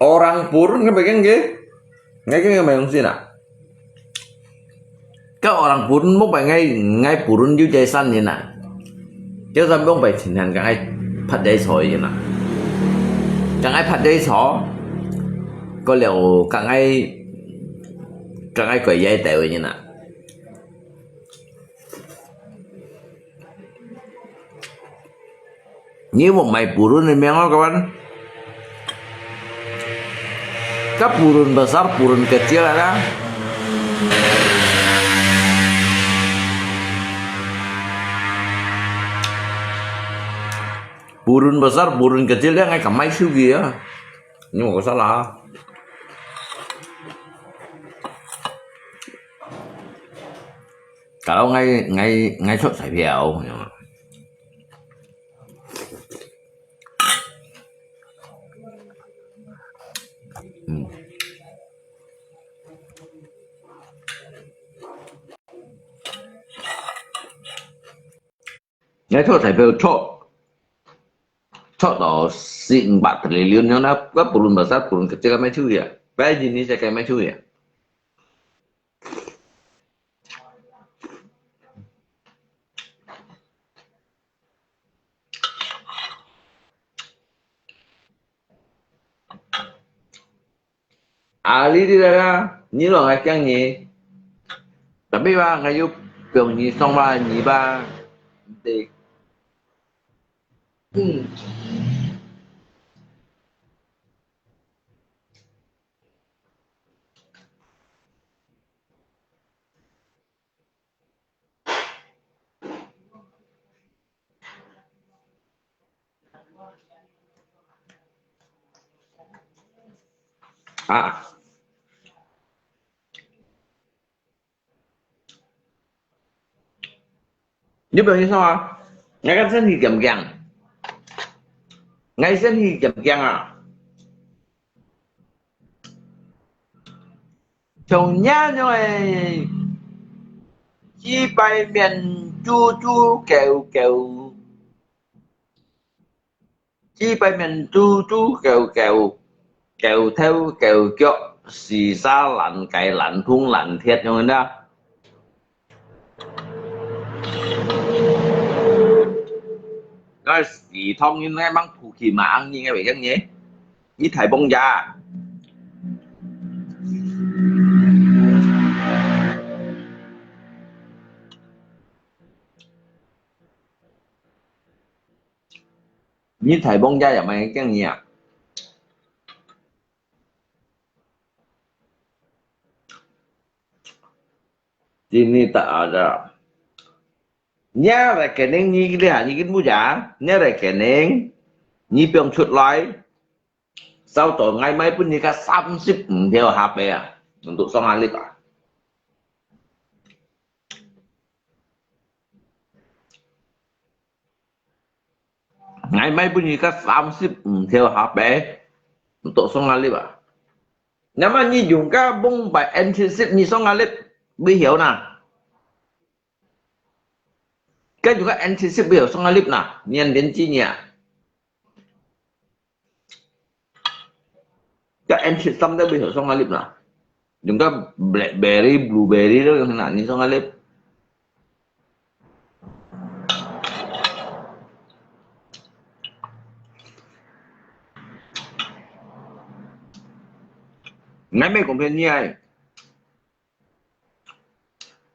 orang purun kan bagian ke? Ngai ke ngai mayung sih nak. Ka orang purun mok bai ngai, ngai purun yu jai san ni nak. Kaya sampai mok bai chin han ka ngai phat jai soi ni nak. Ka ngai phat jai soi. Ko liao ka ngai, ka ngai koi jai tai ni nak. Ni mok mai purun ni meng kawan. Ka purun besar, purun kecil ada. Purun besar, purun kecil dia ngai kamai sugi ya. Ni mok salah. Kalau ngai, ngai, ngai chốt彩票，你知道吗？嗯。Ngai chốt彩票chốt, chốt到四五百triliun nyo na, ka purun besar, purun kecil ka mai chui ya. Pai jenis ka mai chui ya. Ali di dara, ni lo ngai kiang ni. Tapi ba ngai yu piong ni song ba ni ba. Di. Hmm. Ah. Ni pun ni sama. Ngai kan sen hi kiam kiang. Ngai sen hi kiam kiang ah. Chong nya nyo eh. 幾擺面豬豬狗狗，幾擺面豬豬狗狗，狗頭狗腳，四沙爛雞爛銅爛鐵樣个啦。該係唐人，該吂土氣嘛，人个袂驚呢。你大幫呀！ 你大幫家也蠻驚你啊！今日大家，你來肯定你這下你跟不講，你來肯定，你不用出來，少到𠊎買分你个三十五條下背啊，untuk上下粒啊。 𠊎買分你个三十五條下背，untuk上下粒啊。那麼你用个蒙拜N七十，你上下粒，會曉呐？該用个N七十會曉上下粒呐？你很年紀呢？ 該N七十三在背後上个粒啦，用个blackberry、blueberry都用啦，你上个粒。𠊎毋係講騙你啊，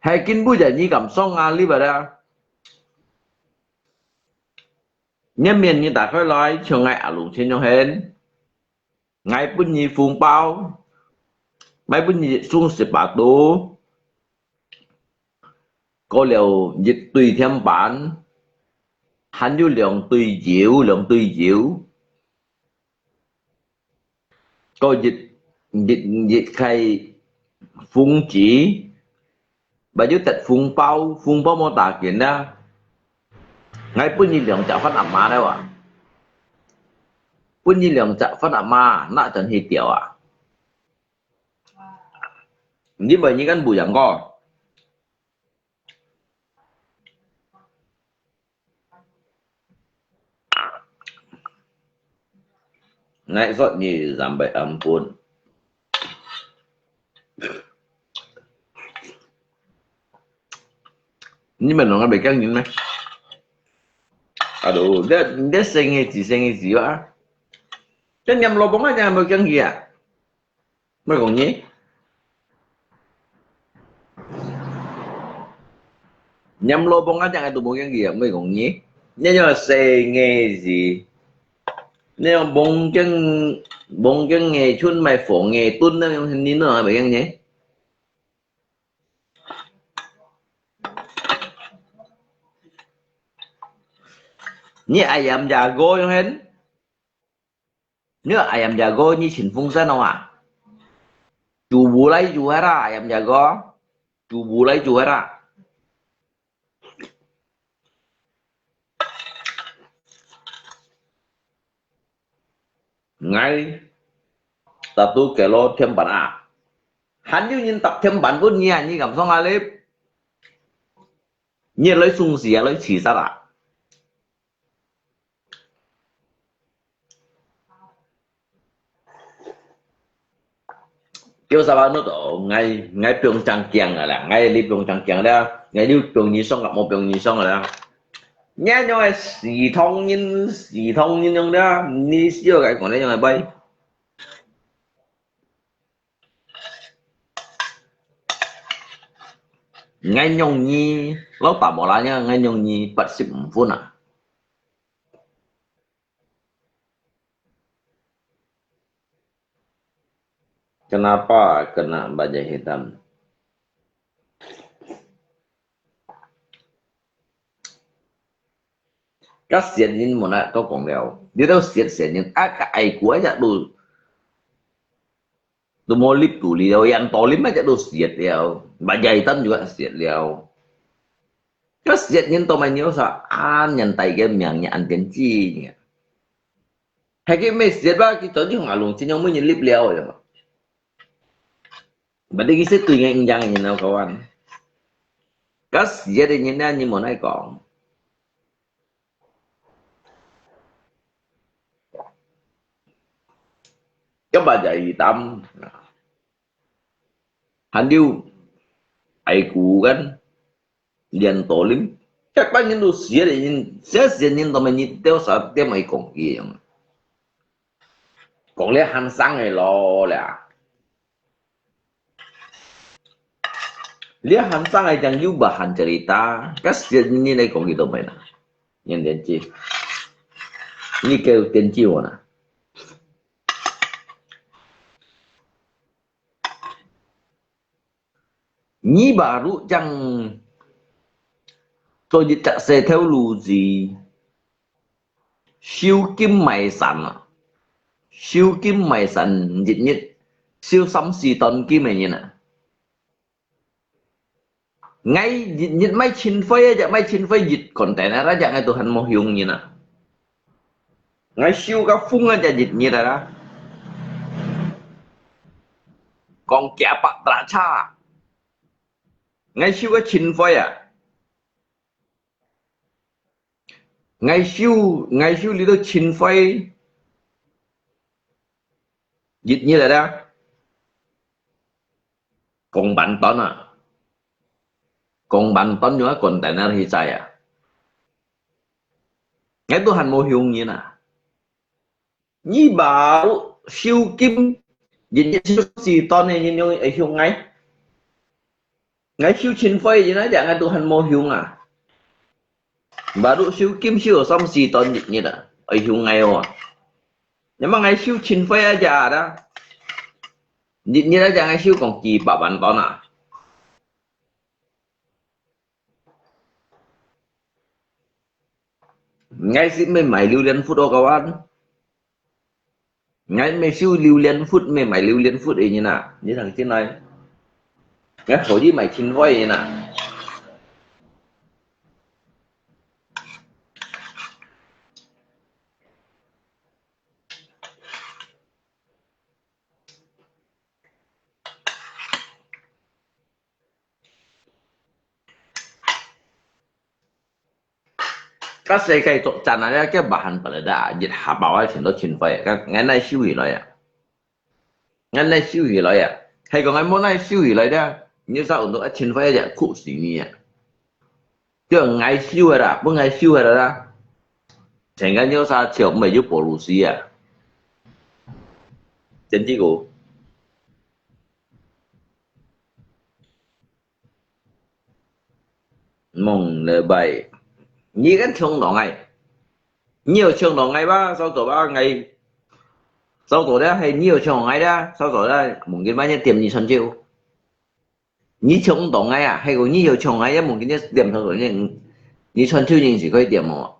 係根本就你敢上啊，你把它。 你面你打開來，像𠊎阿龍親像係，𠊎分你紅包，𠊎分你送十八度，過了一堆甜粄，還有兩堆油，兩堆油。 過一，一，一個紅紙，還有得紅包，紅包無打緊啦。𠊎分你兩隻番阿媽了啊！分你兩隻番阿媽，那真係屌啊！你問你敢不養過？ Naik sot ni sampai ampun. Ni menung kan bekang ni meh. Aduh, dia dia sengi ji sengi ji ah. Dia nyam lobong aja bekang dia. Mei gong nyi. Nyam lobong aja ngai tu mukeng kia, mei gong nyi. Nya nya se nge zi. Nya bong keng, bong keng nge chun mai fo nge tun na yong ni na mei keng nyi. Nyi ayam jago yong hen. Nyo ayam jago nyi chin fung san ong a. Cubu lai cu hara ayam jago. Cubu lai cu hara. Ngai. Tatu kelo thiam ban a. Han yu nyin tap thiam ban pun nyi a nyi kam song a lip. Nyi lai sung si a lai chi sat a. Kêu sa ba nut o, ngai, ngai piong chang kiang a la, ngai li piong chang kiang la, ngai liu piong ni song a, mo piong ni song a la. Ngai nyong ai si thong yin, si thong yin yong la, ni sio gai kong le yong ai bai. Ngai nyong ni, lau ta mo la nya, ngai nyong ni, pat sip mfun a. Kenapa kena bajai hitam? Ka siat yin mo na to kong liao. Di tau siat siat yin. A ka ai ku ai ya lu. Tu mo lip tu liao. Yan to lip ma ya lu siat liao. Bajai hitam juga siat liao. Ka siat yin to mai nyo sa an yan tai ke miang nya an tian ji nya. Hai ke me siat ba ki to ji hong a lung chin yong mo yin lip liao ya. Badi ki se tui ngai yang yin au kawan. 該時節个人呢，你莫來講。要把這一擔，還有愛顧个，連到恁，這班人都死个人，這些人都沒你多少點愛講佢樣。講了還生个咯啦。 你還生个講有辦法cerita，該時節你來講佢都無啦。你電視，你叫電視無啦？你baru正做一隻細頭路子， 收金賣山啊，收金賣山一日收三四噸金个人啊。𠊎一日賣千塊啊，隻賣千塊一container啊，隻𠊎都還無凶人啊。𠊎收个風啊，隻一日啊，講幾百drachar，𠊎收个千塊啊。 𠊎收，𠊎收你兜千塊，一日來啦，講萬噸啊，講萬噸用个container去載啊，𠊎都還無凶人啊。 你baru收金，日日收四噸个人用會凶𠊎？𠊎收千塊，人家講𠊎都還無凶啊。Baru收金收三四噸日日啊，會凶𠊎哦。那麼𠊎收千塊啊，隻啊，日日啊，隻𠊎收講幾百萬噸啊。 𠊎係毋係賣榴槤核哦，kawan？𠊎毋係收榴槤核，毋係賣榴槤核个人啊，你聽真來。𠊎可以賣千塊个人啊。 該世界作戰啊，這叫bahan peledak啊，一下爆啊，全都千塊啊，該𠊎哪收起來啊？𠊎哪收起來啊？係講𠊎無哪收起來咧，你啥運動一千塊也哭死你啊！叫𠊎收个啦，分𠊎收个啦，全个你啥笑，毋係有保護士啊？真的哦。 Mong lebay. 你敢衝動哎？你有衝動哎吧？稍早吧，哎，稍早的，嘿，你有衝動哎的，稍早的，mungkin banyak點你穿秋。你衝動哎啊，嘿，你有衝動哎，mungkin你點穿秋，你，你穿秋你是可以點哦。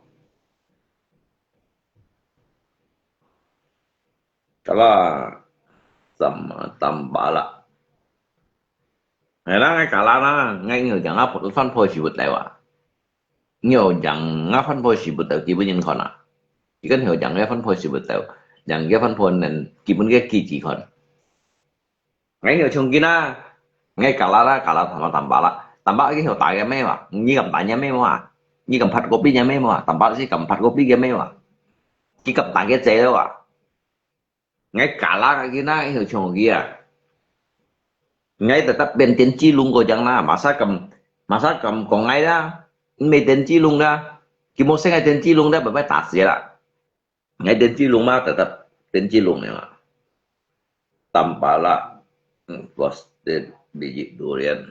Kalau sama tambah lah. Hai lah, ngai kalah lah, ngai ngeu jang apa tuan po si betul ah. Ngeu jang apa po si betul, kibu nyin kon ah. Ikan ngeu jang apa po si betul. Jang apa po nen kibu ke kiki kon. Ngai ngeu chung kina, ngai kalah lah, kalah sama tambah lah. Tambah lagi ngeu tanya me wa, ni kam tanya me wa. Ni kam phat kopi nya me wa, tambah si kam phat kopi nya me wa. Ki kam tanya cewek wa. Ngai kalah kaki na, iu chong kia. Ngai tetap ben Tin Chi Lung ko jang na, masa kam, masa kam kong ngai da, me Tin Chi Lung da, ki mo seng ai Tin Chi Lung da, bye bye ta sia la. Ngai Tin Chi Lung ma, tetap Tin Chi Lung ya ma. Tampala, hmm, bos de biji durian.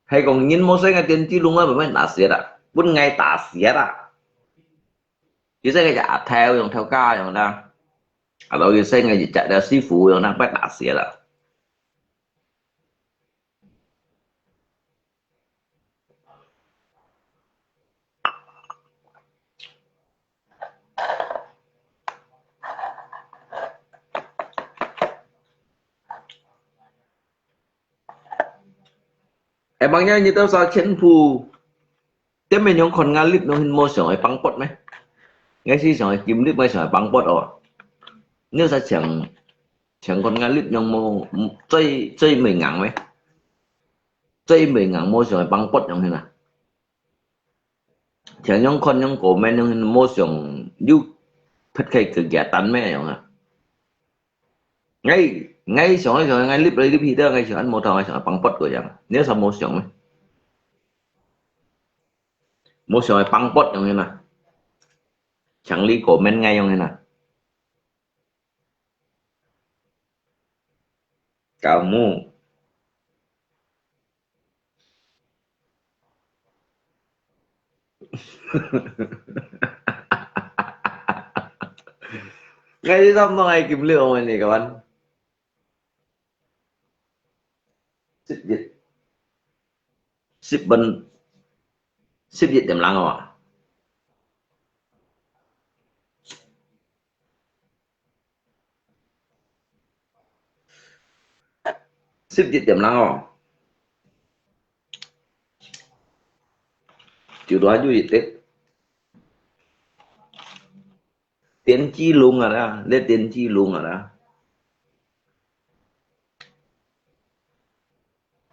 Hai kong ngin mo seng ai Tin Chi Lung ma, bye bye ta sia la. Pun ngai ta sia la. Ki seng ngai ja athel yong thel ka yong na. Atau ki seng ngai ja da sifu yong na, bye ta sia la. Emangnya你兜啥全部，dia me nyong kon ngalip nyong hin mo song ai pang pot me? Ngai si song ai kim lip ngai song ai pang pot o. Ni sa chang, chang kon ngalip nyong mo, chui, chui me ngang me? 最尾硬無想愛幫budget樣形啊？像樣看樣comment樣形無想有撇開佢个單咩樣啊？𠊎，𠊎想一想，𠊎立來立去，𠊎想恁無通，𠊎想愛幫budget个樣啊？你有啥無想咩？無想愛幫budget樣形啊？像你comment𠊎樣形啊？ 搞木。𠊎知道莫愛金六，我跟你講。十一，十分，十一點零哦。 十一點零哦，就多還有一滴。電子龍啊啦，你電子龍啊啦。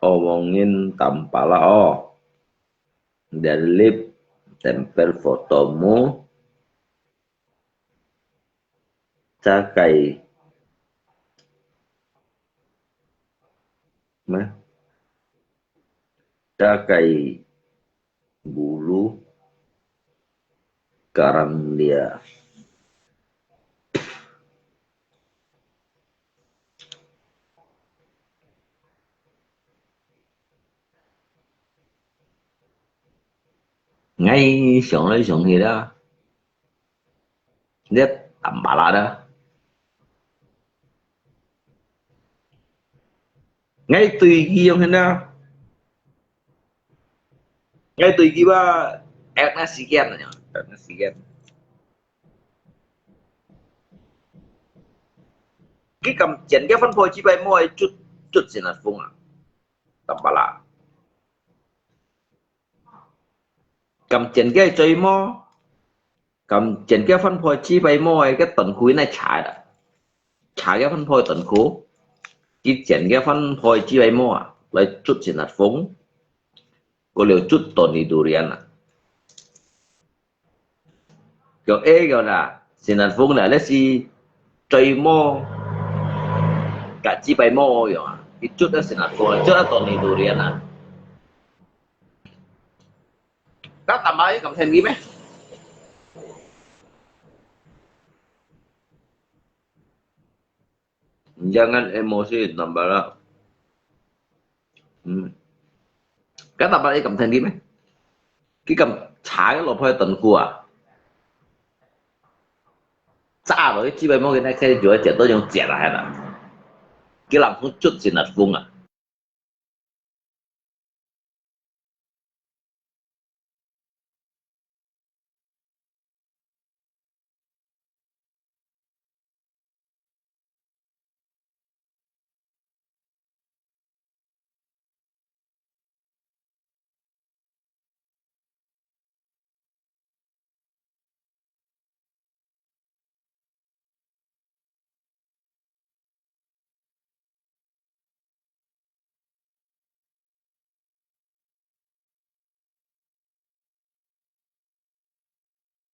哦，王仁tambah lah哦。Delete tempel fotomu. Cakai. Nah. Cakai bulu karang dia.𠊎想來想去啦，你tambah lah啊。𠊎對佢樣形啊，𠊎對佢話，Agnes Sigen啊，Agnes Sigen。佢敢剪个分配幾百毛个卒，卒先來封啊，tambah lah。 敢剪个最毛，敢剪个分配幾百毛个，个短褲那查的，查个分配短褲，佢剪个分配幾百毛啊，來卒先來封，過了卒到你肚裡啊。 叫A个啦，先來封啦，你是最毛，甲幾百毛樣啊，佢卒得先來封啦，卒得到你肚裡啊。該tambah一咁便宜咩？Jangan emosi tambah lah。嗯，該tambah一咁便宜咩？佢敢查个落去短褲啊？炸落去幾百毛个，該就會剪到用剪啊，係啦。佢人講卒先來封啊。